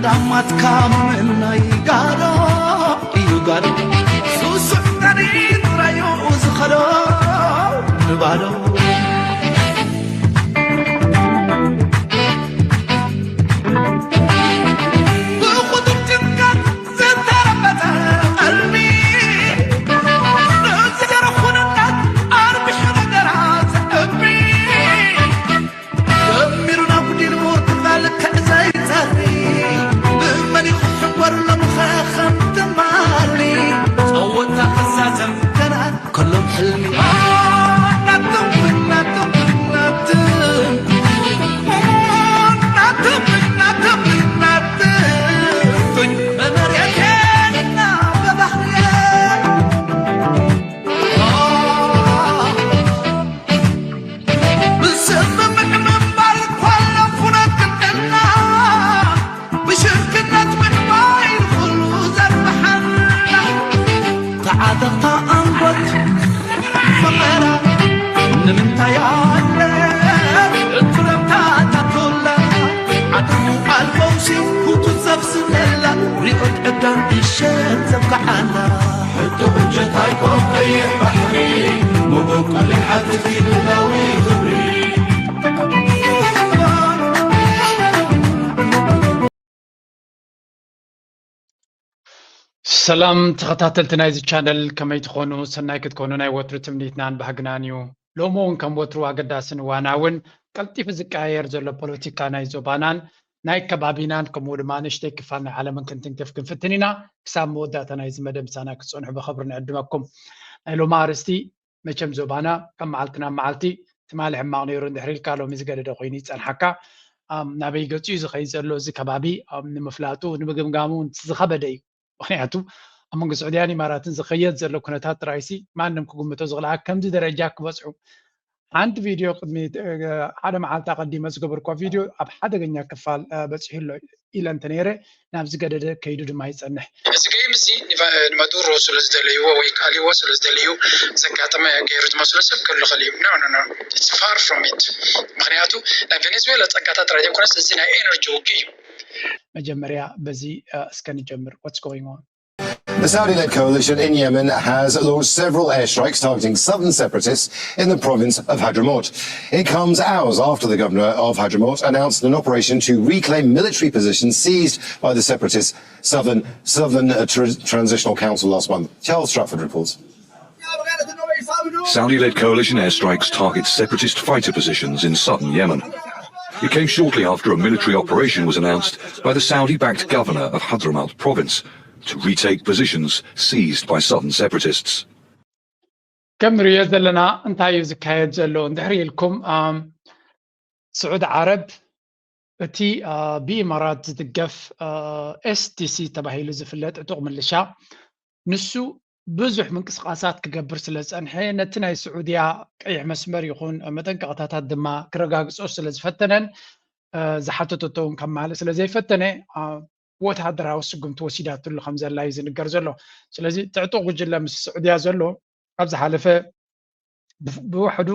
ዳማትካ ምምናይ ጋዶ እዩ ጋዶ። ሱሱዕ ጠሪ ጥራዩ ዝኸዶ ንባዶ። ብቁጥር ጭንቀት ዝተረበጠ ቀልቢ፣ ንዝገረፉ ነታት ኣርቢሑ ነገራት እምቢ። ደሚሩና ጉዲሉ ትዛ ልክዕ ዘይጸሪ፣ ብመን ይኽሕበር ሎምኸ ከም ትማሊ። ጸወታ ክዛዘም ገና ከሎም ሕልሚ። ናትም፣ ናትም፣ ናትም። ናትም፣ ናትም፣ ናትም። መመርየቴና በባህርየ። ብስምምዕ ምንባር እኳ ኣሎ ኩነት ቅንዕና፣ ብሽርክነት ምዕባይ ንኹሉ ዘርብሓና። ተዓጠቕታ ኣንጎት ፈቐራ ንምንታይ ኣለ? እኩለምታ ታቶላ ዓድሙ ኣልፈውሲ ሁቱ ዘፍስነላ ሪኦት ዕዳን ይሸን ዘብቅዓና። ሕቶ እጀት ኣይኮን ቀይሕ ባሕሪ፣ ምቡቅ ቀሊል ሓትት ክልላዊ ክብሪ። ሰላም ተኸታተልቲ ናይዚ ቻነል፣ ከመይ ትኾኑ? ሰናይ ክትኮኑ ናይ ወትሩ ትምኒትናን ባህግናን እዩ። ሎሚ እውን ከም ወትሩ ኣገዳስን እዋናውን ቀልጢፉ ዝቀያየር ዘሎ ፖለቲካ ናይ ዞባናን ናይ ከባቢናን ከምኡ ድማ ንእሽተይ ክፋል ናይ ዓለምን ክንትንክፍ ክንፍትን ኢና። ክሳብ መወዳእታ ናይዚ መደብ ምሳና ክትጸንሑ ብኽብሪ ንዕድመኩም። ናይ ሎሚ ኣርእስቲ መቸም ዞባና ካብ መዓልቲ ናብ መዓልቲ ትማሊ ሕማቕ ነይሩ እንድሕር ኢልካ ሎሚ ዝገደደ ኮይኑ ይጸንሓካ። ኣም፣ ናበይ ገጹ እዩ ዝኸይድ ዘሎ እዚ ከባቢ፣ ኣም፣ ንምፍላጡ ንምግምጋሙ እውን ዝኸበደ እዩ። ምኽንያቱ ኣብ መንጎ ስዑድያን ኢማራትን ዝኸየድ ዘሎ ኩነታት ጥራይሲ ማንም ክግምቶ ዝኽእል ኣብ ከምዚ ደረጃ ክበጽሑ። ሓንቲ ቪድዮ ቅድሚ፣ እ፣ ሓደ መዓልቲ ኣቐዲመ ዝገበርኳ ቪድዮ ኣብ ሓደገኛ ክፋል፣ እ፣ በጺሑ ኣሎ ኢለ እንተ ነይረ ናብ ዝገደደ ከይዱ ድማ ይጸንሕ። እዚ ጌም እዚ ንቫ-፣ ንማዱሮ ስለ ዝደለይዎ ወይ ክኣልይዎ ስለ ዝደለዩ ዘጋጠመ ገይሩ ዝመስሎ ሰብ ክህሉ ይኽእል እዩ። No, no, no. It's far from it. ምኽንያቱ ናይ ቬኔዙዌላ ጸጋታት ጥራይ ዘይኮነስ እዚ ናይ ኤነርጂ ውግእ እዩ። መጀመርያ በዚ፣ እ፣ እስከ ንጀምር። What's going on? The Saudi-led coalition in Yemen has launched several airstrikes targeting southern separatists in the province of Hadramaut. It comes hours after the governor of Hadramaut announced an operation to reclaim military positions seized by the separatist Southern, Southern uh, Tr- Transitional Council last month. Charles Stratford reports. Saudi led coalition airstrikes target separatist fighter positions in southern Yemen. It came shortly after a military operation was announced by the Saudi backed governor of Hadramaut province to retake positions seized by southern separatists. ከም ንሪኦ ዘለና እንታይ እዩ ዝካየድ ዘሎ እንድሕር ኢልኩም፣ ኣም፣ ስዑዲ ዓረብ እቲ፣ አ፣ ብኢማራት ዝድገፍ፣ አ፣ ኤስዲሲ ተባሂሉ ዝፍለጥ ዕጡቕ ምልሻ ንሱ ብዙሕ ምንቅስቓሳት ክገብር ስለ ዝጸንሐ ነቲ ናይ ስዑድያ ቀይሕ መስመር ይኹን መጠንቀቕታታት ድማ ክረጋግጾ ስለ ዝፈተነን፣ አ፣ ዝሓተተቶ እውን ከማልእ ስለ ዘይፈተነ፣ አ፣ ወተሃደራዊ ስጉምቲ ወሲዳትሉ ከም ዘላ እዩ ዝንገር ዘሎ። ስለዚ እቲ ዕጡቕ ጉጅለ ምስ ስዑድያ ዘሎ ኣብ ዝሓለፈ ብፍ-፣ ብውሕዱ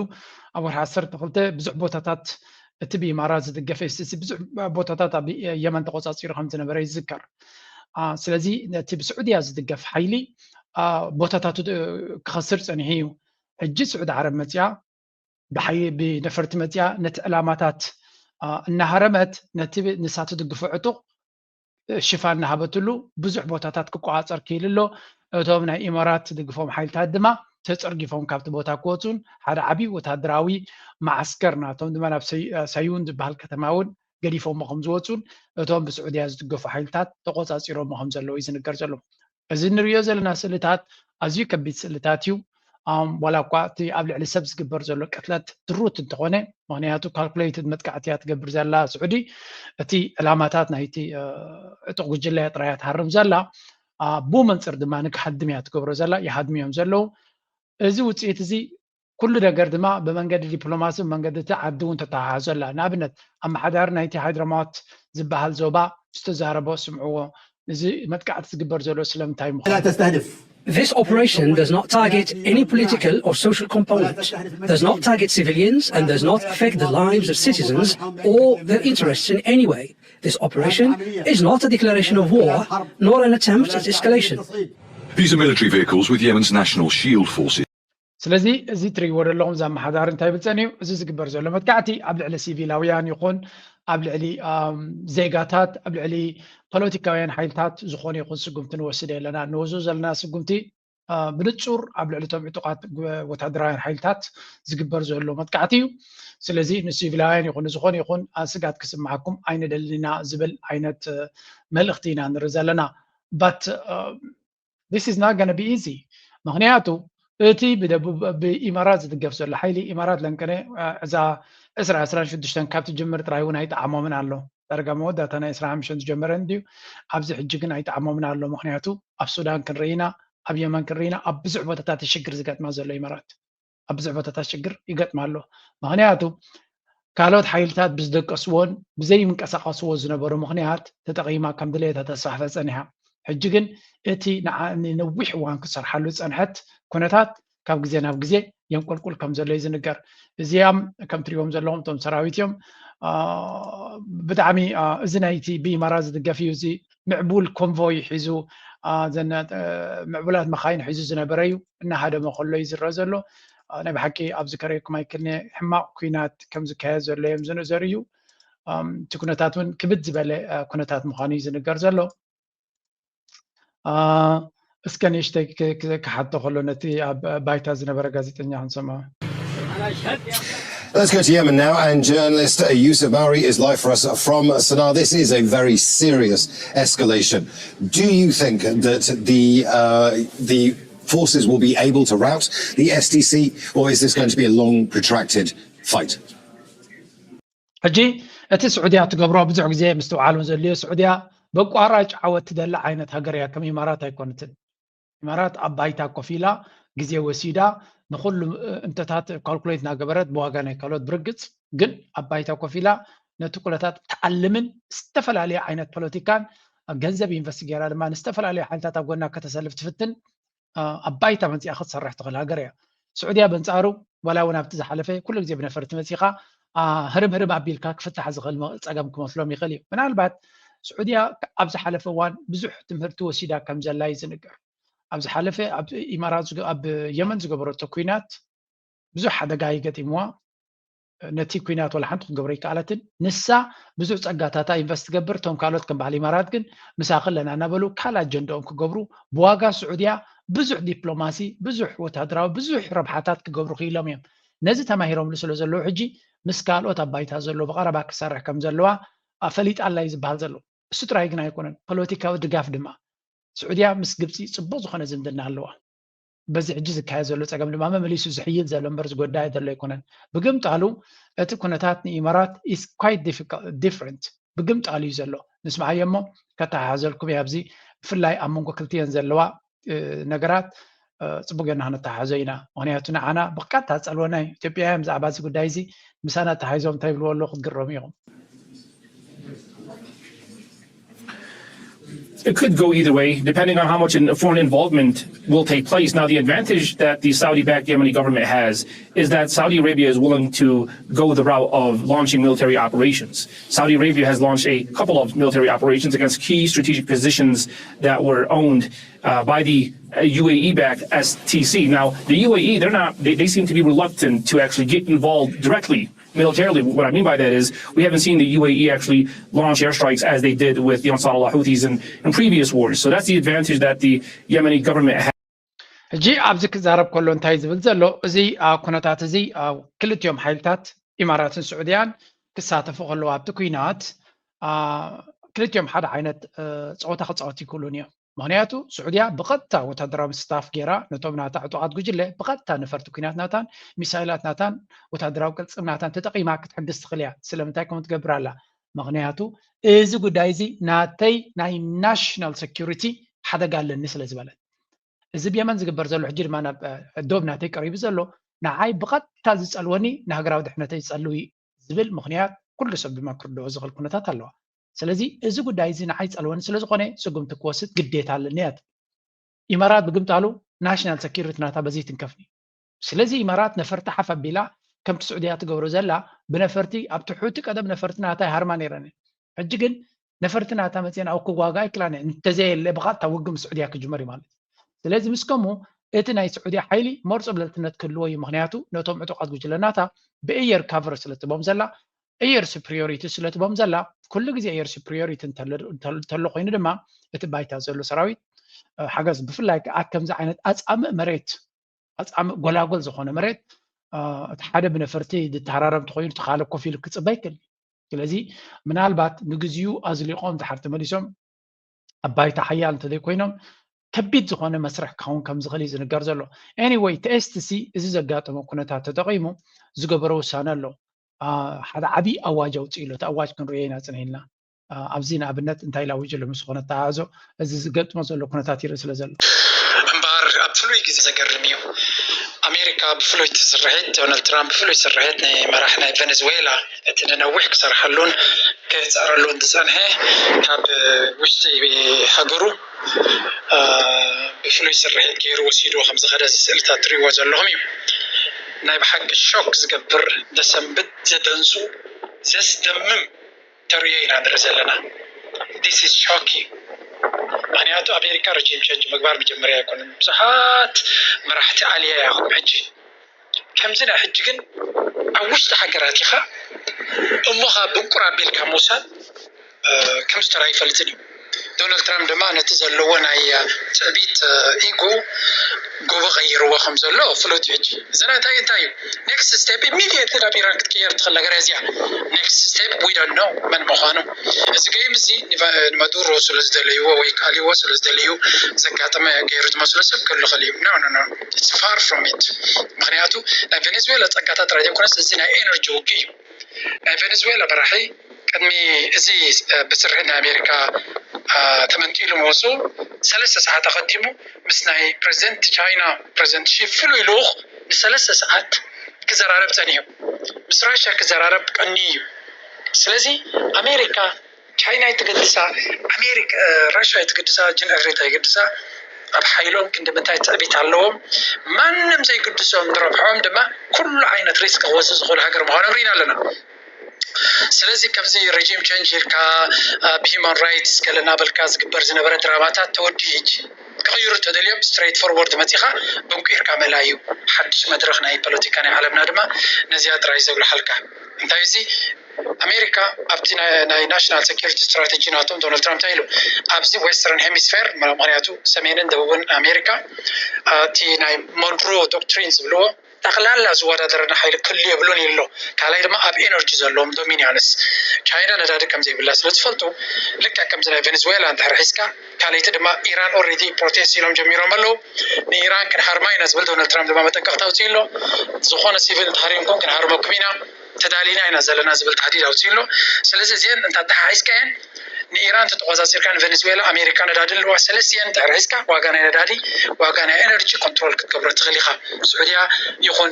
ኣብ ወርሒ ዓሰርተ ክልተ ብዙሕ ቦታታት እቲ ብኢማራት ዝድገፍ ኤስዲሲ ብዙሕ ቦታታት ኣብ የመን ተቆጻጺሩ ከም ዝነበረ ይዝከር። አ፣ ስለዚ ነቲ ብስዑድያ ዝድገፍ ሓይሊ፣ አ፣ ቦታታቱ ድ-፣ ክኸስር ጸኒሑ እዩ። ሕጂ ስዑዲ ዓረብ መጺኣ ብሓይ-፣ ብነፈርቲ መጺኣ ነቲ ዕላማታት፣ አ፣ እናሃረመት ነቲ ብ-፣ ንሳ ትድግፎ ዕጡቕ ሽፋን እናሃበትሉ ብዙሕ ቦታታት ክቆጻጸር ክኢሉ ኣሎ። እቶም ናይ ኢማራት ዝድግፎም ሓይልታት ድማ ተጸርጊፎም ካብቲ ቦታ ክወጹን ሓደ ዓቢ ወተሃደራዊ መዓስከር ናቶም ድማ ናብ ሰይ-፣ ሳዩን ዝበሃል ከተማ እውን ገዲፎሞ ከም ዝወጹን እቶም ብስዑድያ ዝድገፉ ሓይልታት ተቆጻጺሮሞ ከም ዘለዉ እዩ ዝንገር ዘሎ። እዚ እንርእዮ ዘለና ስእልታት ኣዝዩ ከቢድ ስእልታት እዩ። ኣም፣ ዋላ እኳ እቲ ኣብ ልዕሊ ሰብ ዝግበር ዘሎ ቅትለት ድሩት እንተኾነ፣ ምኽንያቱ ካልኩሌትድ መጥቃዕቲ እያ ትገብር ዘላ ስዑዲ። እቲ ዕላማታት ናይቲ፣ እ፣ ዕጡቕ ጉጅለ እያ ጥራይ እያ ትሃርም ዘላ። አ፣ ብኡ መንጽር ድማ ንክሃድም እያ ትገብሮ ዘላ፣ ይሃድሙ እዮም ዘለዉ። እዚ ውጽኢት እዚ ኩሉ ነገር ድማ ብመንገዲ ዲፕሎማሲ፣ ብመንገዲ እቲ ዓዲ እውን ተተሓሓዞ ኣላ። ንኣብነት፣ ኣመሓዳሪ ናይቲ ሃይድራማት ዝበሃል ዞባ ዝተዛረቦ ስምዕዎ። እዚ መጥቃዕቲ ዝግበር ዘሎ ስለምንታይ ምዃኑ። لا تستهدف This operation does not target any political or social component, does not target civilians, and does not affect the lives of citizens or their interests in any way. This operation is not a declaration of war, nor an attempt at escalation. These are military vehicles with Yemen's National Shield Forces. ስለዚ እዚ ትርእይዎ ዘለኹም ዘመሓዳሪ እንታይ ይብል ጸኒሑ፣ እዚ ዝግበር ዘሎ መጥቃዕቲ ኣብ ልዕሊ ሲቪላውያን ይኹን ኣብ ልዕሊ ዜጋታት፣ ኣብ ልዕሊ ፖለቲካውያን ሓይልታት ዝኾነ ይኹን ስጉምቲ ንወስድ የለና። ንወስዶ ዘለና ስጉምቲ ብንጹር ኣብ ልዕሊ እቶም ዕጡቓት ወታደራውያን ሓይልታት ዝግበር ዘሎ መጥቃዕቲ እዩ። ስለዚ ንሲቪላውያን ይኹን ንዝኾነ ይኹን ስጋት ክስምዓኩም ኣይንደልን ኢና ዝብል ዓይነት መልእኽቲ ኢና ንርኢ ዘለና። But this is not gonna be easy። ምኽንያቱ እቲ ብደቡብ ብኢማራት ዝድገፍ ዘሎ ሓይሊ ኢማራት ለንቀነ እዛ ዕስራ ዕስራን ሽዱሽተን ካብ ትጅምር ጥራይ እውን ኣይጠዓሞምን ኣሎ። ዳርጋ መወዳእታ ናይ ዕስራን ሓሙሽተን ዝጀመረ እንድዩ። ኣብዚ ሕጂ ግን ኣይጠዓሞምን ኣሎ። ምኽንያቱ ኣብ ሱዳን ክንርኢና፣ ኣብ የመን ክንርኢና፣ ኣብ ብዙሕ ቦታታት ሽግር ዝገጥማ ዘሎ ኢማራት ኣብ ብዙሕ ቦታታት ሽግር ይገጥማ ኣሎ። ምኽንያቱ ካልኦት ሓይልታት ብዝደቀስዎን ብዘይምንቀሳቐስዎ ዝነበሩ ምኽንያት ተጠቒማ ከም ድሌታ ተስፋሕፈ ጸኒሓ። ሕጂ ግን እቲ ንነዊሕ እዋን ክሰርሓሉ ዝጸንሐት ኩነታት ካብ ግዜ ናብ ግዜ የንቆልቁል ከም ዘሎ እዩ ዝንገር። እዚኣም ከም ትሪእዎም ዘለኹም እቶም ሰራዊት እዮም። ብጣዕሚ እዚ ናይቲ ብኢማራ ዝድገፍ እዩ። እዚ ምዕቡል ኮንቮይ ሒዙ ምዕቡላት መኻይን ሒዙ ዝነበረ እዩ። እናሃደመ ከሎ እዩ ዝረአ ዘሎ። ናይ ብሓቂ ኣብዚ ከርእየኩም ኣይክእልን እየ። ሕማቕ ኲናት ከም ዝካየድ ዘሎ እዮም ዝንእዘር እዩ። እቲ ኩነታት እውን ክብድ ዝበለ ኩነታት ምዃኑ እዩ ዝንገር ዘሎ። እስከ ንእሽተይ ክሓቶ ከሎ ነቲ ኣብ ባይታ ዝነበረ ጋዜጠኛ ክንሰምዖ። Let's go to Yemen now, and journalist Yusuf Mawri is live for us from Sana'a. This is a very serious escalation. Do you think that the uh, the forces will be able to rout the S T C, or is this going to be a long, protracted fight? ሕጂ እቲ ስዑድያ ትገብሮ ብዙሕ ግዜ ምስትውዓል እውን ዘድልዮ፣ ስዑድያ በቋራጭ ዓወት ትደሊ ዓይነት ሃገር እያ። ከም ኢማራት ኣይኮነትን። ኢማራት ኣብ ባይታ ኮፍ ኢላ ግዜ ወሲዳ ንኹሉ እንተታት ካልኩሌት እናገበረት ብዋጋ ናይ ካልኦት ብርግፅ ግን ኣብ ባይታ ኮፍ ኢላ ነቲ ኩነታት ትዓልምን ዝተፈላለየ ዓይነት ፖለቲካን ገንዘብ ኢንቨስት ገይራ ድማ ንዝተፈላለዩ ሓይልታት ኣብ ጎና ከተሰልፍ ትፍትን ኣብ ባይታ መፂኣ ክትሰርሕ ትኽእል ሃገር እያ። ስዑድያ በንፃሩ ዋላ እውን ኣብቲ ዝሓለፈ ኩሉ ግዜ ብነፈርቲ መፂኻ ህርም ህርም ኣቢልካ ክፍታሕ ዝኽእል ፀገም ክመስሎም ይኽእል እዩ። ምናልባት ስዑድያ ኣብ ዝሓለፈ እዋን ብዙሕ ትምህርቲ ወሲዳ ከም ዘላ እዩ ዝንገር። ኣብ ዝሓለፈ ኣብ ኢማራት ኣብ የመን ዝገበረቶ ኩናት ብዙሕ ሓደጋ ይገጢምዋ። ነቲ ኩናት ዋላ ሓንቲ ክትገብሮ ይከኣለትን። ንሳ ብዙሕ ፀጋታታ ኢንቨስት ትገብር፣ እቶም ካልኦት ከም በዓል ኢማራት ግን ምሳኺ ኣለና እናበሉ ካልእ ኣጀንዳኦም ክገብሩ ብዋጋ ስዑድያ ብዙሕ ዲፕሎማሲ፣ ብዙሕ ወታደራዊ፣ ብዙሕ ረብሓታት ክገብሩ ክኢሎም እዮም። ነዚ ተማሂሮምሉ ስለ ዘለዉ ሕጂ ምስ ካልኦት ኣብ ባይታ ዘሎ ብቐረባ ክሰርሕ ከም ዘለዋ ፈሊጣ ኣላ እዩ ዝበሃል ዘሎ። እሱ ጥራይ ግን ኣይኮነን፣ ፖለቲካዊ ድጋፍ ድማ። ስዑድያ ምስ ግብፂ ፅቡቕ ዝኾነ ዝምድና ኣለዋ። በዚ ሕጂ ዝካየድ ዘሎ ፀገም ድማ መመሊሱ ዝሕይል ዘሎ እምበር ዝጎዳእ ዘሎ ኣይኮነን። ብግምጣሉ እቲ ኩነታት ንኢማራት is quite different። ብግምጣሉ እዩ ዘሎ። ንስምዓዮ እሞ ከተሓሓዘልኩም እየ። ኣብዚ ብፍላይ ኣብ መንጎ ክልቲኤን ዘለዋ ነገራት ፅቡቅ ጌርና ክነተሓሕዞ ኢና። ምክንያቱ ንዓና ብቀጥታ ዝፀልወና እዩ። ኢትዮጵያውያን ብዛዕባ እዚ ጉዳይ እዚ ምሳና ተታሓሒዞም እንታይ ይብልዎ ኣለዉ ክትግረሙ ኢኹም። It could go either way, depending on how much foreign involvement will take place. Now, the advantage that the Saudi-backed Yemeni government has is that Saudi Arabia is willing to go the route of launching military operations. Saudi Arabia has launched a couple of military operations against key strategic positions that were owned uh, by the uh, U A E-backed S T C. Now, the U A E, they're not, they, they seem to be reluctant to actually get involved directly militarily. What I mean by that is we haven't seen the U A E actually launch airstrikes as they did with the Ansar Allah Houthis in, in previous wars. So that's the advantage that the Yemeni government has. ሕጂ ኣብዚ ክዛረብ ከሎ እንታይ ዝብል ዘሎ እዚ ኩነታት እዚ ክልቲኦም ሓይልታት ኢማራትን ስዑድያን ክሳተፉ ከለዉ ኣብቲ ኩናት ክልቲኦም ሓደ ዓይነት ፀወታ ክፃወቱ ይክእሉን እዮም። ምክንያቱ ስዑድያ ብቐጥታ ወታደራዊ ስታፍ ገይራ ነቶም ናታ ዕጡቓት ጉጅለ ብቐጥታ ነፈርቲ ኩናት ናታን ሚሳይላት ናታን ወታደራዊ ቅልፅም ናታን ተጠቒማ ክትሕግዝ ትኽእል እያ። ስለምንታይ ከምኡ ትገብር ኣላ? ምክንያቱ እዚ ጉዳይ እዚ ናተይ ናይ ናሽናል ሴኩሪቲ ሓደጋ ኣለኒ ስለ ዝበለት። እዚ ብየመን ዝግበር ዘሎ ሕጂ ድማ ናብ ዶብ ናተይ ቀሪቡ ዘሎ ንዓይ ብቐጥታ ዝፀልወኒ ንሃገራዊ ድሕነተይ ዝፀልው እዩ ዝብል ምክንያት ኩሉ ሰብ ድማ ክርድኦ ዝኽእል ኩነታት ኣለዋ። ስለዚ እዚ ጉዳይ እዚ ንዓይ ይፀልወኒ ስለ ዝኾነ ስጉምቲ ክወስድ ግዴታ ኣለኒ እያ ትብል። ኢማራት ብግምጣሉ ናሽናል ሰኪሪቲ ናታ በዚ ይትንከፍ እዩ። ስለዚ ኢማራት ነፈርቲ ሓፍ ኣቢላ ከምቲ ስዑድያ ትገብሮ ዘላ ብነፈርቲ ኣብ ትሑቲ ቀደም ነፈርቲ ናታ ይሃርማ ነይረን እየን። ሕጂ ግን ነፈርቲ ናታ መፅየን ኣብኡ ክዋጋ ኣይክላን እየን። እንተዘየለ ብቐጥታ ውግእ ምስ ስዑድያ ክጅመር እዩ ማለት እዩ። ስለዚ ምስ ከምኡ እቲ ናይ ስዑድያ ሓይሊ ሞር ፀብለልትነት ክህልዎ እዩ። ምክንያቱ ነቶም ዕጡቓት ጉጅለናታ ብእየር ካቨር ስለትቦም ዘላ፣ እየር ሱፕሪዮሪቲ ስለትቦም ዘላ፣ ኩሉ ግዜ እየር ሱፕሪዮሪቲ እንተሎ ኮይኑ ድማ እቲ ባይታ ዘሎ ሰራዊት ሓገዝ፣ ብፍላይ ከዓ ከምዚ ዓይነት ኣፃምእ መሬት ኣፃምእ ጎላጎል ዝኾነ መሬት እቲ ሓደ ብነፈርቲ ዝተሃራረብ እንተኮይኑ እቲ ካልእ ኮፍ ኢሉ ክፅበ ይክእል። ስለዚ ምናልባት ንግዚኡ ኣዝሊቆም ድሓር ተመሊሶም ኣብ ባይታ ሓያል እንተዘይኮይኖም ከቢድ ዝኾነ መስርሕ ክኸውን ከም ዝኽእል እዩ ዝንገር ዘሎ። Anyway፣ እቲ ኤስቲሲ እዚ ዘጋጠመ ኩነታት ተጠቒሙ ዝገበሮ ውሳነ ኣሎ። ሓደ ዓብዪ ኣዋጅ ኣውፅኡ ኣሎ። እቲ ኣዋጅ ክንሪኦ ኢና ፅኒህልና። ኣብዚ ንኣብነት እንታይ ኢሉ ኣዊጁ ኣሎ ምስ ዝኾነ ተተሓሕዞ እዚ ዝገጥሞ ዘሎ ኩነታት ይርኢ ስለ ዘሎ። እምበኣር ኣብ ፍሉይ ግዜ ዘገርም እዩ። ኣሜሪካ ብፍሉይ ስርሒት፣ ዶናልድ ትራምፕ ብፍሉይ ስርሒት ንመራሕ ናይ ቨነዝዌላ እቲ ንነዊሕ ክሰርሓሉን ክፅዕረሉን ዝፀንሐ ካብ ውሽጢ ሃገሩ ብፍሉይ ስርሒት ገይሩ ወሲድዎ ከም ዝኸደ እዚ ስእልታት ትሪእዎ ዘለኹም እዩ። ናይ ብሓቂ ሾክ ዝገብር፣ ዘሰንብድ፣ ዘደንፁ፣ ዘስደምም ተርእዮ ኢና ንርኢ ዘለና። This is shocking። ምክንያቱ ኣሜሪካ ረጂም ቸንጅ ምግባር መጀመርያ ኣይኮነን። ብዙሓት መራሕቲ ኣልያ እያ ክም ሕጂ። ከምዚ ናይ ሕጂ ግን ኣብ ውሽጢ ሃገራት ኢኻ እሞኻ ብንቁር ኣቢልካ ምውሳድ ከም ዝተራ ኣይፈልጥን እዩ። ዶናልድ ትራምፕ ድማ ነቲ ዘለዎ ናይ ትዕቢት ኢጎ ጎቦ ቀይርዎ ከም ዘሎ ፍሉጥ እዩ። ሕጂ እዚ ናይ እንታይ እንታይ እዩ? ኔክስት ስቴፕ ኢሚድየትሊ ናብ ኢራን ክትቅየር ትኽእል ነገር እያ እዚኣ። ኔክስት ስቴፕ we don't know መን ምዃኑ። እዚ ገይም እዚ ንማዱሮ ስለ ዝደለይዎ ወይ ካልይዎ ስለ ዝደለዩ ዘጋጠመ ገይሩ ዝመስሎ ሰብ ክህሉ ይኽእል እዩ። No no no, it's far from it። ምክንያቱ ናይ ቬኔዙዌላ ፀጋታት ጥራይ ዘይኮነስ እዚ ናይ ኤነርጂ ውግእ እዩ። ናይ ቬኔዙዌላ መራሒ ቅድሚ እዚ ብስርሒት ናይ ኣሜሪካ ተመንጢሉ ምወፁ ሰለስተ ሰዓት ኣቐዲሙ ምስ ናይ ፕሬዚደንት ቻይና ፕሬዚደንት ሺ ፍሉይ ልኡኽ ንሰለስተ ሰዓት ክዘራረብ ፀኒሑ። ምስ ራሽያ ክዘራረብ ቀንዩ እዩ። ስለዚ ኣሜሪካ ቻይና ኣይትገድሳ፣ ኣሜሪካ ራሽያ ኣይትገድሳ፣ ጅን ኤርትራ ኣይገድሳ፣ ኣብ ሓይሎም ክንዲ ምንታይ ትዕቢት ኣለዎም። ማንም ዘይግድሶም ንረብሖም ድማ ኩሉ ዓይነት ሪስክ ክወስድ ዝኽእሉ ሃገር ምዃኖም ርኢና ኣለና። ስለዚ ከምዚ ረጂም ቸንጅ ኢልካ ኣብ ሂማን ራይትስ ገለ እናበልካ ዝግበር ዝነበረ ድራማታት ተወዲኡ ሕጂ ክቕይሩ እንተደልዮም ስትሬት ፎርወርድ መፂኻ ብንቁ ኢልካ ምእላይ እዩ። ሓድሽ መድረኽ ናይ ፖለቲካ ናይ ዓለምና ድማ ነዚኣ ጥራይ ዘጉልሓልካ። እንታይ እዚ ኣሜሪካ ኣብቲ ናይ ናሽናል ሴኪሪቲ ስትራተጂ ናቶም ዶናልድ ትራምፕ እንታይ ኢሉ ኣብዚ ዌስተርን ሄሚስፌር ምክንያቱ ሰሜንን ደቡብን ኣሜሪካ እቲ ናይ ሞንሮ ዶክትሪን ዝብልዎ ጠቕላላ ዝወዳደረና ሓይሊ ክህሉ የብሉን ኢሉ ኣሎ። ካልኣይ ድማ ኣብ ኤነርጂ ዘለዎም ዶሚኒያንስ ቻይና ነዳዲ ከም ዘይብላ ስለ ዝፈልጡ ልክዕ ከምዚ ናይ ቬኔዝዌላ እንድሕር ሒዝካ ካልኣይቲ ድማ ኢራን ኦልሬዲ ፕሮቴስት ኢሎም ጀሚሮም ኣለዉ። ንኢራን ክንሃርማ ኢና ዝብል ዶናልድ ትራምፕ ድማ መጠንቀቕታ ኣውፅኡ ኣሎ። ዝኾነ ሲቪል እንተሃሪምኩም ክንሃርመኩም ኢና ተዳሊና ኢና ዘለና ዝብል ታህዲድ ኣውፅኡ ኣሎ። ስለዚ እዚአን እንተተሓሒዝካየን ንኢራን ተተቆፃፂርካ ንቬኔዝዌላ ኣሜሪካ ነዳዲ ኣለዋ። ሰለስቲአን እንድሕር ሒዝካ ዋጋ ናይ ነዳዲ ዋጋ ናይ ኤነርጂ ኮንትሮል ክትገብሮ ትኽእል ኢኻ። ስዑድያ ይኹን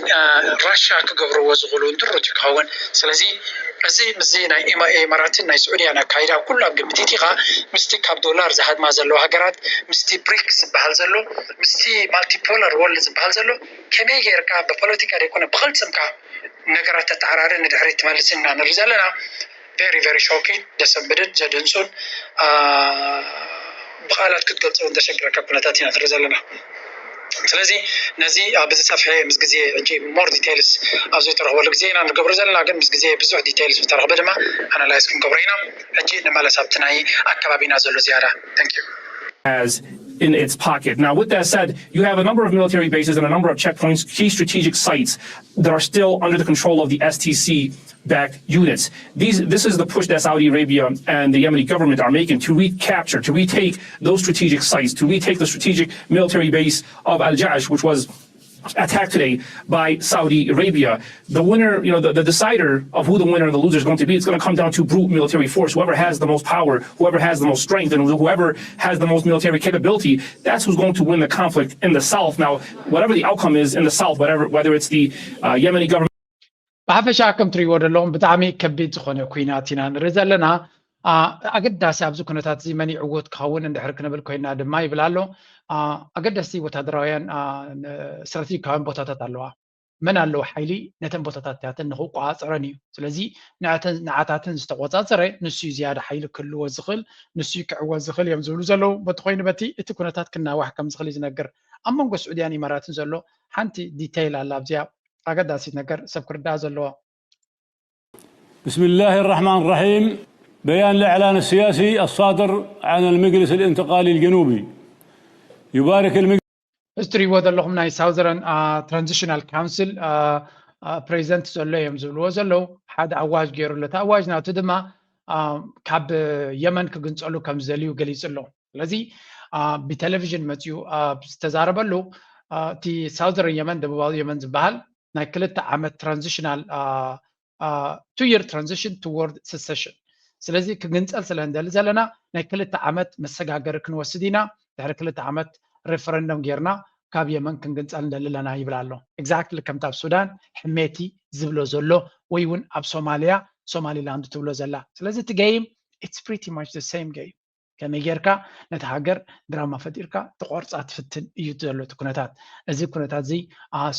ራሻ ክገብርዎ ዝኽእሉ ድሩት እዩ ክኸውን። ስለዚ እዚ ምስዚ ናይ ኢማራትን ናይ ስዑድያን ኣካይዳ ኩሉ ኣብ ግምት ኢኻ ምስቲ ካብ ዶላር ዝሃድማ ዘለዋ ሃገራት ምስቲ ብሪክስ ዝበሃል ዘሎ ምስቲ ማልቲፖላር ወርልድ ዝበሃል ዘሎ ከመይ ጌርካ ብፖለቲካ ዘይኮነ ብቕልፅምካ ነገራት ተተዓራሪ ንድሕሪት ትመልስ ኢና ንርኢ ዘለና። ቨሪ ቨሪ ሾኪንግ ዘሰንብድን ዘድንፁን ብቃላት ክትገልፆ እውን ዘሸግረካ ኩነታት ኢና ንርኢ ዘለና። ስለዚ ነዚ ኣብ ዝሰፍሐ ምስ ግዜ ሕጂ ሞር ዲቴይልስ ኣብ ዘይተረኽበሉ ግዜ ኢና ንገብሮ ዘለና፣ ግን ምስ ግዜ ብዙሕ ዲቴይልስ ዝተረኽበ ድማ ኣናላይዝ ክንገብሮ ኢና። ሕጂ ንመለስ ኣብቲ ናይ ኣከባቢና ዘሎ ዝያዳ። Thank you. Has in its pocket. Now, with that said, you have a number of military bases and a number of checkpoints, key strategic sites that are still under the control of the S T C backed units. These, this is the push that Saudi Arabia and the Yemeni government are making to recapture, to retake those strategic sites, to retake the strategic military base of Al Jaish, which was attacked today by Saudi Arabia. The winner, you know, the, the decider of who the winner and the loser is going to be, it's going to come down to brute military force. Whoever has the most power, whoever has the most strength, and whoever has the most military capability, that's who's going to win the conflict in the south. Now, whatever the outcome is in the south, whatever, whether it's the uh, Yemeni government. ብሓፈሻ ከም ትሪእዎ ዘለኹም ብጣዕሚ ከቢድ ዝኾነ ኩናት ኢና ንርኢ ዘለና። ኣገዳሲ ኣብዚ ኩነታት እዚ መን ይዕወት ክኸውን እንድሕር ክንብል ኮይና ድማ ይብል ኣሎ። ኣገደስቲ ወታደራውያን ስትራቴጂካውያን ቦታታት ኣለዋ። መን ኣለዎ ሓይሊ ነተን ቦታታት እቲኣተን ንክቆፃፀረን እዩ። ስለዚ ንዓተን ንዓታተን ዝተቆፃፀረ ንሱ እዩ ዝያዳ ሓይሊ ክህልዎ ዝኽእል፣ ንሱ እዩ ክዕወት ዝኽእል እዮም ዝብሉ ዘለዉ። በቲ ኮይኑ በቲ እቲ ኩነታት ክናዋሕ ከም ዝኽእል እዩ ዝነግር። ኣብ መንጎ ስዑድያን ኢማራትን ዘሎ ሓንቲ ዲተይል ኣላ ኣብዚኣ ኣገዳሲት ነገር ሰብ ክርዳኣ ዘለዎ። بسم الله الرحمن الرحيم. بيان الإعلان السياسي الصادر عن المجلس الانتقالي الجنوبي. يبارك المجلس እዚ ትሪእዎ ዘለኹም ናይ ሳውዘረን ትራንዚሽናል ካውንስል ፕሬዚደንት ዘሎ እዮም ዝብልዎ ዘለዉ። ሓደ ኣዋጅ ገይሩ ኣሎ። እቲ ኣዋጅ ናቱ ድማ ካብ የመን ክግንፀሉ ከም ዝደልዩ ገሊፁ ኣሎ። ስለዚ ብቴሌቪዥን መፅኡ ዝተዛረበሉ እቲ ሳውዘረን የመን፣ ደቡባዊ የመን ዝበሃል ናይ ክልተ ዓመት ትራንዚሽናል two year transition toward secession። ስለዚ ክግንፀል ስለ እንደሊ ዘለና ናይ ክልተ ዓመት መሰጋገሪ ክንወስድ ኢና። ድሕሪ ክልተ ዓመት ሬፈረንደም ጌርና ካብ የመን ክንግንፀል እንደሊ ኣለና ይብል ኣሎ። ኤግዛክትሊ ከምቲ ኣብ ሱዳን ሕሜቲ ዝብሎ ዘሎ ወይ እውን ኣብ ሶማሊያ ሶማሊላንድ ትብሎ ዘላ። ስለዚ እቲ game it's pretty much the same game። ከመይ ጌርካ ነቲ ሃገር ድራማ ፈጢርካ ትቆርፃ ትፍትን እዩ ዘሎ እቲ ኩነታት። እዚ ኩነታት እዚ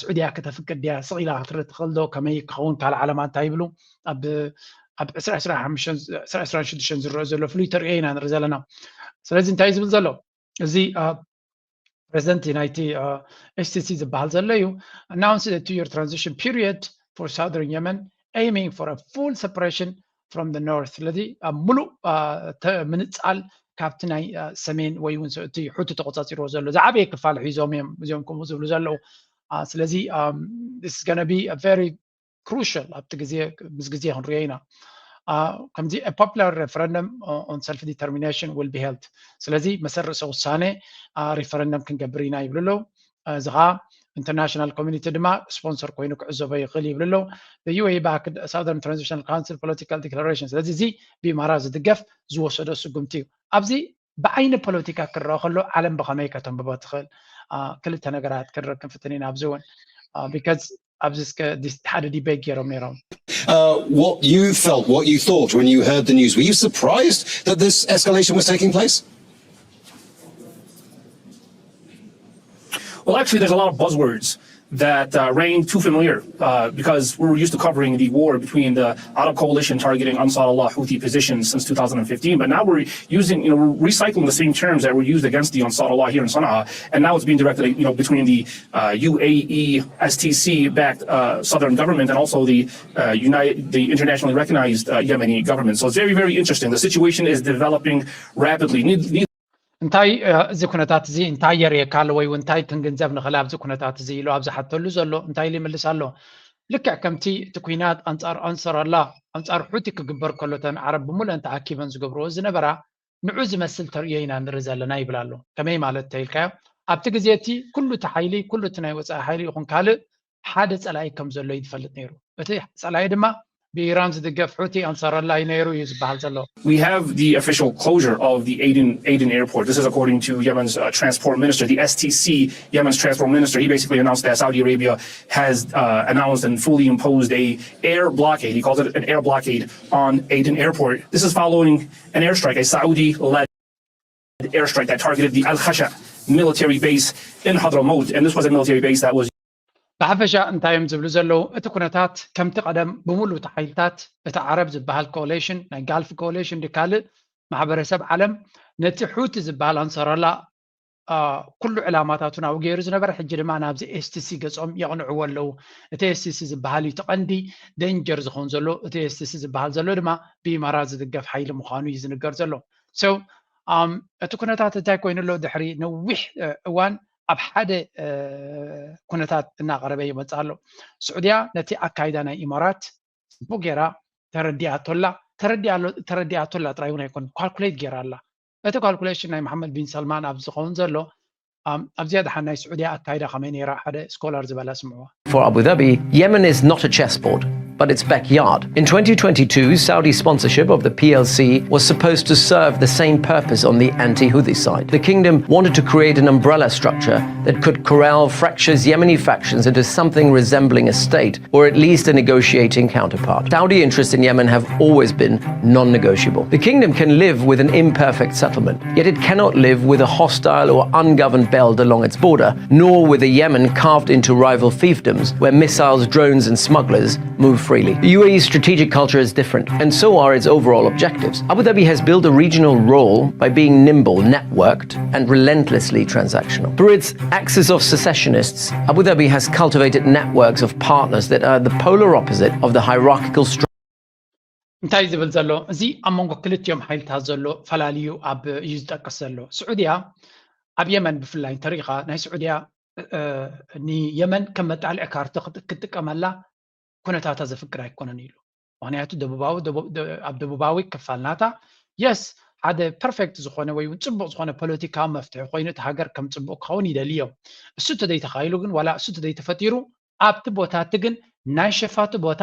ስዑድያ ከተፍቅድ ድያ? ስቕ ኢላ ክትርኢ ትኽእል ዶ? ከመይ ክኸውን? ካልእ ዓለማ እንታይ ይብሉ? ኣብ ኣብ ዕስራ ዕስራ ሓሙሽተን ዝረአ ዘሎ ፍሉይ ተርእዮ ኢና ንርኢ ዘለና። ስለዚ እንታይ እዩ ዝብል ዘሎ? እዚ ፕሬዚደንት ናይቲ ኤስቲሲ ዝበሃል ዘሎ እዩ። Announce two year transition period for southern Yemen, aiming for a full separation from the north. ስለዚ ኣብ ሙሉእ ምንፃል ካብቲ ናይ ሰሜን ወይ እውን እቲ ሑቲ ተቆፃፂርዎ ዘሎ ዝዓበየ ክፋል ሒዞም እዮም እዚኦም ከምኡ ዝብሉ ዘለዉ። ስለዚ this is gonna be a very crucial ኣብቲ ግዜ ምስ ግዜ ክንሪኦ ኢና። ከምዚ popular referendum on self determination will be held። ስለዚ መሰል ርእሰ ውሳነ ሪፈረንደም ክንገብር ኢና ይብሉ ኣለዉ። እዚ ከዓ ኢንተርናሽናል ኮሚኒቲ ድማ ስፖንሰር ኮይኑ ክዕዘቦ ይኽእል ይብሉ ኣለዉ። UAE backed Southern Transitional Council political declaration። ስለዚ እዚ ብኢማራት ዝድገፍ ዝወሰዶ ስጉምቲ እዩ። ኣብዚ ብዓይኒ ፖለቲካ ክረአ ከሎ ዓለም ብኸመይ ከተንብቦ ትኽእል? ክልተ ነገራት ክንርኢ ክንፍትን ኢና ኣብዚ እውን because ኣብዚ እስከ ሓደ ዲቤት ገይሮም ነይሮም። What you felt, what you thought when you heard the news, were you surprised that this escalation was taking place? Well, actually, there's a lot of buzzwords that uh, rang too familiar uh, because we were used to covering the war between the Arab coalition targeting Ansar Allah Houthi positions since two thousand fifteen, but now we're using, you know, we're recycling the same terms that were used against the Ansar Allah here in Sana'a, and now it's being directed, you know, between the uh, U A E S T C-backed uh, southern government and also the uh, United, the internationally recognized uh, Yemeni government. So it's very, very interesting. The situation is developing rapidly. እንታይ እዚ ኩነታት እዚ እንታይ የርእየካ ኣሎ ወይ እንታይ ክንግንዘብ ንኽእል ኣብዚ ኩነታት እዚ ኢሉ ኣብ ዝሓተሉ ዘሎ እንታይ ኢሉ ይምልስ ኣሎ? ልክዕ ከምቲ እቲ ኲናት ኣንጻር ኣንሰራላ ኣንጻር ሑቲ ክግበር ከሎ እተን ዓረብ ብምሉአን ተኣኪበን ዝገብርኦ ዝነበራ ንዑ ዝመስል ተርእዮ ኢና ንርኢ ዘለና ይብል ኣሎ። ከመይ ማለት እንተኢልካዮ ኣብቲ ግዜ እቲ ኩሉ እቲ ሓይሊ ኩሉ እቲ ናይ ወጻኢ ሓይሊ ይኹን ካልእ ሓደ ጸላኢ ከም ዘሎ እዩ ዝፈልጥ ነይሩ። እቲ ጸላኢ ድማ ብኢራን ዝድገፍ ሑቲ ኣንሳራላ እዩ ነይሩ እዩ ዝበሃል ዘሎ። We have the official closure of the Aden, Aden airport. This is according to Yemen's uh, transport minister, the S T C, Yemen's transport minister. He basically announced that Saudi Arabia has uh, announced and fully imposed a air blockade. He calls it an air blockade on Aden airport. This is following an airstrike, a Saudi-led airstrike that targeted the Al Khasha military base in Hadramaut. And this was a military base that was ብሓፈሻ እንታይ እዮም ዝብሉ ዘለዉ? እቲ ኩነታት ከምቲ ቀደም ብምሉእ እቲ ሓይልታት እቲ ዓረብ ዝበሃል ኮሌሽን ናይ ጋልፍ ኮሌሽን ድካልእ ማሕበረሰብ ዓለም ነቲ ሑቲ ዝበሃል ኣንሰራላ ኩሉ ዕላማታቱ ናብኡ ገይሩ ዝነበረ ሕጂ ድማ ናብዚ ኤስቲሲ ገጾም የቕንዕዎ ኣለዉ። እቲ ኤስቲሲ ዝበሃል እዩ እቲ ቀንዲ ደንጀር ዝኸውን ዘሎ። እቲ ኤስቲሲ ዝበሃል ዘሎ ድማ ብኢማራት ዝድገፍ ሓይሊ ምዃኑ እዩ ዝንገር ዘሎ። So እቲ ኩነታት እንታይ ኮይኑ ኣሎ? ድሕሪ ነዊሕ እዋን ኣብ ሓደ ኩነታት እናቐረበ ይመፅእ ኣሎ። ስዑድያ ነቲ ኣካይዳ ናይ ኢማራት ፅቡቅ ገይራ ተረዲኣቶላ ተረዲኣቶላ ጥራይ እውን ኣይኮን ካልኩሌት ገይራ ኣላ። እቲ ካልኩሌሽን ናይ መሓመድ ቢን ሰልማን ኣብ ዝኸውን ዘሎ ኣብዚኣ ደሓን ናይ ስዑድያ ኣካይዳ ከመይ ነይራ ሓደ ስኮላር ዝበላ ስምዕዋ። For Abu Dhabi, Yemen is not a chessboard. but its backyard. In twenty twenty-two, Saudi sponsorship of the P L C was supposed to serve the same purpose on the anti-Houthi side. The kingdom wanted to create an umbrella structure that could corral fractious Yemeni factions into something resembling a state, or at least a negotiating counterpart. Saudi interests in Yemen have always been non-negotiable. The kingdom can live with an imperfect settlement, yet it cannot live with a hostile or ungoverned Belt along its border, nor with a Yemen carved into rival fiefdoms where missiles, drones, and smugglers move freely. The U A E's strategic culture is different, and so are its overall objectives. Abu Dhabi has built a regional role by being nimble, networked, and relentlessly transactional. Through its axis of secessionists, Abu Dhabi has cultivated networks of partners that are the polar opposite of the hierarchical structure. እንታይ ዝብል ዘሎ እዚ ኣብ መንጎ ክልቲኦም ሓይልታት ዘሎ ፈላልዩ ኣብ እዩ ዝጠቅስ ዘሎ። ስዑድያ ኣብ የመን ብፍላይ እንተሪኢኻ ናይ ስዑድያ ንየመን ከም መጣልዒ ካርቶ ክትጥቀመላ ኩነታታ ዘፍቅድ ኣይኮነን ኢሉ። ምክንያቱ ኣብ ደቡባዊ ክፋል ናታ የስ ሓደ ፐርፌክት ዝኾነ ወይ እውን ፅቡቅ ዝኾነ ፖለቲካዊ መፍትሒ ኮይኑ እቲ ሃገር ከም ፅቡቅ ክኸውን ይደሊ እዮም። እሱ ተደይተኻይሉ ግን ዋላ እሱ ተደይተፈጢሩ ኣብቲ ቦታ እቲ ግን ናይ ሸፋቱ ቦታ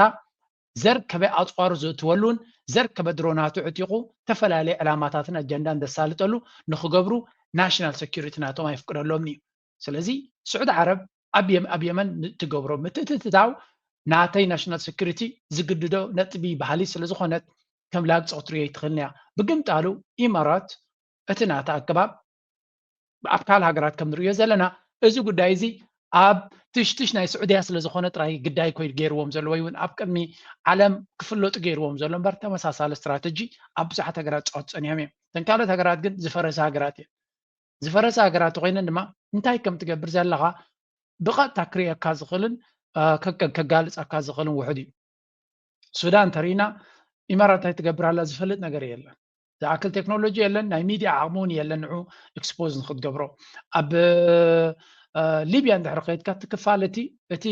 ዘር ከበ ኣፅዋሩ ዘእትወሉን ዘር ከበ ድሮናቱ ዕጢቑ ዝተፈላለየ ዕላማታትን ኣጀንዳን ዘሳልጠሉ ንክገብሩ ናሽናል ሰኪሪቲ ናቶም ኣይፍቅደሎምን እዩ። ስለዚ ስዑዲ ዓረብ ኣብ የመን ትገብሮ ምትእትታው ናተይ ናሽናል ሰኪሪቲ ዝግድዶ ነጥቢ ባህሊ ስለዝኾነት ከም ላግፂ ክትሪኦ ኣይትኽእልን እያ። ብግምጣሉ ኢማራት እቲ ናታ ኣገባብ ኣብ ካልእ ሃገራት ከም ንርእዮ ዘለና እዚ ጉዳይ እዚ ኣብ ትሽትሽ ናይ ስዑድያ ስለ ዝኾነ ጥራይ ግዳይ ኮይኑ ገይርዎም ዘሎ ወይ እውን ኣብ ቅድሚ ዓለም ክፍለጡ ገይርዎም ዘሎ እምበር ተመሳሳሊ ስትራተጂ ኣብ ብዙሓት ሃገራት ፃወት ፀኒሖም እዮም። እተን ካልኦት ሃገራት ግን ዝፈረሰ ሃገራት እየን። ዝፈረሰ ሃገራት ኮይነን ድማ እንታይ ከም ትገብር ዘለኻ ብቐጥታ ክርእየካ ዝኽእልን ከጋልፀካ ዝኽእልን ውሑድ እዩ። ሱዳን እንተሪእና ኢማራት እንታይ ትገብር ኣላ ዝፈልጥ ነገር የለን። ዝኣክል ቴክኖሎጂ የለን፣ ናይ ሚድያ ዓቕሚ እውን የለን ንዑ ኤክስፖዝ ንክትገብሮ። ኣብ ሊብያ እንድሕር ከይድካ እቲ ክፋል እቲ እቲ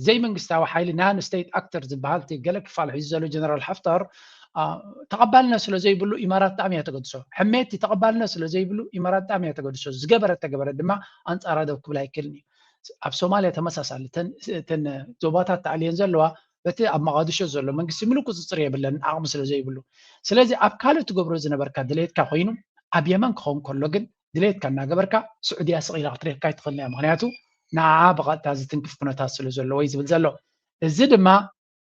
ዘይመንግስታዊ ሓይሊ ናን ስቴት ኣክተር ዝበሃል እቲ ገለ ክፋል ሒዙ ዘሎ ጀነራል ሓፍታር ተቐባልነት ስለ ዘይብሉ ኢማራት ብጣዕሚ እያ ተገድሶ። ሕሜቲ ተቐባልነት ስለ ዘይብሉ ኢማራት ብጣዕሚ እያ ተገድሶ። ዝገበረ ተገበረ ድማ ኣንፃራ ደው ክብል ኣይክእልን እዩ። ኣብ ሶማልያ ተመሳሳሊ እተን ዞባታት ተኣልየን ዘለዋ በቲ ኣብ መቓድሾ ዘሎ መንግስቲ ምሉእ ቁፅፅር የብለን ዓቕሚ ስለ ዘይብሉ። ስለዚ ኣብ ካልእ ትገብሮ ዝነበርካ ድሌትካ ኮይኑ ኣብ የመን ክኸውን ከሎ ግን ድሌትካ እናገበርካ ስዑድያ ስቕ ኢላ ክትረካ ኣይትኽእልን እያ። ምክንያቱ ንዓ ብቐጥታ ዝትንክፍ ኩነታት ስለ ዘሎ ወይ ዝብል ዘሎ እዚ ድማ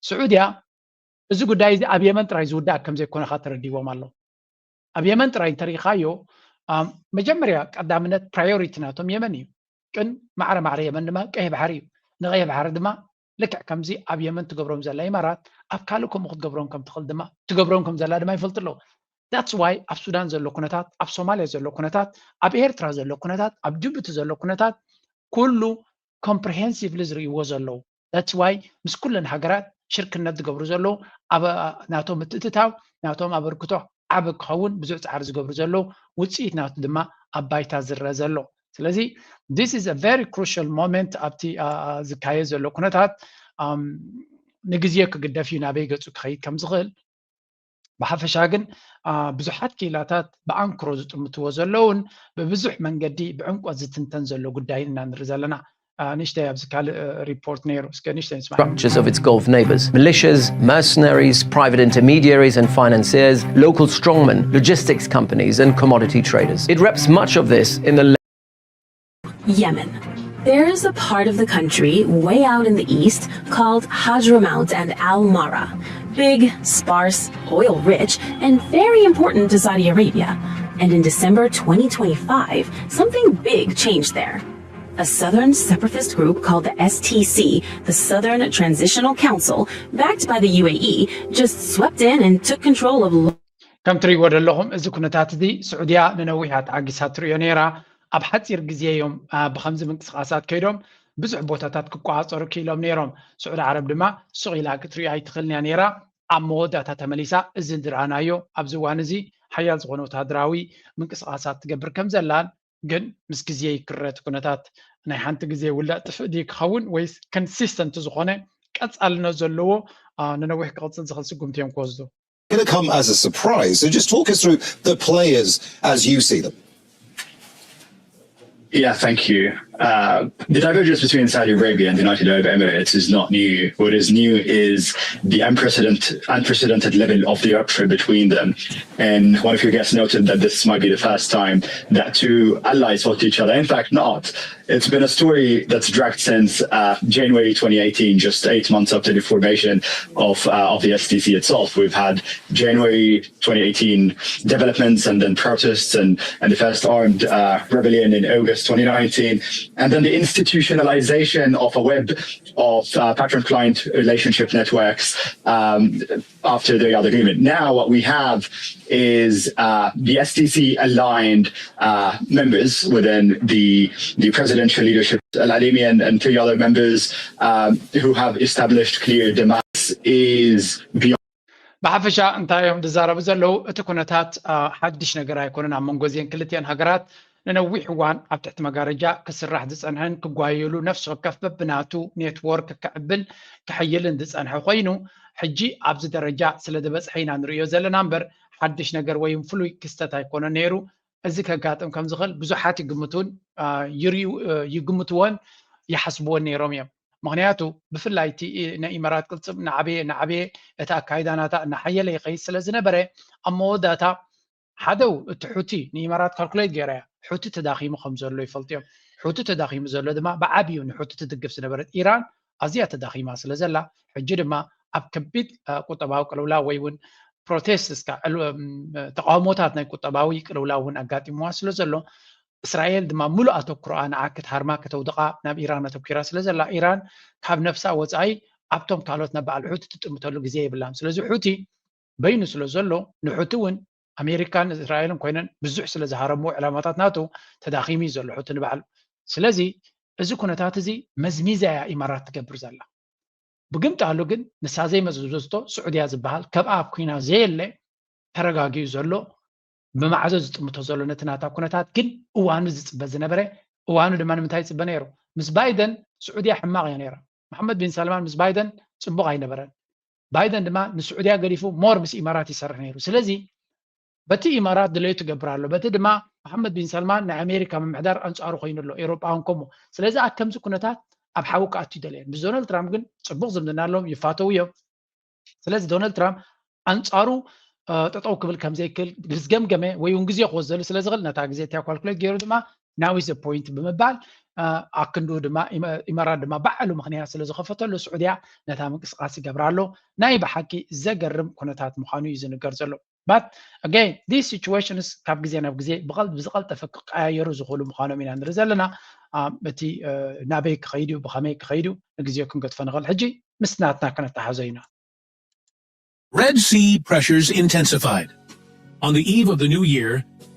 ስዑድያ እዚ ጉዳይ እዚ ኣብ የመን ጥራይ ዝውዳእ ከም ዘይኮነኻ ተረዲዎም ኣሎ። ኣብ የመን ጥራይ እንተሪኢኻዮ መጀመርያ ቀዳምነት ፕራዮሪቲ ናቶም የመን እዩ። ቅን ማዕረ ማዕረ የመን ድማ ቀይሕ ባሕሪ እዩ። ንቀይሕ ባሕሪ ድማ ልክዕ ከምዚ ኣብ የመን ትገብሮም ዘላ ኢማራት ኣብ ካልእ ከምኡ ክትገብሮም ከም ትኽእል ድማ ትገብሮም ከም ዘላ ድማ ይፈልጡ ኣለዉ። That's why ኣብ ሱዳን ዘሎ ኩነታት፣ ኣብ ሶማልያ ዘሎ ኩነታት፣ ኣብ ኤርትራ ዘሎ ኩነታት፣ ኣብ ጅቡቲ ዘሎ ኩነታት ኩሉ ኮምፕሪሄንሲቭሊ ዝርእይዎ ዘለዉ። That's why ምስ ኩለን ሃገራት ሽርክነት ዝገብሩ ዘለዉ ኣብ ናቶም ምትእትታው ናቶም ኣበርክቶ ዓቢ ክኸውን ብዙሕ ፃዕሪ ዝገብሩ ዘለዉ ውፅኢት ናቱ ድማ ኣብ ባይታ ዝረአ ዘሎ። ስለዚ this is a very crucial moment ኣብቲ ዝካየድ ዘሎ ኩነታት ንግዜ ክግደፍ እዩ ናበይ ገፁ ክኸይድ ከም ዝኽእል። ብሓፈሻ ግን ብዙሓት ክኢላታት ብኣንክሮ ዝጥምትዎ ዘለውን ብብዙሕ መንገዲ ብዕምቆት ዝትንተን ዘሎ ጉዳይ ኢና ንርኢ ዘለና። ንእሽተይ ኣብዚ ካልእ ሪፖርት ነይሩ እስከ ንእሽተይ ንስማዕ። Structures of its Gulf neighbors, militias, mercenaries, private intermediaries and financiers, local strongmen, logistics companies and commodity traders. It reps much of this in the Yemen. There is a part of the country way out in the east called Hadramaut and Al Mara. Big, sparse, oil rich, and very important to Saudi Arabia. And in December twenty twenty-five, something big changed there. A southern separatist group called the S T C, the Southern Transitional Council, backed by the U A E, just swept in and took control of ከም ትርእይዎ ዘለኹም እዚ ኩነታት እዚ ስዑድያ ንነዊሕ እያ ተዓጊሳ ትርእዮ ነይራ። ኣብ ሓፂር ግዜ እዮም ብከምዚ ምንቅስቃሳት ከይዶም ብዙሕ ቦታታት ክቆፃፀሩ ክኢሎም ነይሮም። ስዑዲ ዓረብ ድማ ሱቕ ኢላ ክትሪኦ ኣይትኽእልን እያ ነይራ። ኣብ መወዳእታ ተመሊሳ እዚ ዝረኣናዮ ኣብዚ እዋን እዚ ሓያል ዝኾነ ወታደራዊ ምንቅስቃሳት ትገብር ከም ዘላን ግን ምስ ግዜ ይክረቲ ኩነታት ናይ ሓንቲ ግዜ ውላእ ጥፍእ ድዩ ክኸውን ወይስ ኮንሲስተንት ዝኾነ ቀፃልነት ዘለዎ ንነዊሕ ክቕፅል ዝኽእል ስጉምቲ እዮም ክወስዱ። Going to come as a surprise. So just talk us through the players as you see them. Yeah, thank you. Uh, the divergence between Saudi Arabia and the United Arab Emirates is not new. What is new is the unprecedented, unprecedented level of the rupture between them. And one of your guests noted that this might be the first time that two allies fought each other. In fact, not. It's been a story that's dragged since uh, January twenty eighteen, just eight months after the formation of uh, of the S D C itself. We've had January twenty eighteen developments and then protests and, and the first armed uh, rebellion in August twenty nineteen, and then the institutionalization of a web of uh, patron-client relationship networks um, after the Riyadh agreement. Now what we have is uh, the S D C aligned uh, members within the, the presidential leadership, Al-Alimi and, and three other members um, who have established clear demands is beyond ብሓፈሻ እንታይ እዮም ዝዛረቡ ዘለዉ? እቲ ኩነታት ሓድሽ ነገር ኣይኮነን። ኣብ መንጎ እዚአን ክልቲአን ሃገራት ንነዊሕ እዋን ኣብ ትሕቲ መጋረጃ ክስራሕ ዝጸንሐን ክጓየሉ ነፍሲ ወከፍ በብናቱ ኔትወርክ ክዕብን ክሕይልን ዝጸንሐ ኮይኑ፣ ሕጂ ኣብዚ ደረጃ ስለ ዝበጽሐ ኢና ንርእዮ ዘለና እምበር ሓድሽ ነገር ወይም ፍሉይ ክስተት ኣይኮነን ነይሩ። እዚ ከጋጥም ከም ዝኽእል ብዙሓት ይግምቱን ይግምትዎን ይሓስብዎን ነይሮም እዮም። ምክንያቱ ብፍላይ ናይ ኢማራት ቅልፅም ናዕበየ ናዕበየ እቲ ኣካይዳ ናታ እናሓየለ ይኸይድ ስለ ዝነበረ ኣብ መወዳእታ ሓደው እቲ ሑቲ ንኢማራት ካልኩሌት ገይራ እያ። ሑቲ ተዳኺሙ ከም ዘሎ ይፈልጡ እዮም። ሑቲ ተዳኺሙ ዘሎ ድማ ብዓብዩ ንሑቲ ትድግፍ ዝነበረት ኢራን ኣዝያ ተዳኺማ ስለ ዘላ ሕጂ ድማ ኣብ ከቢድ ቁጠባዊ ቅልውላው ወይ እውን ፕሮቴስት እስካ ተቃውሞታት ናይ ቁጠባዊ ቅልውላው እውን ኣጋጢምዋ ስለ ዘሎ እስራኤል ድማ ሙሉእ ኣተኩሮኣ ንዓ ክትሃርማ ከተውድቓ ናብ ኢራን ኣተኪራ ስለ ዘላ ኢራን ካብ ነፍሳ ወፃኢ ኣብቶም ካልኦት ናብ በዓል ሑቲ ትጥምተሉ ግዜ የብላን። ስለዚ ሑቲ በይኑ ስለ ዘሎ ንሑቲ እውን ኣሜሪካን እስራኤልን ኮይነን ብዙሕ ስለ ዝሃረምዎ ዕላማታት ናቱ ተዳኺሙ እዩ ዘሎ ሑቲ ንባዕሉ። ስለዚ እዚ ኩነታት እዚ መዝሚዛ እያ ኢማራት ትገብር ዘላ። ብግምጣሉ ግን ንሳ ዘይመዘዘቶ ስዑድያ ዝበሃል ከብኣ ኣብ ኩና ዘየለ ተረጋጊኡ ዘሎ ብማዕዶ ዝጥምቶ ዘሎ ነቲ ናታ ኩነታት ግን እዋኑ ዝፅበ ዝነበረ እዋኑ ድማ ንምንታይ ይፅበ ነይሩ? ምስ ባይደን ስዑድያ ሕማቕ እያ ነይራ። መሓመድ ቢን ሳልማን ምስ ባይደን ፅቡቕ ኣይነበረን። ባይደን ድማ ንስዑድያ ገዲፉ ሞር ምስ ኢማራት ይሰርሕ ነይሩ። ስለዚ በቲ ኢማራት ድለዩ ትገብር ኣሎ፣ በቲ ድማ መሓመድ ቢን ሳልማን ናይ ኣሜሪካ ምምሕዳር ኣንፃሩ ኮይኑ ኣሎ፣ ኤውሮጳውን ከምኡ። ስለዚ ኣብ ከምዚ ኩነታት ኣብ ሓዊ ክኣቱ ይደለየን። ምስ ዶናልድ ትራምፕ ግን ፅቡቕ ዝምድና ኣለዎም፣ ይፋተው እዮም። ስለዚ ዶናልድ ትራምፕ ኣንፃሩ ጠጠው ክብል ከምዘይክእል ዝገምገመ ወይ እውን ግዜ ክወስደሉ ስለ ዝኽእል ነታ ግዜ እቲያ ኳልኩሌት ገይሩ ድማ ናዊ ዘ ፖይንት ብምባል ኣክንዱ ድማ ኢመራት ድማ ባዕሉ ምክንያት ስለ ዝኸፈተሉ ስዑድያ ነታ ምንቅስቃስ ይገብራ ኣሎ። ናይ ብሓቂ ዘገርም ኩነታት ምዃኑ እዩ ዝንገር ዘሎ። But again, these situations ካብ ግዜ ናብ ግዜ ብዝቐልጠፈ ክቀያየሩ ዝኽእሉ ምዃኖም ኢና ንርኢ ዘለና። እቲ ናበይ ክኸይድ እዩ ብኸመይ ክኸይድ እዩ ንግዜው ክንገድፎ ንኽእል። ሕጂ ምስ ናትና ክነተሓዞ ኢና። Red Sea pressures intensified. On the eve of the new year,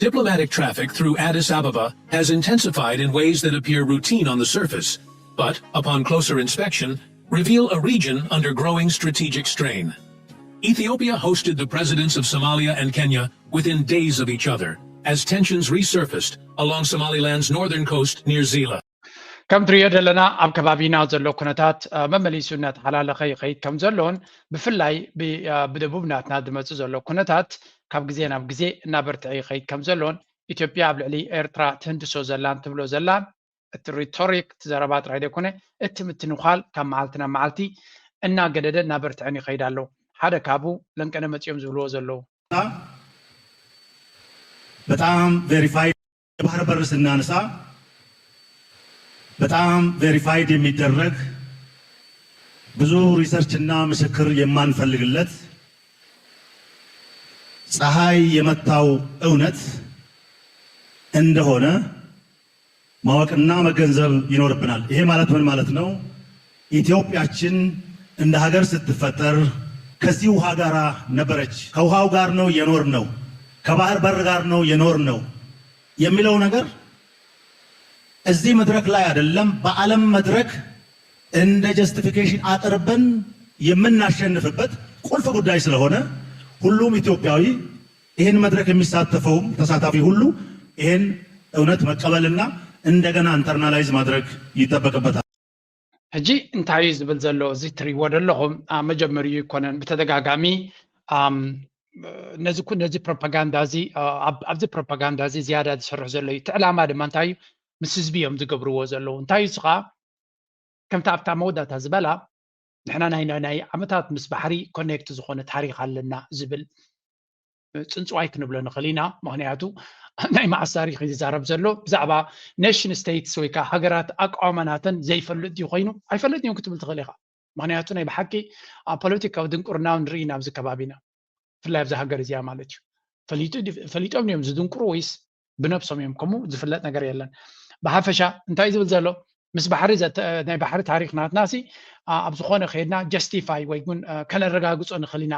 diplomatic traffic through Addis Ababa has intensified in ways that appear routine on the surface, but, upon closer inspection, reveal a region under growing strategic strain. Ethiopia hosted the presidents of Somalia and Kenya within days of each other, as tensions resurfaced along Somaliland's northern coast near Zila. ከም ትሪኦ ዘለና ኣብ ከባቢና ዘሎ ኩነታት መመሊሱ እናተሓላለኸ ይኸይድ ከም ዘሎን ብፍላይ ብደቡብ ናትና ዝመፅእ ዘሎ ኩነታት ካብ ግዜ ናብ ግዜ እናበርትዐ ይኸይድ ከም ዘሎን ኢትዮጵያ ኣብ ልዕሊ ኤርትራ ትህንድሶ ዘላን ትብሎ ዘላን እቲ ሪቶሪክ እቲ ዘረባ ጥራይ ዘይኮነ እቲ ምትንዃል ካብ መዓልቲ ናብ መዓልቲ እናገደደ እናበርትዐን ይኸይድ ኣሎ። ሓደ ካብኡ ለንቀነ መፂኦም ዝብልዎ ዘለዉ በጣም ቬሪፋይድ የባህር በር ስናነሳ በጣም ቬሪፋይድ የሚደረግ ብዙ ሪሰርች እና ምስክር የማንፈልግለት ፀሐይ የመታው እውነት እንደሆነ ማወቅና መገንዘብ ይኖርብናል። ይሄ ማለት ምን ማለት ነው? ኢትዮጵያችን እንደ ሀገር ስትፈጠር ከዚህ ውሃ ጋር ነበረች። ከውሃው ጋር ነው የኖርነው፣ ከባህር በር ጋር ነው የኖርነው የሚለው ነገር እዚህ መድረክ ላይ አይደለም፣ በዓለም መድረክ እንደ ጀስቲፊኬሽን አቅርበን የምናሸንፍበት ቁልፍ ጉዳይ ስለሆነ ሁሉም ኢትዮጵያዊ ይህን መድረክ የሚሳተፈውም ተሳታፊ ሁሉ ይህን እውነት መቀበልና እንደገና ኢንተርናላይዝ ማድረግ ይጠበቅበታል። ሕጂ እንታይ እዩ ዝብል ዘሎ እዚ ትሪእዎ ዘለኹም መጀመሪኡ ይኮነን ብተደጋጋሚ ነዚ ነዚ ፕሮፓጋንዳ እዚ ኣብዚ ፕሮፓጋንዳ እዚ ዝያዳ ዝሰርሕ ዘሎ እዩ። እቲ ዕላማ ድማ እንታይ እዩ? ምስ ህዝቢ እዮም ዝገብርዎ ዘለዉ። እንታይ እዩ ስኻ ከምቲ ኣብታ መወዳእታ ዝበላ ንሕና ናይ ናይ- ናይ ዓመታት ምስ ባሕሪ ኮኔክት ዝኾነ ታሪኽ ኣለና ዝብል ጽንጽዋይ ክንብሎ ንኽእል ኢና። ምኽንያቱ ናይ መዓስ ታሪኽ እዩ ዝዛረብ ዘሎ? ብዛዕባ ኔሽን ስቴትስ ወይ ከዓ ሃገራት ኣቃውማናተን ዘይፈልጥ ድዩ ኮይኑ? ኣይፈልጥ እዮም ክትብል ትኽእል ኢኻ። ምኽንያቱ ናይ ብሓቂ ኣብ ፖለቲካዊ ድንቁርና ንርኢ ኢና ኣብዚ ከባቢና፣ ብፍላይ ኣብዚ ሃገር እዚኣ ማለት እዩ። ፈሊጡ ድዩ- ፈሊጦም እዮም ዝድንቁሩ ወይስ ብነብሶም እዮም? ከምኡ ዝፍለጥ ነገር የለን። ብሓፈሻ እንታይ እዩ ዝብል ዘሎ? ምስ ባሕሪ ዘተ- ናይ ባሕሪ ታሪኽ ናትና ሲ ኣብ ዝኾነ ከይድና ጀስቲፋይ ወይ እውን ከነረጋግጾ ንኽእል ኢና።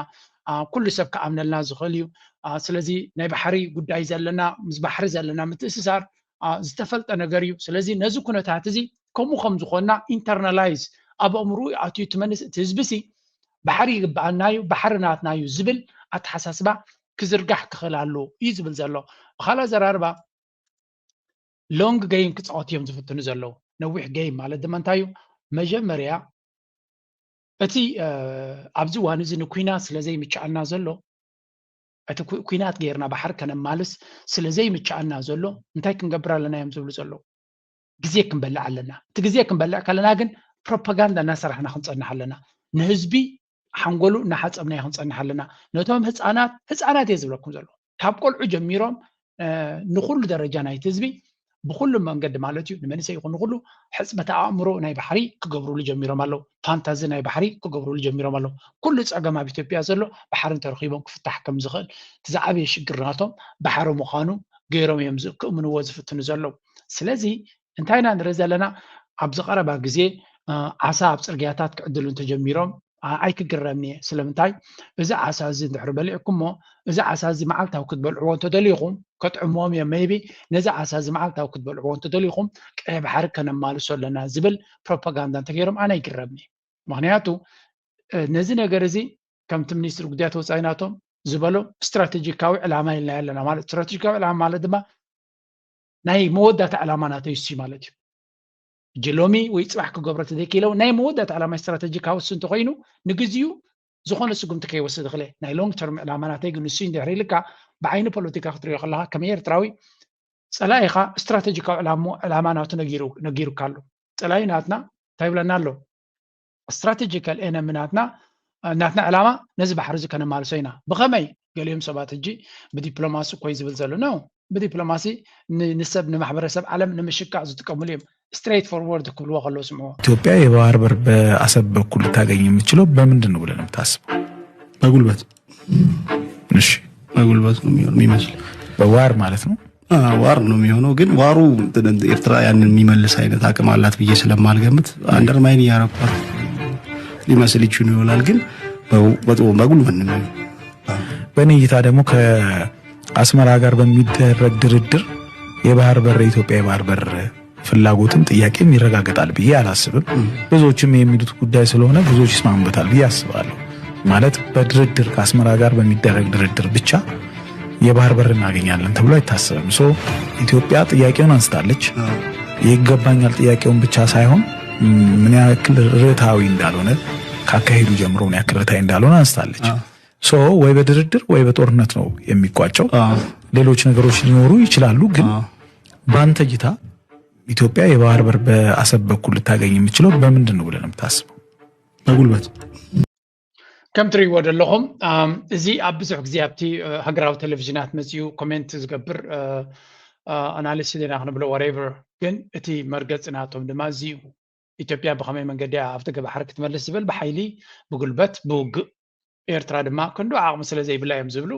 ኩሉ ሰብ ክኣምነልና ዝኽእል እዩ። ስለዚ ናይ ባሕሪ ጉዳይ ዘለና ምስ ባሕሪ ዘለና ምትእስሳር ዝተፈልጠ ነገር እዩ። ስለዚ ነዚ ኩነታት እዚ ከምኡ ከም ዝኾንና ኢንተርናላይዝ ኣብ ኣእምርኡ ኣትዩ እቲ መንስ እቲ ህዝቢ ሲ ባሕሪ ይግብኣና እዩ፣ ባሕሪ ናትና እዩ ዝብል ኣተሓሳስባ ክዝርጋሕ ክኽእል ኣለዎ እዩ ዝብል ዘሎ። ብኻልእ ኣዘራርባ ሎንግ ገይም ክፃወቱ እዮም ዝፍትኑ ዘለዉ። ነዊሕ ገይም ማለት ድማ እንታይ እዩ? መጀመርያ እቲ ኣብዚ እዋን እዚ ንኩናት ስለ ዘይምችኣልና ዘሎ እቲ ኩናት ገይርና ባሕሪ ከነማልስ ስለ ዘይምችኣና ዘሎ እንታይ ክንገብር ኣለና እዮም ዝብሉ ዘለዉ። ግዜ ክንበልዕ ኣለና። እቲ ግዜ ክንበልዕ ከለና ግን ፕሮፓጋንዳ እናሰራሕና ክንፀንሕ ኣለና። ንህዝቢ ሓንጎሉ እናሓፀብናዮ ክንፀንሕ ኣለና። ነቶም ህፃናት ህፃናት እየ ዝብለኩም ዘሎ ካብ ቆልዑ ጀሚሮም ንኩሉ ደረጃ ናይቲ ህዝቢ ብኩሉ መንገዲ ማለት እዩ ንመንእሰይ ይኹን ንኩሉ ሕፅመተ ኣእምሮ ናይ ባሕሪ ክገብሩሉ ጀሚሮም ኣለዉ። ፋንታዚ ናይ ባሕሪ ክገብሩሉ ጀሚሮም ኣለዉ። ኩሉ ፀገም ኣብ ኢትዮጵያ ዘሎ ባሕሪ እንተረኺቦም ክፍታሕ ከም ዝኽእል እቲ ዝዓበየ ሽግር ናቶም ባሕሪ ምዃኑ ገይሮም እዮም ክእምንዎ ዝፍትኑ ዘለዉ። ስለዚ እንታይ ኢና ንርኢ ዘለና? ኣብዚ ቀረባ ግዜ ዓሳ ኣብ ፅርግያታት ክዕድሉ እንተጀሚሮም ኣይክግረምን እየ። ስለምንታይ? እዚ ዓሳ እዚ እንድሕር በሊዕኩሞ እዚ ዓሳ እዚ መዓልታዊ ክትበልዕዎ እንተደሊኹም ከጥዕምዎም እዮም። ሜይቢ ነዚ ዓሳ እዚ መዓልታዊ ክትበልዕዎ እንተደሊኹም ቀይ ባሕሪ ከነማልሶ ኣለና ዝብል ፕሮፓጋንዳ እንተገይሮም ኣነ ኣይግረምን እየ። ምክንያቱ ነዚ ነገር እዚ ከምቲ ሚኒስትሪ ጉዳያት ወፃኢ ናቶም ዝበሎ ስትራቴጂካዊ ዕላማ ኢልና ኣለና። ማለት ስትራቴጂካዊ ዕላማ ማለት ድማ ናይ መወዳእታ ዕላማ ናተይ እሱ ማለት እዩ። እጂ ሎሚ ወይ ፅባሕ ክገብሮ ተዘይክኢለው ናይ መወዳእታ ዕላማ ስትራቴጂካዊ እሱ እንተኮይኑ ንግዚኡ ዝኾነ ስጉምቲ ከይወስድ ይኽእል። ናይ ሎንግ ተርም ዕላማ ናተይ ግን ንሱ እንድሕር ኢልካ ብዓይኒ ፖለቲካ ክትሪኦ ከለካ ከም ኤርትራዊ ፀላኢኻ ስትራቴጂካዊ ዕላማ ናቱ ነጊሩካ ኣሎ። ፀላኢ ናትና እንታይ ይብለና ኣሎ? ስትራቴጂካል ኤነሚ ናትና ናትና ዕላማ ነዚ ባሕሪ እዚ ከነማልሶ ኢና። ብኸመይ? ገሊኦም ሰባት ሕጂ ብዲፕሎማሲ እኮ እዩ ዝብል ዘሎ ነው። ብዲፕሎማሲ ንሰብ ንማሕበረሰብ ዓለም ንምሽካዕ ዝጥቀምሉ እዮም። ስትሬት ፎርወርድ ክብልዎ ከለዉ ስምዑ። ኢትዮጵያ የባህር በር በአሰብ በኩል ልታገኝ የምትችለው በምንድን ነው ብለህ ነው የምታስበው? በጉልበት እሺ በጉልበት ነው የሚሆን የሚመስል በዋር ማለት ነው። ዋር ነው የሚሆነው። ግን ዋሩ ኤርትራ ያንን የሚመልስ አይነት አቅም አላት ብዬ ስለማልገምት አንደርማይን እያረኳት ሊመስል ይችሉ ይሆናል። ግን በጉልበት ነው የሚሆነው። በእኔ እይታ ደግሞ ከአስመራ ጋር በሚደረግ ድርድር የባህር በር የኢትዮጵያ የባህር በር ፍላጎትም ጥያቄም ይረጋገጣል ብዬ አላስብም። ብዙዎችም የሚሉት ጉዳይ ስለሆነ ብዙዎች ይስማሙበታል ብዬ አስባለሁ። ማለት በድርድር ከአስመራ ጋር በሚደረግ ድርድር ብቻ የባህር በር እናገኛለን ተብሎ አይታሰብም። ሶ ኢትዮጵያ ጥያቄውን አንስታለች። ይገባኛል ጥያቄውን ብቻ ሳይሆን ምን ያክል ርትዓዊ እንዳልሆነ ካካሄዱ ጀምሮ ምን ያክል ርትዓዊ እንዳልሆነ አንስታለች። ሶ ወይ በድርድር ወይ በጦርነት ነው የሚቋጨው። ሌሎች ነገሮች ሊኖሩ ይችላሉ። ግን በአንተ እይታ ኢትዮጵያ የባህር በር በአሰብ በኩል ልታገኝ የምትችለው በምንድን ነው ብለህ ነው የምታስበው? በጉልበት ከም ትሪእዎ ዘለኹም እዚ ኣብ ብዙሕ ግዜ ኣብቲ ሃገራዊ ቴሌቪዥናት መፅኡ ኮሜንት ዝገብር ኣናሊስት ዜና ክንብሎ ወሬቨር፣ ግን እቲ መርገፂ ናቶም ድማ እዚ እዩ። ኢትዮጵያ ብኸመይ መንገዲ ኣብቲ ገባሕሪ ክትመልስ ዝብል ብሓይሊ ብጉልበት ብውግእ ኤርትራ ድማ ክንዶ ዓቕሚ ስለ ዘይብላ እዮም ዝብሉ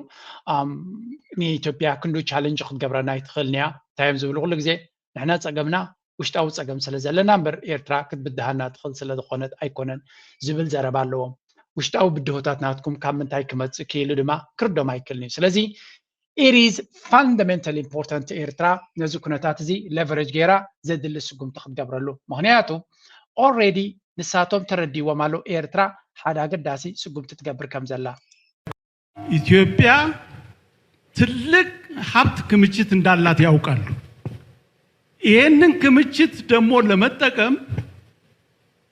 ንኢትዮጵያ ክንዶ ቻለንጅ ክትገብረና ኣይትኽእልን እያ። እንታይ እዮም ዝብሉ ኩሉ ግዜ ንሕና ፀገምና ውሽጣዊ ፀገም ስለ ዘለና እምበር ኤርትራ ክትብድሃና ትኽእል ስለ ዝኾነት ኣይኮነን ዝብል ዘረባ ኣለዎም። ውሽጣዊ ብድሆታት ናትኩም ካብ ምንታይ ክመፅእ ክኢሉ ድማ ክርዶም ኣይክእልን እዩ። ስለዚ it is fundamental important ኤርትራ ነዚ ኩነታት እዚ leverage ገይራ ዘድሊ ስጉምቲ ክትገብረሉ። ምክንያቱ already ንሳቶም ተረዲዎም ኣለዉ ኤርትራ ሓደ ኣገዳሲ ስጉምቲ ትገብር ከም ዘላ። ኢትዮጵያ ትልቅ ሀብት ክምችት እንዳላት ያውቃሉ። ይህንን ክምችት ደግሞ ለመጠቀም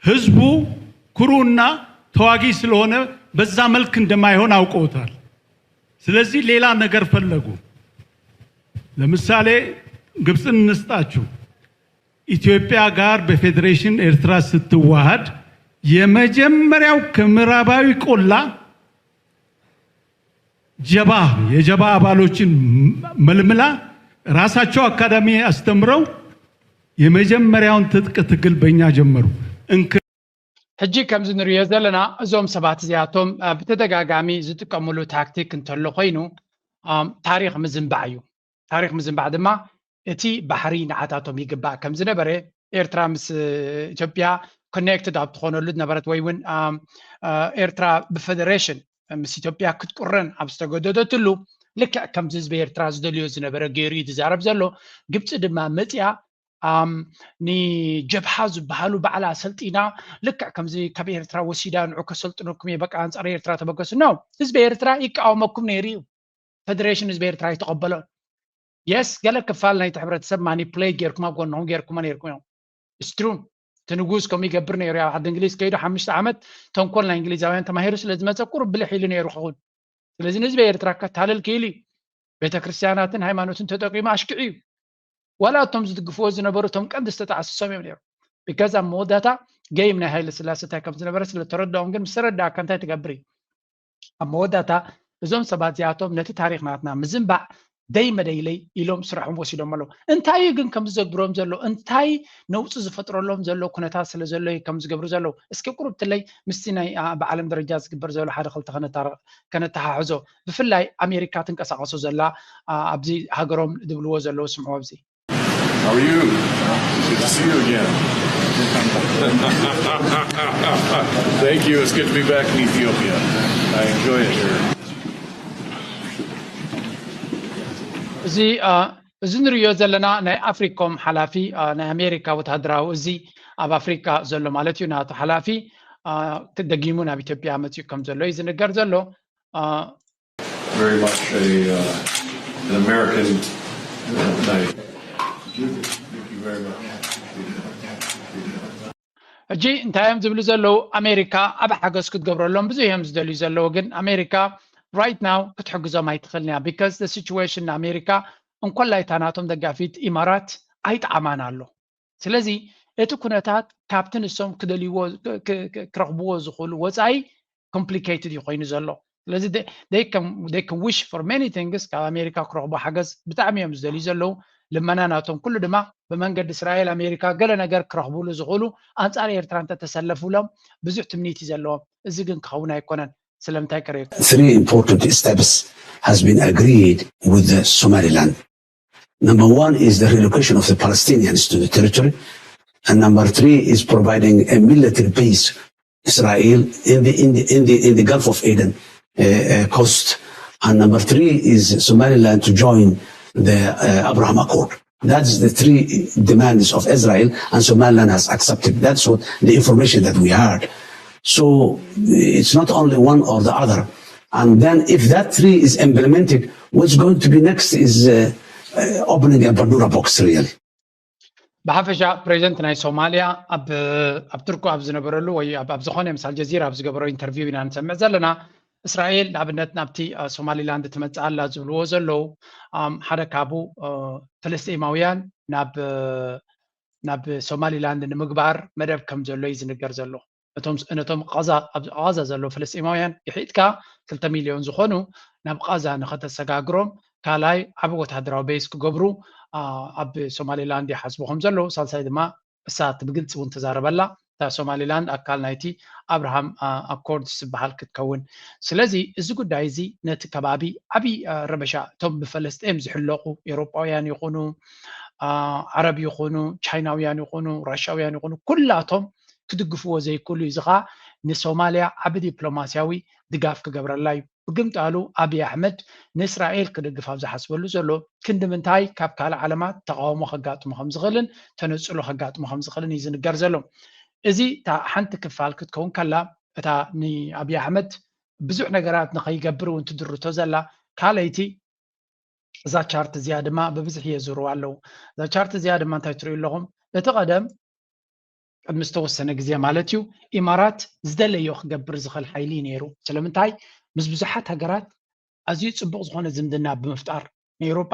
ህዝቡ ኩሩና ተዋጊ ስለሆነ በዛ መልክ እንደማይሆን አውቀውታል። ስለዚህ ሌላ ነገር ፈለጉ። ለምሳሌ ግብፅን እንስጣችሁ። ኢትዮጵያ ጋር በፌዴሬሽን ኤርትራ ስትዋሃድ የመጀመሪያው ከምዕራባዊ ቆላ ጀባ የጀባ አባሎችን መልምላ ራሳቸው አካዳሚ አስተምረው የመጀመሪያውን ትጥቅ ትግል በእኛ ጀመሩ። እንክ- ሕጂ ከምዚ ንሪኦ ዘለና እዞም ሰባት እዚኣቶም ብተደጋጋሚ ዝጥቀምሉ ታክቲክ እንተሎ ኮይኑ ታሪክ ምዝንባዕ እዩ። ታሪክ ምዝንባዕ ድማ እቲ ባሕሪ ንዓታቶም ይግባእ ከም ዝነበረ ኤርትራ ምስ ኢትዮጵያ ኮኔክትድ ኣብ ትኾነሉ ዝነበረት ወይ እውን ኤርትራ ብፌደሬሽን ምስ ኢትዮጵያ ክትቁረን ኣብ ዝተገደደትሉ ልክዕ ከምዚ ህዝቢ ኤርትራ ዝደልዮ ዝነበረ ገይሩ እዩ ዝዛረብ ዘሎ። ግብፂ ድማ መፅያ ንጀብሃ ዝበሃሉ ባዕላ ሰልጢና ልክዕ ከምዚ ካብ ኤርትራ ወሲዳ ንዑ ከሰልጥነኩም እየ በቃ ኣንፃር ኤርትራ ተበገሱ ነው። ህዝቢ ኤርትራ ይቃወመኩም ነይሩ እዩ። ፌደሬሽን ህዝቢ ኤርትራ ይተቐበሎን። የስ ገለ ክፋል ናይቲ ሕብረተሰብ ማኒፕሌት ጌርኩም ኣብ ጎንኹም ጌርኩሞ ነይርኩም እዮም። ስትሩ እቲ ንጉስ ከምኡ ይገብር ነይሩ ኣብ ዓዲ እንግሊዝ ከይዱ ሓሙሽተ ዓመት ተንኮል ናይ እንግሊዛውያን ተማሂሩ ስለ ዝመፀ ቁሩብ ብልሕ ኢሉ ነይሩ ክኸውን። ስለዚ ንህዝቢ ኤርትራ ከታልል ክኢሉ እዩ። ቤተክርስትያናትን ሃይማኖትን ተጠቂሙ ኣሽኪዑ እዩ። ዋላ እቶም ዝድግፍዎ ዝነበሩ እቶም ቀንዲ ዝተጣዕሱ ሰም እዮም ነይሩ። ቢካዝ ኣብ መወዳእታ ገይም ናይ ሃይለ ስላሴ እንታይ ከም ዝነበረ ስለ ተረድኦም ግን ምስ ተረዳእካ እንታይ ትገብር እዩ። ኣብ መወዳእታ እዞም ሰባት እዚኣቶም ነቲ ታሪክ ናትና ምዝንባዕ ደይ መደይለይ ኢሎም ስራሖም ወሲዶም ኣለዉ። እንታይ እዩ ግን ከምዚ ዘግብሮም ዘሎ? እንታይ ነውፂ ዝፈጥረሎም ዘሎ ኩነታት ስለ ዘሎ እዩ ከም ዝገብሩ ዘለዉ? እስኪ ቁሩብ ትለይ ምስቲ ናይ ብዓለም ደረጃ ዝግበር ዘሎ ሓደ ክልተ ከነተሓሕዞ። ብፍላይ ኣሜሪካ ትንቀሳቀሶ ዘላ ኣብዚ ሃገሮም ዝብልዎ ዘለዉ ስምዑ ኣብዚ። How are you? Good to see you again. Thank you. It's good to be back in Ethiopia. I enjoy it here. እዚ እዚ ንሪኦ ዘለና ናይ ኣፍሪኮም ሓላፊ ናይ ኣሜሪካ ወታደራዊ እዚ ኣብ ኣፍሪካ ዘሎ ማለት እዩ ናቱ ሓላፊ ደጊሙ ናብ ኢትዮጵያ መፅኡ ከም ዘሎ እዩ ዝንገር ዘሎ። Very much a, uh, an American night. Thank you very much. ሕጂ እንታይ እዮም ዝብሉ ዘለዉ? ኣሜሪካ ኣብ ሓገዝ ክትገብረሎም ብዙሕ እዮም ዝደልዩ ዘለዉ፣ ግን ኣሜሪካ right now ክትሕግዞም ኣይትኽእልን እያ። Because the situation ንኣሜሪካ እንኮላይ እታ ናቶም ደጋፊት ኢማራት ኣይጠዓማን ኣሎ። ስለዚ እቲ ኩነታት ካብቲ ንሶም ክደልይዎ ክረኽብዎ ዝኽእሉ ወፃኢ complicated እዩ ኮይኑ ዘሎ። ስለዚ they can wish for many things ካብ ኣሜሪካ ክረኽቡ ሓገዝ ብጣዕሚ እዮም ዝደልዩ ዘለዉ። ልመና ናቶም ኩሉ ድማ ብመንገዲ እስራኤል ኣሜሪካ ገለ ነገር ክረኽብሉ ዝኽእሉ ኣንፃር ኤርትራ እንተተሰለፉሎም ብዙሕ ትምኒት እዩ ዘለዎም። እዚ ግን ክኸውን ኣይኮነን። ስለምንታይ ከረዩ Three important steps has been agreed with the Somaliland. Number one is the relocation of the Palestinians to the territory. And number three is providing a military base Israel in the, in the, in the, in the Gulf of Eden uh, uh, coast. And number three is Somaliland to join the uh, Abraham Accord. That's the three demands of Israel, and Somaliland has accepted. That's what the information that we heard. So it's not only one or the other. And then if that three is implemented, what's going to be next is uh, uh, opening a Pandora box, really. ብሓፈሻ ፕሬዚደንት ናይ ሶማልያ ኣብ ኣብ ቱርኩ ኣብ ዝነበረሉ ወይ ኣብ ዝኾነ ምስ ኣልጀዚራ ኣብ ዝገበሮ ኢንተርቪው ኢና ንሰምዕ ዘለና። እስራኤል ንኣብነት ናብቲ ሶማሊላንድ ትመፅእ ኣላ ዝብልዎ ዘለዉ ሓደ ካብኡ ፍልስጤማውያን ናብ ናብ ሶማሊላንድ ንምግባር መደብ ከም ዘሎ እዩ ዝንገር ዘሎ። ነቶም ቃዛ ዘለዉ ፍልስጤማውያን ግሒጥካ ክልተ ሚልዮን ዝኾኑ ናብ ቃዛ ንኸተሰጋግሮም ካልኣይ ዓቢ ወታደራዊ ቤዝ ክገብሩ ኣብ ሶማሊላንድ ይሓስቡ ከም ዘለዉ፣ ሳልሳይ ድማ እሳ እቲ ብግልፂ እውን ተዛረበላ እታ ሶማሊላንድ ኣካል ናይቲ ኣብርሃም ኣኮርድስ ዝበሃል ክትከውን። ስለዚ እዚ ጉዳይ እዚ ነቲ ከባቢ ዓብዪ ረበሻ እቶም ብፈለስጤም ዝሕለቑ ኤውሮጳውያን ይኹኑ ዓረብ ይኹኑ ቻይናውያን ይኹኑ ራሻውያን ይኹኑ ኩላቶም ክድግፍዎ ዘይክእሉ እዩ። እዚ ኸዓ ንሶማልያ ዓቢ ዲፕሎማስያዊ ድጋፍ ክገብረላ እዩ። ብግምጣሉ ኣብይ ኣሕመድ ንእስራኤል ክድግፍ ኣብ ዝሓስበሉ ዘሎ ክንዲ ምንታይ ካብ ካልእ ዓለማት ተቓውሞ ከጋጥሞ ከም ዝኽእልን ተነፅሎ ከጋጥሞ ከም ዝኽእልን እዩ ዝንገር ዘሎ። እዚ እታ ሓንቲ ክፋል ክትከውን ከላ እታ ንኣብይ ኣሕመድ ብዙሕ ነገራት ንኸይገብር እውን ትድርቶ ዘላ ካልኣይቲ እዛ ቻርት እዚኣ ድማ ብብዝሒ የዝርዋ ኣለዉ። እዛ ቻርት እዚኣ ድማ እንታይ ትርእዩ ኣለኹም? እቲ ቀደም ቅድሚ ዝተወሰነ ግዜ ማለት እዩ ኢማራት ዝደለዮ ክገብር ዝኽእል ሓይሊ እዩ ነይሩ። ስለምንታይ? ምስ ብዙሓት ሃገራት ኣዝዩ ፅቡቕ ዝኾነ ዝምድና ብምፍጣር ንኤውሮጳ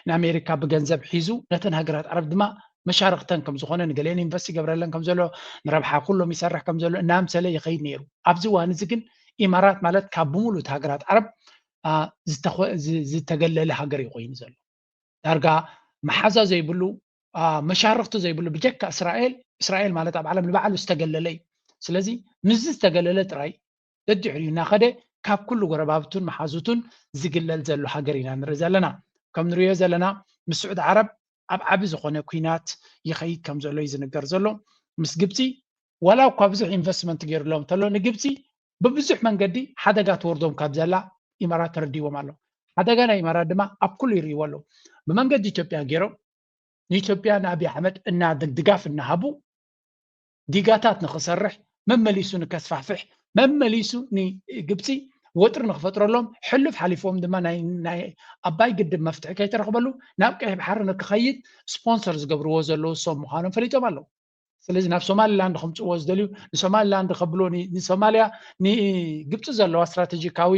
ንኣሜሪካ ብገንዘብ ሒዙ ነተን ሃገራት ዓረብ ድማ መሻርክተን ከም ዝኾነ፣ ንገሊአን ኢንቨስት ይገብረለን ከም ዘሎ፣ ንረብሓ ኩሎም ይሰርሕ ከም ዘሎ እናምሰለ ይኸይድ ነይሩ። ኣብዚ እዋን እዚ ግን ኢማራት ማለት ካብ ብምሉእ ሃገራት ዓረብ ዝተገለለ ሃገር እዩ ኮይኑ ዘሎ። ዳርጋ መሓዛ ዘይብሉ፣ መሻርክቲ ዘይብሉ፣ ብጀካ እስራኤል፣ እስራኤል ማለት ኣብ ዓለም ንባዕሉ ዝተገለለ እዩ። ስለዚ ምስዚ ዝተገለለ ጥራይ ደድሕሪኡ እናኸደ ካብ ኩሉ ጎረባብቱን መሓዙቱን ዝግለል ዘሎ ሃገር ኢና ንርኢ ዘለና። ከም ንሪኦ ዘለና ምስ ስዑዲ ዓረብ ኣብ ዓቢ ዝኾነ ኲናት ይኸይድ ከም ዘሎ እዩ ዝንገር ዘሎ። ምስ ግብፂ ዋላ እኳ ብዙሕ ኢንቨስትመንት ገይሩሎም እንተሎ፣ ንግብፂ ብብዙሕ መንገዲ ሓደጋ ትወርዶም ካብ ዘላ ኢማራት ተረዲዎም ኣሎ። ሓደጋ ናይ ኢማራት ድማ ኣብ ኩሉ ይርእይዎ ኣለዉ። ብመንገዲ ኢትዮጵያ ገይሮም ንኢትዮጵያ ንኣብይ ኣሕመድ እና ድጋፍ እናሃቡ ዲጋታት ንክሰርሕ፣ መመሊሱ ንከስፋሕፍሕ፣ መመሊሱ ንግብፂ ወጥሪ ንክፈጥረሎም፣ ሕሉፍ ሓሊፎም ድማ ናይ ኣባይ ግድብ መፍትሒ ከይተረክበሉ ናብ ቀይሕ ባሕሪ ንክኸይድ ስፖንሰር ዝገብርዎ ዘለዉ ሰብ ምዃኖም ፈሊጦም ኣለዉ። ስለዚ ናብ ሶማሊላንድ ከምፅዎ ዝደልዩ፣ ንሶማሊላንድ ከብሎ፣ ንሶማልያ ንግብፂ ዘለዋ ስትራቴጂካዊ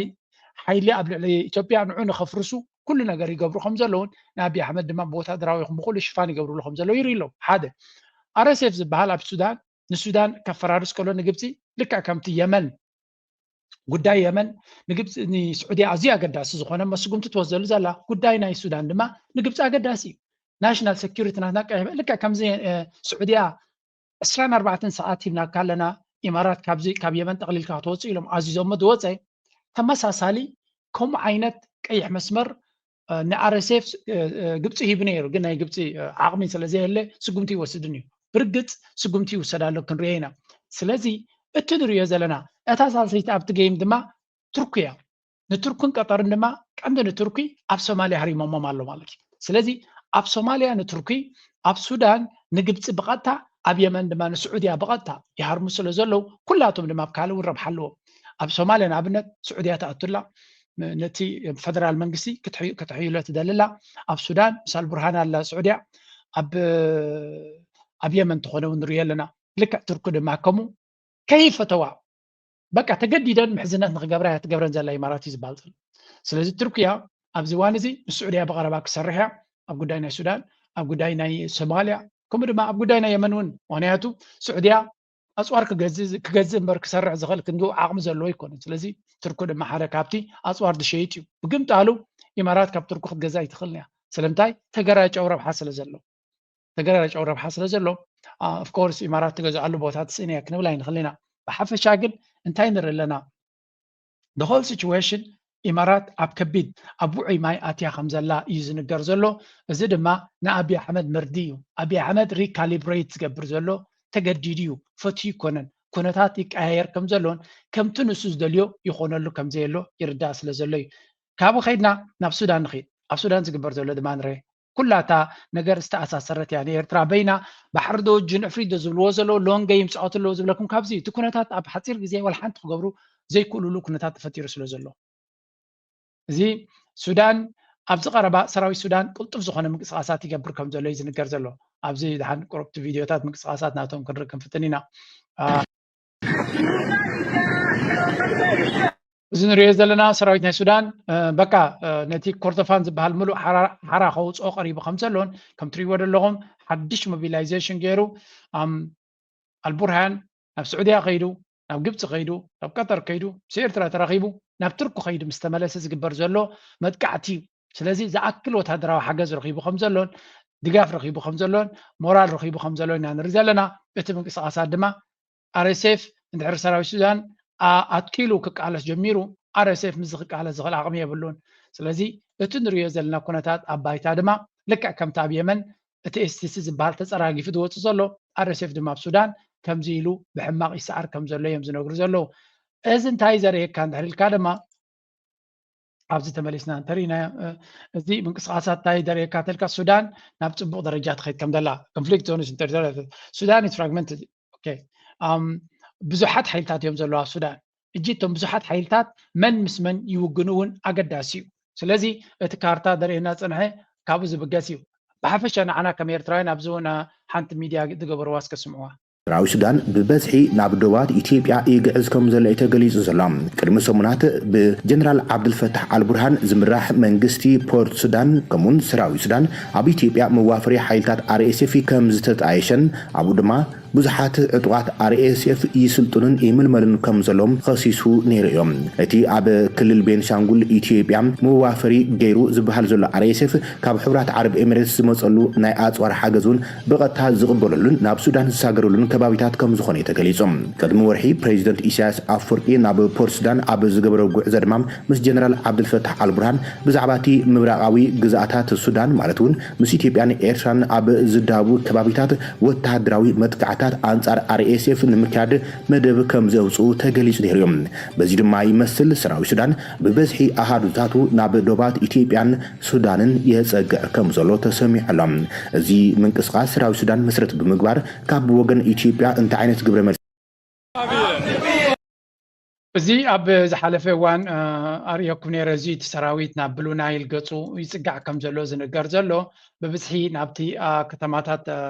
ሓይሊ ኣብ ልዕሊ ኢትዮጵያ ንዑ ንከፍርሱ ኩሉ ነገር ይገብሩ ከም ዘለውን ንኣብይ ኣሕመድ ድማ ብወታደራዊ ይኹን ብኩሉ ሽፋን ይገብርሉ ከም ዘለዉ ይርኢ ኣለዉ። ሓደ ኣርኤስኤፍ ዝበሃል ኣብ ሱዳን ንሱዳን ከፈራርስ ከሎ ንግብፂ ልክዕ ከምቲ የመን ጉዳይ የመን ንግብፂ ንስዑድያ ኣዝዩ ኣገዳሲ ዝኾነ መስጉምቲ ትወስደሉ ዘላ ጉዳይ ናይ ሱዳን ድማ ንግብፂ ኣገዳሲ እዩ። ናሽናል ሴኪሪቲ ናትና ቀይሕ ልክዕ ከምዚ ስዑድያ ዕስራን ኣርባዕተን ሰዓት ሂብናካ ኣለና ኢማራት ካብዚ ካብ የመን ጠቕሊልካ ክትወፅእ ኢሎም ኣዚዞሞ ዝወፀ ተመሳሳሊ ከምኡ ዓይነት ቀይሕ መስመር ንኣርኤስኤፍ ግብፂ ሂቡ ነይሩ። ግን ናይ ግብፂ ዓቕሚ ስለዘየለ ስጉምቲ ይወስድን እዩ። ብርግፅ ስጉምቲ ይውሰድ ኣሎ ክንሪኦ ኢና። ስለዚ እቲ ንሪኦ ዘለና እታ ሳልሰይቲ ኣብቲ ገይም ድማ ቱርኪ እያ። ንቱርክን ቀጠርን ድማ ቀንዲ ንቱርኪ ኣብ ሶማልያ ሃሪሞሞም ኣሎ ማለት እዩ። ስለዚ ኣብ ሶማልያ ንቱርኪ፣ ኣብ ሱዳን ንግብፂ ብቐጥታ፣ ኣብ የመን ድማ ንስዑድያ ብቐጥታ ይሃርሙ ስለ ዘለዉ ኩላቶም ድማ ኣብ ካልእ እውን ረብሓ ኣለዎም። ኣብ ሶማልያ ንኣብነት ስዑድያ ትኣቱላ ነቲ ፈደራል መንግስቲ ክትሕይሎ ትደልላ። ኣብ ሱዳን ምስ ኣልቡርሃን ኣላ ስዑድያ፣ ኣብ የመን ተኾነ እውን ንሪኦ ኣለና። ልክዕ ቱርኪ ድማ ከምኡ ከይፈተዋ በቃ ተገዲደን ምሕዝነት ንክገብራ እያ ትገብረን ዘላ ኢማራት እዩ ዝበሃል ዘሎ። ስለዚ ቱርክያ ኣብዚ እዋን እዚ ምስ ስዑድያ ብቐረባ ክሰርሕ እያ ኣብ ጉዳይ ናይ ሱዳን፣ ኣብ ጉዳይ ናይ ሶማልያ፣ ከምኡ ድማ ኣብ ጉዳይ ናይ የመን እውን። ምክንያቱ ስዑድያ ኣፅዋር ክገዝእ እምበር ክሰርሕ ዝኽእል ክንድኡ ዓቕሚ ዘለዎ ኣይኮነን። ስለዚ ቱርኪ ድማ ሓደ ካብቲ ኣፅዋር ዝሸይጥ እዩ። ብግምጣሉ ኢማራት ካብ ቱርኪ ክትገዝእ ኣይትኽእልን እያ። ስለምንታይ? ተገራጨው ረብሓ ስለ ዘሎ። ተገራጨው ረብሓ ስለ ዘሎ ኦፍኮርስ ኢማራት ትገዝኣሉ ቦታ ትስእን እያ ክንብል ኣይንኽእል ኢና። ብሓፈሻ ግን እንታይ ንርኢ ኣለና? The whole situation ኢማራት ኣብ ከቢድ ኣብ ውዑይ ማይ ኣትያ ከም ዘላ እዩ ዝንገር ዘሎ። እዚ ድማ ንኣብይ ኣሕመድ መርዲ እዩ። ኣብይ ኣሕመድ ሪካሊብሬት ዝገብር ዘሎ ተገዲዱ እዩ፣ ፈትዩ ይኮነን። ኩነታት ይቀያየር ከም ዘሎን ከምቲ ንሱ ዝደልዮ ይኾነሉ ከም ዘየሎ ይርዳእ ስለ ዘሎ እዩ። ካብኡ ከይድና ናብ ሱዳን ንኽድ። ኣብ ሱዳን ዝግበር ዘሎ ድማ ንርአ። ኩላታ ነገር ዝተኣሳሰረት እያ። ንኤርትራ በይና ባሕሪ ዶ ጅንዕፍሪ ዶ ዝብልዎ ዘለዉ ሎንገ ይምፅዖት ኣለዉ ዝብለኩም ካብዚ እቲ ኩነታት ኣብ ሓፂር ግዜ ወላ ሓንቲ ክገብሩ ዘይክእሉሉ ኩነታት ተፈጢሩ ስለ ዘሎ እዚ ሱዳን ኣብዚ ቀረባ ሰራዊት ሱዳን ቅልጡፍ ዝኾነ ምንቅስቃሳት ይገብር ከም ዘሎ እዩ ዝንገር ዘሎ። ኣብዚ ድሓን ቁሩብቲ ቪዲዮታት ምንቅስቃሳት ናቶም ክንርኢ ክንፍትን ኢና። እዚ ንሪኦ ዘለና ሰራዊት ናይ ሱዳን በቃ ነቲ ኮርዶፋን ዝበሃል ምሉእ ሓራ ከውፅኦ ቀሪቡ ከም ዘሎን ከም ትሪእዎ ዘለኹም ሓድሽ ሞቢላይዜሽን ገይሩ ኣልቡርሃን ናብ ስዑድያ ከይዱ፣ ናብ ግብፂ ከይዱ፣ ናብ ቀጠር ከይዱ፣ ምስ ኤርትራ ተራኺቡ ናብ ቱርኪ ከይዱ ምስ ተመለሰ ዝግበር ዘሎ መጥቃዕቲ እዩ። ስለዚ ዝኣክል ወታደራዊ ሓገዝ ረኺቡ ከም ዘሎን ድጋፍ ረኺቡ ከም ዘሎን ሞራል ረኺቡ ከም ዘሎ ኢና ንርኢ ዘለና። እቲ ምንቅስቃሳት ድማ ኣርኤስኤፍ እንድሕር ሰራዊት ሱዳን ኣትኪሉ ክቃለስ ጀሚሩ ኣርኤስኤፍ ምስዚ ክቃለስ ዝኽእል ዓቕሚ የብሉን። ስለዚ እቲ ንሪኦ ዘለና ኩነታት ኣብ ባይታ ድማ ልክዕ ከምቲ ኣብ የመን እቲ ኤስቲሲ ዝበሃል ተፀራጊፉ ዝወፅእ ዘሎ ኣርኤስኤፍ ድማ ኣብ ሱዳን ከምዚ ኢሉ ብሕማቕ ይሰዓር ከም ዘሎ እዮም ዝነግሩ ዘለዉ። እዚ እንታይ ዘርእየካ እንድሕር ኢልካ ድማ ኣብዚ ተመሊስና እንተሪእና እዚ ምንቅስቃሳት እንታይ ዘርእየካ ተልካ ሱዳን ናብ ፅቡቅ ደረጃ ትኸይድ ከም ዘላ ኮንፍሊክት ዞንስ ሱዳን ኢዝ ፍራግመንት ብዙሓት ሓይልታት እዮም ዘለዋ ሱዳን እጂ እቶም ብዙሓት ሓይልታት መን ምስ መን ይውግኑ እውን ኣገዳሲ እዩ። ስለዚ እቲ ካርታ ዘርእየና ዝፀንሐ ካብኡ ዝብገስ እዩ። ብሓፈሻ ንዓና ከም ኤርትራውያን ኣብዚ እውን ሓንቲ ሚድያ ዝገበርዋ እስከ ስምዕዋ። ሰራዊት ሱዳን ብበዝሒ ናብ ዶባት ኢትዮጵያ ይግዕዝ ከም ዘሎ እዩ ተገሊጹ ዘሎ። ቅድሚ ሰሙናት ብጀነራል ዓብዱልፈታሕ ኣልቡርሃን ዝምራሕ መንግስቲ ፖርት ሱዳን ከምኡውን ሰራዊት ሱዳን ኣብ ኢትዮጵያ መዋፈሪ ሓይልታት ኣር ኤስ ኤፍ ከም ዝተጣየሸን ኣብኡ ድማ ብዙሓት ዕጡቓት ኣር ኤስ ኤፍ ይስልጥኑን ይምልመሉን ከም ዘለዎም ከሲሱ ነይሩ እዮም። እቲ ኣብ ክልል ቤንሻንጉል ኢትዮጵያ መዋፈሪ ገይሩ ዝበሃል ዘሎ ኣር ኤስ ኤፍ ካብ ሕቡራት ዓረብ ኤሚሬትስ ዝመጸሉ ናይ ኣጽዋር ሓገዝ እውን ብቐጥታ ዝቕበለሉን ናብ ሱዳን ዝሳገረሉን ከባቢታት ከም ዝኾነ እዩ ተገሊጹ። ቅድሚ ወርሒ ፕሬዚደንት ኢሳያስ ኣፈወርቂ ናብ ፖርት ሱዳን ኣብ ዝገበሮ ጉዕዞ ድማ ምስ ጀነራል ዓብዱልፈታሕ ኣልቡርሃን ብዛዕባ እቲ ምብራቓዊ ግዝኣታት ሱዳን ማለት እውን ምስ ኢትዮጵያን ኤርትራን ኣብ ዝዳቡ ከባቢታት ወተሃደራዊ መጥቃዕታት ኣንጻር ኣር ኤስ ኤፍ ንምክያድ መደብ ከም ዘውፅኡ ተገሊጹ ነይሩ እዩ። በዚ ድማ ይመስል ሰራዊት ሱዳን ብበዝሒ ኣሃዱታቱ ናብ ዶባት ኢትዮጵያን ሱዳንን የጸግዕ ከም ዘሎ ተሰሚዑ ኣሎ። እዚ ምንቅስቃስ ሰራዊት ሱዳን መሰረት ብምግባር ካብ ወገን ኢትዮጵያ እንታይ ዓይነት ግብረ መልሲ እዚ ኣብ ዝሓለፈ እዋን ኣርእየኩም ነይረ። እዚ እቲ ሰራዊት ናብ ብሉ ናይል ገጹ ይጽጋዕ ከም ዘሎ ዝንገር ዘሎ ብብዝሒ ናብቲ ከተማታት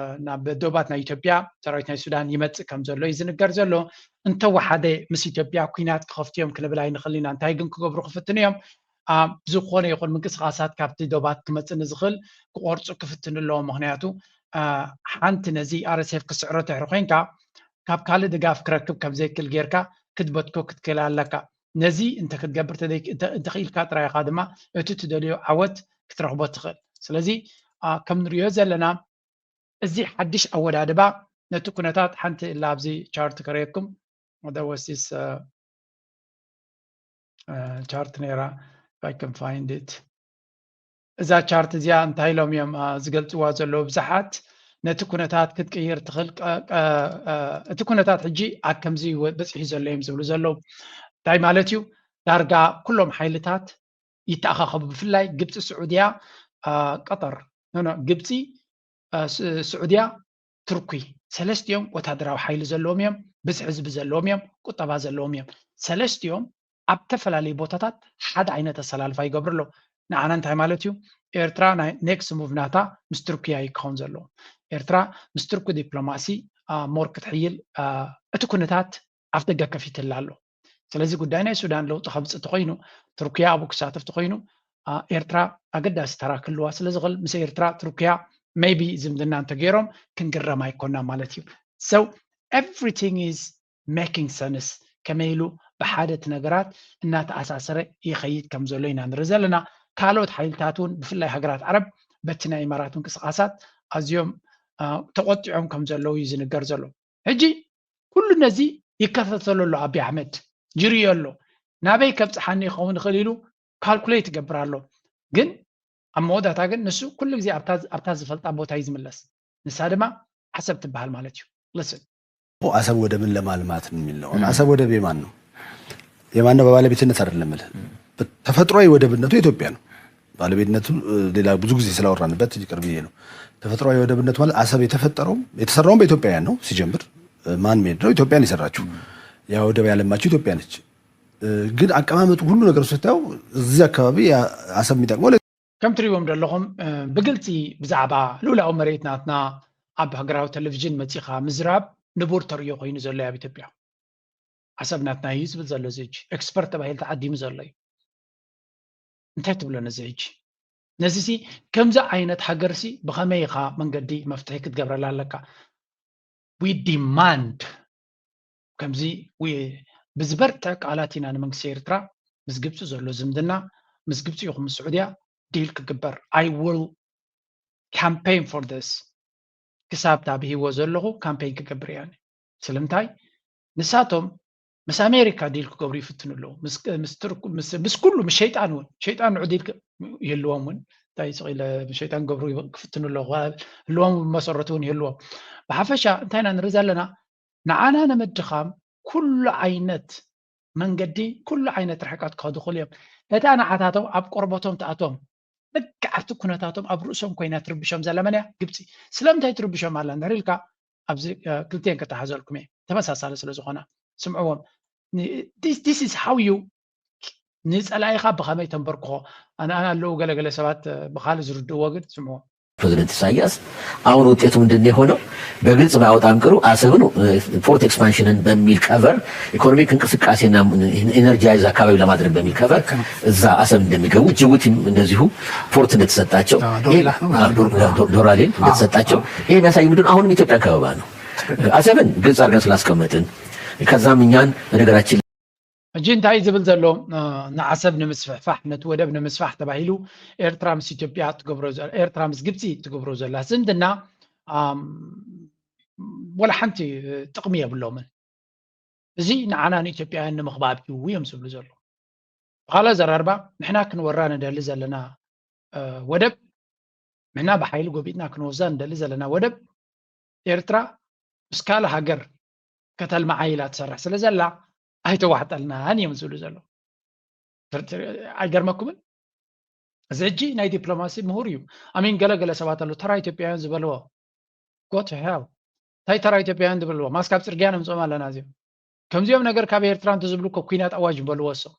ናብ ዶባት ናይ ኢትዮጵያ ሰራዊት ናይ ሱዳን ይመጽእ ከም ዘሎ እዩ ዝንገር ዘሎ። እንተወሓደ ምስ ኢትዮጵያ ኩናት ክኸፍቱ እዮም ክንብል ኣይንኽእል ኢና። እንታይ ግን ክገብሩ ክፍትኑ እዮም? ብዝኾነ ይኹን ምንቅስቃሳት ካብቲ ዶባት ክመጽእ ንዝኽእል ክቆርጹ ክፍትኑ ኣለዎም። ምክንያቱ ሓንቲ ነዚ ኣር ኤስ ኤፍ ክስዕሮ ድሕሪ ኮይንካ ካብ ካልእ ድጋፍ ክረክብ ከም ዘይክእል ጌርካ ክትበትኮ ክትክእል ኣለካ። ነዚ እንተ ክትገብር እንተኽኢልካ ጥራይ ኢኻ ድማ እቲ ትደልዮ ዓወት ክትረኽቦ ትኽእል። ስለዚ ከም ንሪኦ ዘለና እዚ ሓድሽ ኣወዳድባ ነቲ ኩነታት ሓንቲ እላ ኣብዚ ቻርት ከረየኩም ወሲስ ቻርት ነይራ if I can find it እዛ ቻርት እዚኣ እንታይ ኢሎም እዮም ዝገልፅዋ ዘለዉ ብዙሓት ነቲ ኩነታት ክትቅይር ትኽእል እቲ ኩነታት ሕጂ ኣብ ከምዚ በፂሑ ዘሎ እዮም ዝብሉ ዘለዉ እንታይ ማለት እዩ ዳርጋ ኩሎም ሓይልታት ይተኣኻኸቡ ብፍላይ ግብፂ ስዑድያ ቀጠር ግብፂ ስዑድያ ትርኩ ሰለስቲኦም ወታደራዊ ሓይሊ ዘለዎም እዮም ብዝሒ ህዝቢ ዘለዎም እዮም ቁጠባ ዘለዎም እዮም ሰለስቲኦም ኣብ ተፈላለዩ ቦታታት ሓደ ዓይነት ኣሰላልፋ ይገብሩ ኣለዉ ንዓና እንታይ ማለት እዩ ኤርትራ ናይ ኔክስት ሙቭ ናታ ምስ ትርኩያ ይከውን ዘለዎ ኤርትራ ምስ ትርኩ ዲፕሎማሲ ሞር ክትሕይል እቲ ኩነታት ኣፍ ደገ ከፊትላ ኣሎ ስለዚ ጉዳይ ናይ ሱዳን ለውጢ ከምፅእ ተኮይኑ ትርኩያ ኣብኡ ክሳተፍ ተኮይኑ ኤርትራ ኣገዳሲ ተራ ክህልዋ ስለ ዝኽእል ምስ ኤርትራ ትርኩያ maybe ዝምድና እንተገይሮም ክንግረም ኣይኮና ማለት እዩ so everything is making sense ከመይ ኢሉ ብሓደ እቲ ነገራት እናተኣሳሰረ ይኸይድ ከም ዘሎ ኢና ንርኢ ዘለና ካልኦት ሓይልታት እውን ብፍላይ ሃገራት ዓረብ በቲ ናይ ኢማራት ምንቅስቃሳት ኣዝዮም ተቆጢዖም ከም ዘለዉ እዩ ዝንገር ዘሎ ሕጂ ኩሉ ነዚ ይከታተሎ ኣሎ ኣቢ ኣሕመድ ጅርዮ ኣሎ ናበይ ከብፅሓኒ ይኸውን ይኽእል ኢሉ ካልኩሌት ይገብር ኣሎ ግን ኣብ መወዳእታ ግን ንሱ ኩሉ ግዜ ኣብታ ዝፈልጣ ቦታ እዩ ዝምለስ ንሳ ድማ ዓሰብ ትበሃል ማለት እዩ ልስን አሰብ ወደብን ለማልማት የሚል ነው። አሰብ ወደብ የማን ነው? የማን ነው? በባለቤትነት አይደለም እልህ። ተፈጥሯዊ ወደብነቱ የኢትዮጵያ ነው። ባለቤትነቱ ሌላ ብዙ ጊዜ ስላወራንበት ይቅር ብዬ ነው። ተፈጥሯዊ ወደብነቱ ማለት አሰብ የተፈጠረውም የተሰራውም በኢትዮጵያውያን ነው ሲጀምር ማን ሜድ ነው ኢትዮጵያን የሰራችው ያ ወደብ ያለማችው ኢትዮጵያ ነች። ግን አቀማመጡ ሁሉ ነገር ስታየው እዚህ አካባቢ አሰብ የሚጠቅመው ከም ትሪእዎም ዘለኹም ብግልፂ ብዛዕባ ልኡላዊ መሬት ናትና ኣብ ሃገራዊ ቴሌቪዥን መፂኻ ምዝራብ ንቡር ተርእዮ ኮይኑ ዘሎ ኣብ ኢትዮጵያ ዓሰብ ናትና እዩ ዝብል ዘሎ እዚ ሕጂ ኤክስፐርት ተባሂሉ ተዓዲሙ ዘሎ እዩ እንታይ ትብሎ ነዚ ሕጂ ነዚ ሲ ከምዚ ዓይነት ሃገር ሲ ብኸመይ ኢኻ መንገዲ መፍትሒ ክትገብረላ ኣለካ we demand ከምዚ ብዝበርትዕ ቃላት ኢና ንመንግስቲ ኤርትራ ምስ ግብፂ ዘሎ ዝምድና ምስ ግብፂ ይኹን ምስ ስዑድያ ዲል ክግበር I will campaign for this ክሳብ ታ ብሂወ ዘለኹ ካምፔን ክገብር እያ ስለምንታይ ንሳቶም ምስ ኣሜሪካ ዲል ክገብሩ ይፍትኑ ኣለዉ ምስ ኩሉ ምስ ሸይጣን እውን ሸይጣን ንዑ ዲል ይህልዎም እውን እንታይ ስቕ ኢለ ሸይጣን ገብሩ ክፍትኑ ኣለዉ ህልዎም መሰረቱ እውን ይህልዎም ብሓፈሻ እንታይ ኢና ንርኢ ዘለና ንዓና ንምድኻም ኩሉ ዓይነት መንገዲ ኩሉ ዓይነት ርሕቀት ክኸዱ ክኽእሉ እዮም። እታ ንዓታቶም ኣብ ቆርበቶም ትኣቶም፣ ልክዕ ኣብቲ ኩነታቶም ኣብ ርእሶም ኮይና ትርብሾም ዘላ መን እያ? ግብፂ። ስለምንታይ ትርብሾም ኣላ እንድሕር ኢልካ ኣብዚ ክልቲኤን ከተሓዘልኩም እየ ተመሳሳሊ ስለ ዝኾና ስምዕዎም። This is how you ንፀላኢኻ ብኸመይ ተንበርክኾ ኣነ ኣለዉ ገለገለ ሰባት ብኻልእ ዝርድእዎ ግን ስምዕዎም። ፕሬዚደንት ኢሳያስ። አሁን ውጤቱ ምንድን ነው የሆነው? በግልጽ ባያወጣም ቅሩ አሰብን ፖርት ኤክስፓንሽንን በሚል ከቨር ኢኮኖሚክ እንቅስቃሴና ኢነርጃይዝ አካባቢ ለማድረግ በሚል ከቨር እዛ አሰብ እንደሚገቡ፣ ጅቡቲም እንደዚሁ ፖርት እንደተሰጣቸው፣ ዶራሌም እንደተሰጣቸው ይሄ የሚያሳይ ምንድን አሁንም ኢትዮጵያ ከበባ ነው። አሰብን ግልጽ አድርገን ስላስቀመጥን ከዛም እኛን ነገራችን ሕጂ እንታይ ዝብል ዘሎ ንዓሰብ ንምስፍሕፋሕ ነቲ ወደብ ንምስፋሕ ተባሂሉ ኤርትራ ምስ ኢትዮጵያ ትገብሮ ኤርትራ ምስ ግብፂ ትገብሮ ዘላ ዝምድና ወላ ሓንቲ ጥቕሚ የብሎምን። እዚ ንዓና ንኢትዮጵያውያን ንምኽባብ እዩ እዮም ዝብሉ ዘሎ። ብኻልእ ዘራርባ ንሕና ክንወራ ንደሊ ዘለና ወደብ ንሕና ብሓይሊ ጎቢጥና ክንወስዳ ንደሊ ዘለና ወደብ ኤርትራ ምስ ካልእ ሃገር ከተልምዓ ኢላ ትሰርሕ ስለ ዘላ ኣይተዋሕጠልናን እዮም ዝብሉ ዘለዉ። ኣይገርመኩምን? እዚ ሕጂ ናይ ዲፕሎማሲ ምሁር እዩ። ኣሚን ገለገለ ሰባት ኣለዉ ተራ ኢትዮጵያውያን ዝበልዎ go to hell እንታይ ተራ ኢትዮጵያውያን ዝበልዎ ማስካብ ፅርግያ ነምፅኦም ኣለና እዚኦም ከምዚኦም ነገር ካብ ኤርትራ እንተዝብሉ እኮ ኩናት ኣዋጅ ምበልዎ እሶም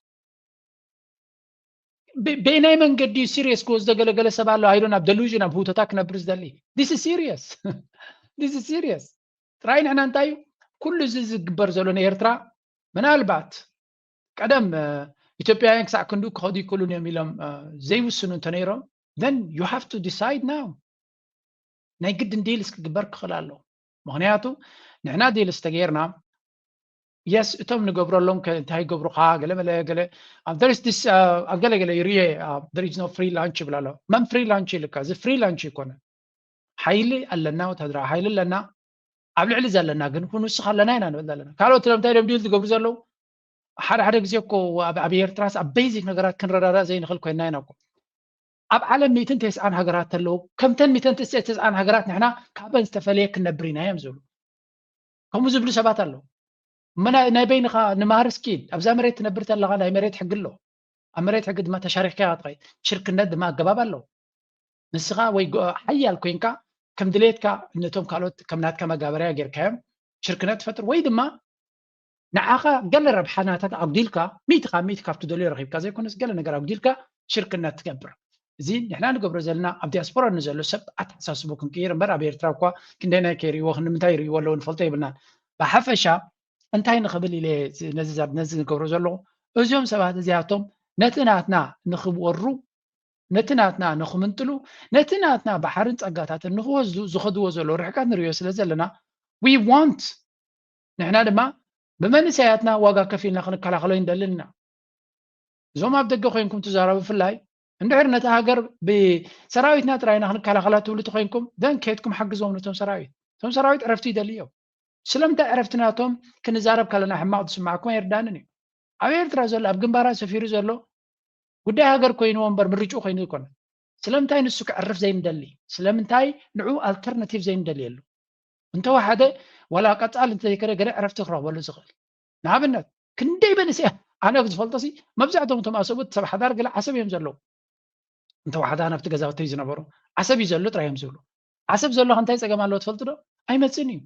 በይናይ መንገዲ ሲሪየስ ክወስዶ ገለገለ ሰብ ኣሎ ኣይዶ ናብ ደሉዥን ኣብ ህውተታ ክነብር ዝደሊ this is serious this is serious ጥራይ ንሕና እንታይ እዩ ኩሉ እዚ ዝግበር ዘሎ ንኤርትራ ምናልባት ቀደም ኢትዮጵያውያን ክሳዕ ክንዱ ክኸዱ ይክእሉን እዮም ኢሎም ዘይውስኑ እንተነይሮም then you have to decide now ናይ ግድን ዲልስ ክግበር ክኽእል ኣለዎ ምክንያቱ ንሕና ዲልስ ተገይርና የስ እቶም ንገብረሎም እንታይ ይገብሩካ ገለ መለ ገለ ኣብ ገለገለ ይርየ there is no free lunch ይብል ኣሎ መን free lunch ይልካ እዚ free lunch ይኮነ ሓይሊ ኣለና ወታደራዊ ሓይሊ ኣለና ኣብ ልዕሊ ዘለና ግን ክንውስኽ ኣለና ኢና ንብል ዘለና ካልኦት ስለምንታይ ደም ዲል ዝገብሩ ዘለዉ ሓደ ሓደ ግዜ እኮ ኣብ ኤርትራስ ኣብ ቤዚክ ነገራት ክንረዳዳእ ዘይንኽእል ኮይና ኢና እኮ ኣብ ዓለም ሚእትን ተስዓን ሃገራት ኣለዉ ከምተን ሚእትን ተስዓን ሃገራት ንሕና ካበን ዝተፈለየ ክንነብር ኢና እዮም ዝብሉ ከምኡ ዝብሉ ሰባት ኣለዉ ናይ በይንኻ ንማህር እስኪ ኣብዛ መሬት ትነብር ተለኻ ናይ መሬት ሕጊ ኣሎ ኣብ መሬት ሕጊ ድማ ተሻሪክካ ትኸይድ ሽርክነት ድማ ኣገባብ ኣለዉ ንስኻ ወይ ሓያል ኮይንካ ከም ድሌትካ ነቶም ካልኦት ከም ናትካ መጋበርያ ጌርካዮም ሽርክነት ትፈጥር ወይ ድማ ንዓኻ ገለ ረብሓ ናታት ኣጉዲልካ ሚእቲ ካብ ሚእቲ ካብቲ ደልዮ ረኺብካ ዘይኮነስ ገለ ነገር ኣጉዲልካ ሽርክነት ትገብር እዚ ንሕና ንገብሮ ዘለና ኣብ ዲያስፖራ ንዘሎ ሰብ ኣተሓሳስቡ ክንቅይር እምበር ኣብ ኤርትራ እኳ ክንደናይ ከይርእይዎ ክንምንታይ ይርእይዎ ኣለዎ ንፈልጦ ይብልናን ብሓፈሻ እንታይ ንኽብል ኢለ ነዚ ንገብሮ ዘለኹ እዚኦም ሰባት እዚኣቶም ነቲ ናትና ንኽወሩ ነቲ ናትና ንኽምንጥሉ ነቲ ናትና ባሕርን ጸጋታትን ንኽወስዱ ዝኸድዎ ዘለዉ ርሕቀት ንርእዮ ስለ ዘለና we want ንሕና ድማ ብመንእሰያትና ዋጋ ከፊልና ክንከላኸሎ ይንደሊ ኣለና እዞም ኣብ ደገ ኮይንኩም ትዛረቡ ብፍላይ እንድሕር ነቲ ሃገር ብሰራዊትና ጥራይና ክንከላኸላ ትብሉ ተኮይንኩም then ከይድኩም ሓግዞም ነቶም ሰራዊት እቶም ሰራዊት ዕረፍቲ ይደልዩ እዮም ስለምንታይ ዕረፍቲ ናቶም ክንዛረብ ከለና ሕማቕ ዝስማዕኩም ኣይርዳንን እዩ ኣብ ኤርትራ ዘሎ ኣብ ግንባራት ሰፊሩ ዘሎ ጉዳይ ሃገር ኮይንዎ እምበር ምርጭኡ ኮይኑ ይኮነ ስለምንታይ ንሱ ክዕርፍ ዘይንደሊ ስለምንታይ ንዑ ኣልተርናቲቭ ዘይንደልየሉ እንተወሓደ ዋላ ቀፃል እንተዘይከደ ገለ ዕረፍቲ ክረኽበሉ ዝኽእል ንኣብነት ክንደይ መንእሰያ ኣነ ዝፈልጦ ሲ መብዛሕቶም እቶም ኣሰብኡት ሰብ ሓዳር ገለ ዓሰብ እዮም ዘለዉ እንተወሓደ ናብቲ ገዛውተይ ዝነበሩ ዓሰብ እዩ ዘሎ ጥራይ እዮም ዝብሉ ዓሰብ ዘሎ እንታይ ፀገም ኣለዎ ትፈልጡ ዶ ኣይመፅእን እዩ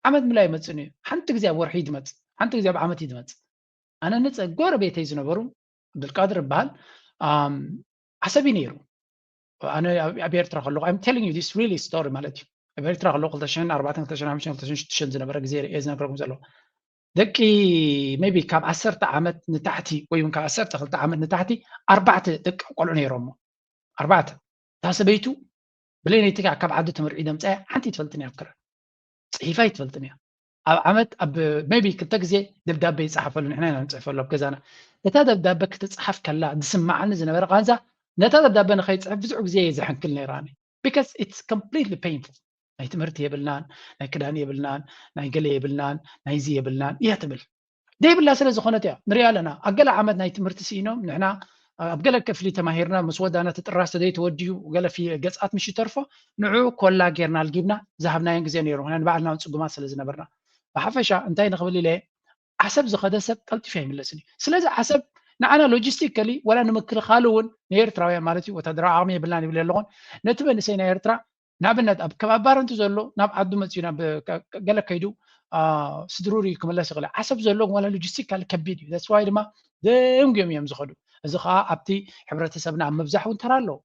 ዓመት ምላ ኣይመፅእን እዩ ሓንቲ ግዜ ኣብ ወርሒ ትመፅእ ሓንቲ ግዜ ኣብ ዓመት እዩ ትመፅእ ኣነ ንፀ ጎረቤተይ ዝነበሩ ዓብዱልቃድር ይበሃል ዓሰብ እዩ ነይሩ ኣነ ኣብ ኤርትራ ከለኹ I'm telling you this really story ማለት እዩ ኣብ ኤርትራ ከለኹ ክልተ ሽሕን ኣርባዕተን ክልተ ሽሕን ሓሙሽተን ክልተ ሽሕን ሽዱሽተን ዝነበረ ግዜ እየ ዝነግረኩም ዘለኹ ደቂ maybe ካብ ዓሰርተ ዓመት ንታሕቲ ወይ እውን ካብ ዓሰርተ ክልተ ዓመት ንታሕቲ ኣርባዕተ ደቂ ቆልዑ ነይሮሞ ኣርባዕተ እታ ሰበይቱ ብለይነይቲ ከዓ ካብ ዓዲ ተመርዒ ደምፃያ ሓንቲ ትፈልጥን እያ ኣብ ክረ ፅሒፋ ኣይትፈልጥን እያ ኣብ ዓመት ኣብ maybe ክልተ ግዜ ደብዳቤ ይፀሓፈሉ ንሕና ኢና ንፅሕፈሉ ኣብ ገዛና እታ ደብዳቤ ክትፅሓፍ ከላ ዝስማዓኒ ዝነበረ ቃንዛ ነታ ደብዳቤ ንኸይፅሕፍ ብዙሕ ግዜ እየ ዘሐንክል ነይራኒ because it's completely painful ናይ ትምህርቲ የብልናን ናይ ክዳን የብልናን ናይ ገለ የብልናን ናይዚ የብልናን እያ ትብል ደይብላ ስለ ዝኾነት እያ ንሪኣ ኣለና ኣብ ገለ ዓመት ናይ ትምህርቲ ስኢኖም ንሕና ኣብ ገለ ክፍሊ ተማሂርና ምስ ወዳና ትጥራስ ተዘይተወድዩ ገለ ገፃት ምሽ ይተርፎ ንዑ ኮላ ጌርና ኣልጊብና ዝሃብናዮን ግዜ ነይሩ ምክንያት ንባዕልና እውን ፅጉማት ስለ ዝነበርና ብሓፈሻ እንታይ ንኽብል ኢለ ዓሰብ ዝኸደ ሰብ ቀልጢፉ ኣይምለስን እዩ ስለዚ ዓሰብ ንዓና ሎጂስቲካሊ ወላ ንምክልኻሉ እውን ንኤርትራውያን ማለት እዩ ወታደራዊ ዓቕሚ የብልናን ይብል ኣለኹን ነቲ መንእሰይ ናይ ኤርትራ ንኣብነት ኣብ ከባቢ ባረንቱ ዘሎ ናብ ዓዱ መፅዩ ናብ ገለ ከይዱ ስድሩር እዩ ክምለስ ይኽእል ዓሰብ ዘሎ ዋላ ሎጂስቲካሊ ከቢድ እዩ that's why ድማ ደንጉዮም እዮም ዝኸዱ እዚ ከዓ ኣብቲ ሕብረተሰብና ኣብ ምብዛሕ እውን ተራ ኣለዎ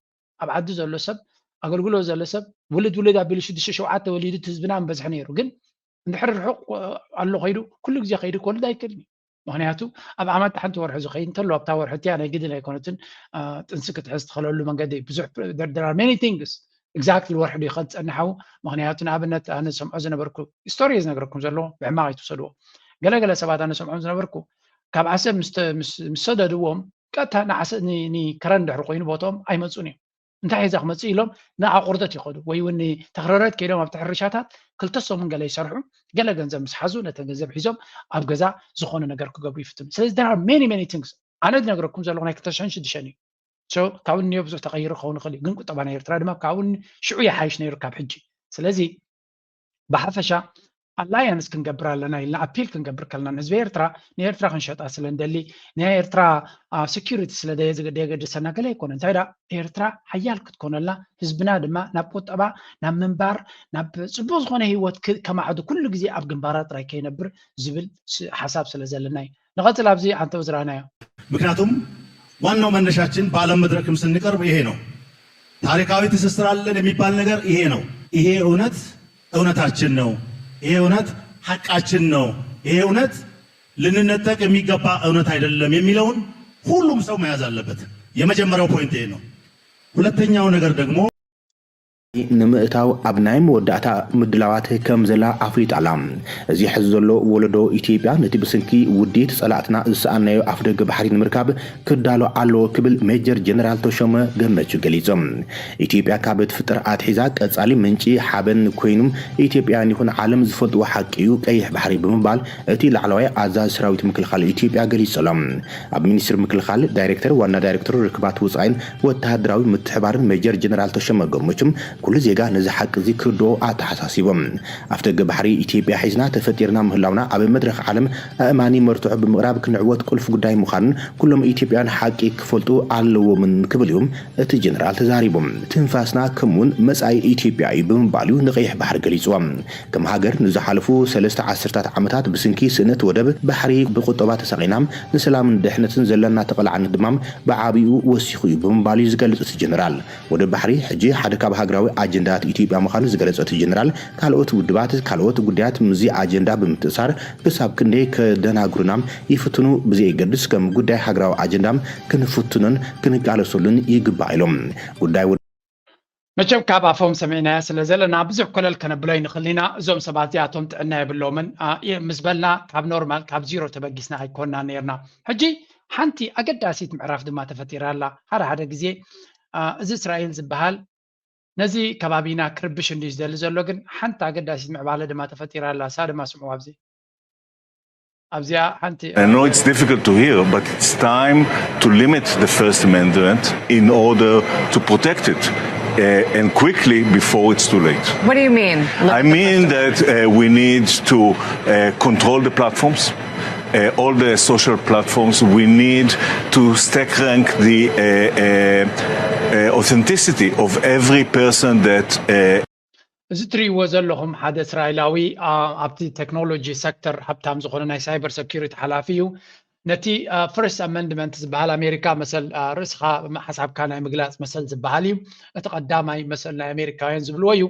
ኣብ ዓዲ ዘሎ ሰብ ኣገልግሎት ዘሎ ሰብ ውልድ ውልድ ኣቢሉ ሽዱሽተ ሸውዓተ ወሊዱ እቲ ህዝብና ምበዝሐ ነይሩ። ግን እንድሕር ርሑቕ ኣሎ ከይዱ ኩሉ ግዜ ከይዱ ክወልድ ኣይክእልን እዩ። ምክንያቱ ኣብ ዓመት ሓንቲ ወርሒ ዝኸይድ እንተሎ ኣብታ ወርሒ እቲያ ናይ ግድን ኣይኮነትን ጥንሲ ክትሕዝ ትኽእለሉ መንገዲ ብዙሕ። There are many things exactly ወርሒ ዶ ይኸድ ዝፀንሓው? ምክንያቱ ንኣብነት ኣነ ዝሰምዖ ዝነበርኩ ስቶሪ ዝነግረኩም ዘለዎ ብሕማቕ ኣይትውሰድዎ። ገለገለ ሰባት ኣነ ሰምዖም ዝነበርኩ ካብ ዓሰብ ምስ ሰደድዎም ቀጥታ ንከረን ድሕሪ ኮይኑ ቦትኦም ኣይመፁን እዮም። እንታይ ሒዛ ክመፅእ ኢሎም ንኣቑርደት ይኸዱ ወይ እውን ተኽረረት ከይዶም ኣብቲ ሕርሻታት ክልተ ሰሙን ገለ ይሰርሑ፣ ገለ ገንዘብ ምስ ሓዙ ነተ ገንዘብ ሒዞም ኣብ ገዛ ዝኾነ ነገር ክገብሩ ይፍትኑ። ስለዚ there are many many things። ኣነ ዝነግረኩም ዘለኹ ናይ ክልተ ሽሕን ሽዱሽተን እዩ። ካብኡ ንዮ ብዙሕ ተቐይሩ ክኸውን ይኽእል እዩ፣ ግን ቁጠባ ናይ ኤርትራ ድማ ካብኡ ሽዑ ይሓይሽ ነይሩ ካብ ሕጂ። ስለዚ ብሓፈሻ ኣላያንስ ክንገብር ኣለና ኢልና ኣፒል ክንገብር ከለና ንህዝቢ ኤርትራ ንኤርትራ ክንሸጣ ስለ ንደሊ ናይ ኤርትራ ሴኪሪቲ ስለ ደየገድሰና ገለ ኣይኮነ። እንታይ ዳ ኤርትራ ሓያል ክትኮነልና ህዝብና ድማ ናብ ቁጠባ ናብ ምንባር ናብ ፅቡቅ ዝኾነ ህይወት ከማዕዱ ኩሉ ግዜ ኣብ ግንባራ ጥራይ ከይነብር ዝብል ሓሳብ ስለ ዘለና እዩ። ንቐፅል ኣብዚ ኣንተ ዝረኣናዮ። ምክንያቱም ዋናው መነሻችን በዓለም መድረክም ስንቀርብ ይሄ ነው። ታሪካዊ ትስስር አለን የሚባል ነገር ይሄ ነው። ይሄ እውነት እውነታችን ነው። ይሄ እውነት ሐቃችን ነው። ይሄ እውነት ልንነጠቅ የሚገባ እውነት አይደለም የሚለውን ሁሉም ሰው መያዝ አለበት። የመጀመሪያው ፖይንት ይሄ ነው። ሁለተኛው ነገር ደግሞ ንምእታው ኣብ ናይ መወዳእታ ምድላዋት ከም ዘላ ኣፍሊጣ ኣላ። እዚ ሕዚ ዘሎ ወለዶ ኢትዮጵያ ነቲ ብስንኪ ውዲት ጸላእትና ዝሰኣናዮ ኣፍደገ ባሕሪ ንምርካብ ክዳሎ ኣለዎ ክብል ሜጀር ጀነራል ተሾመ ገመቹ ገሊጹ። ኢትዮጵያ ካብ እትፍጠር ኣትሒዛ ቀጻሊ ምንጪ ሓበን ኮይኑ ኢትዮጵያውያን ይኹን ዓለም ዝፈልጥዎ ሓቂ እዩ ቀይሕ ባሕሪ ብምባል እቲ ላዕለዋይ ኣዛዚ ሰራዊት ምክልኻል ኢትዮጵያ ገሊጹ ኣሎ። ኣብ ሚኒስትሪ ምክልኻል ዳይሬክተር ዋና ዳይሬክተር ርክባት ወጻኢን ወተሃደራዊ ምትሕባርን ሜጀር ጀነራል ተሾመ ገመቹ ኩሉ ዜጋ ነዚ ሓቂ እዚ ክርድኦ ኣተሓሳሲቦም። ኣፍደገ ባሕሪ ኢትዮጵያ ሒዝና ተፈጢርና ምህላውና ኣብ መድረኽ ዓለም ኣእማኒ መርትዖ ብምቕራብ ክንዕወት ቁልፊ ጉዳይ ምዃኑን ኩሎም ኢትዮጵያውያን ሓቂ ክፈልጡ ኣለዎምን ክብል እዩ እቲ ጀነራል ተዛሪቡ። ትንፋስና ከምኡውን መጻኢ ኢትዮጵያ እዩ ብምባል እዩ ንቀይሕ ባሕሪ ገሊጽዎ። ከም ሃገር ንዝሓለፉ ሰለስተ ዓሰርታት ዓመታት ብስንኪ ስእነት ወደብ ባሕሪ ብቁጠባ ተሳቒና ንሰላምን ድሕነትን ዘለና ተቐላዕነት ድማ ብዓቢኡ ወሲኹ እዩ ብምባል እዩ ዝገልጽ እቲ ጀነራል። ወደብ ባሕሪ ሕጂ ሓደ ካብ ሃገራዊ ኣጀንዳታት ኢትዮጵያ ምዃኑ ዝገለጸ እቲ ጀነራል ካልኦት ውድባት ካልኦት ጉዳያት ምስዚ ኣጀንዳ ብምትእሳር ክሳብ ክንደይ ከደናግሩና ይፍትኑ ብዘየገድስ ከም ጉዳይ ሃገራዊ ኣጀንዳ ክንፍትኖን ክንቃለሰሉን ይግባእ ኢሎም። ጉዳይ መቸም ካብ ኣፎም ሰሚዕናዮ ስለ ዘለና ብዙሕ ኮለል ከነብሎ ይንኽእል ኢና። እዞም ሰባት እዚኣቶም ጥዕና የብሎምን ምስ በልና ካብ ኖርማል ካብ ዚሮ ተበጊስና ኣይኮንና ነርና። ሕጂ ሓንቲ ኣገዳሲት ምዕራፍ ድማ ተፈጢራ ኣላ። ሓደ ሓደ ግዜ እዚ እስራኤል ዝበሃል ነዚ ከባቢና ክርብሽ እንድዩ ዝደሊ ዘሎ፣ ግን ሓንቲ ኣገዳሲት ምዕባለ ድማ ተፈጢራ ኣላ። እሳ ድማ ስምዑ ኣብዚ ኣብዚኣ ሓንቲ I know it's difficult to hear, but it's time to limit the First Amendment in order to protect it uh, and quickly before it's too late. What do you mean? I mean that uh, we need to uh, control the platforms. Uh, all the social platforms, we need to stack rank the uh, uh, uh, authenticity of every person that uh, እዚ ትርእይዎ ዘለኹም ሓደ እስራኤላዊ ኣብቲ ቴክኖሎጂ ሴክተር ሃብታም ዝኾነ ናይ ሳይበር ሰኪሪቲ ሓላፊ እዩ። ነቲ ፈርስት ኣመንድመንት ዝበሃል ኣሜሪካ መሰል ርእስኻ ሓሳብካ ናይ ምግላፅ መሰል ዝበሃል እዩ። እቲ ቀዳማይ መሰል ናይ ኣሜሪካውያን ዝብልዎ እዩ።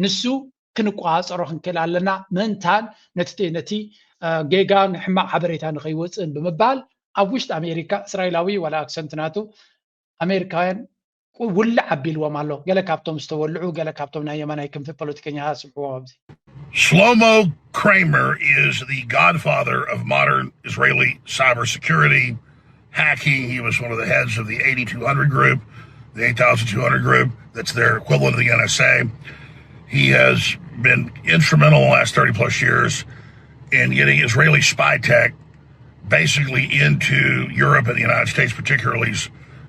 ንሱ ክንቆፃፀሮ ክንክእል ኣለና። ምእንታን ነቲ ነቲ ጌጋን ሕማቕ ሓበሬታ ንኸይወፅእን ብምባል ኣብ ውሽጢ ኣሜሪካ እስራኤላዊ ዋላ ኣክሰንት ናቱ ኣሜሪካውያን ውልዕ ኣቢልዎም ኣሎ። ገለ ካብቶም ዝተወልዑ፣ ገለ ካብቶም ናይ የማናይ ክንፊ ፖለቲከኛታት ስምዕዎም ኣብዚ። Shlomo Kramer is the godfather of modern Israeli cybersecurity hacking. He was one of the heads of the eighty-two hundred group, the eight thousand two hundred group. That's their equivalent of the N S A. He has been instrumental in the last thirty plus years in getting Israeli spy tech basically into Europe and the United States, particularly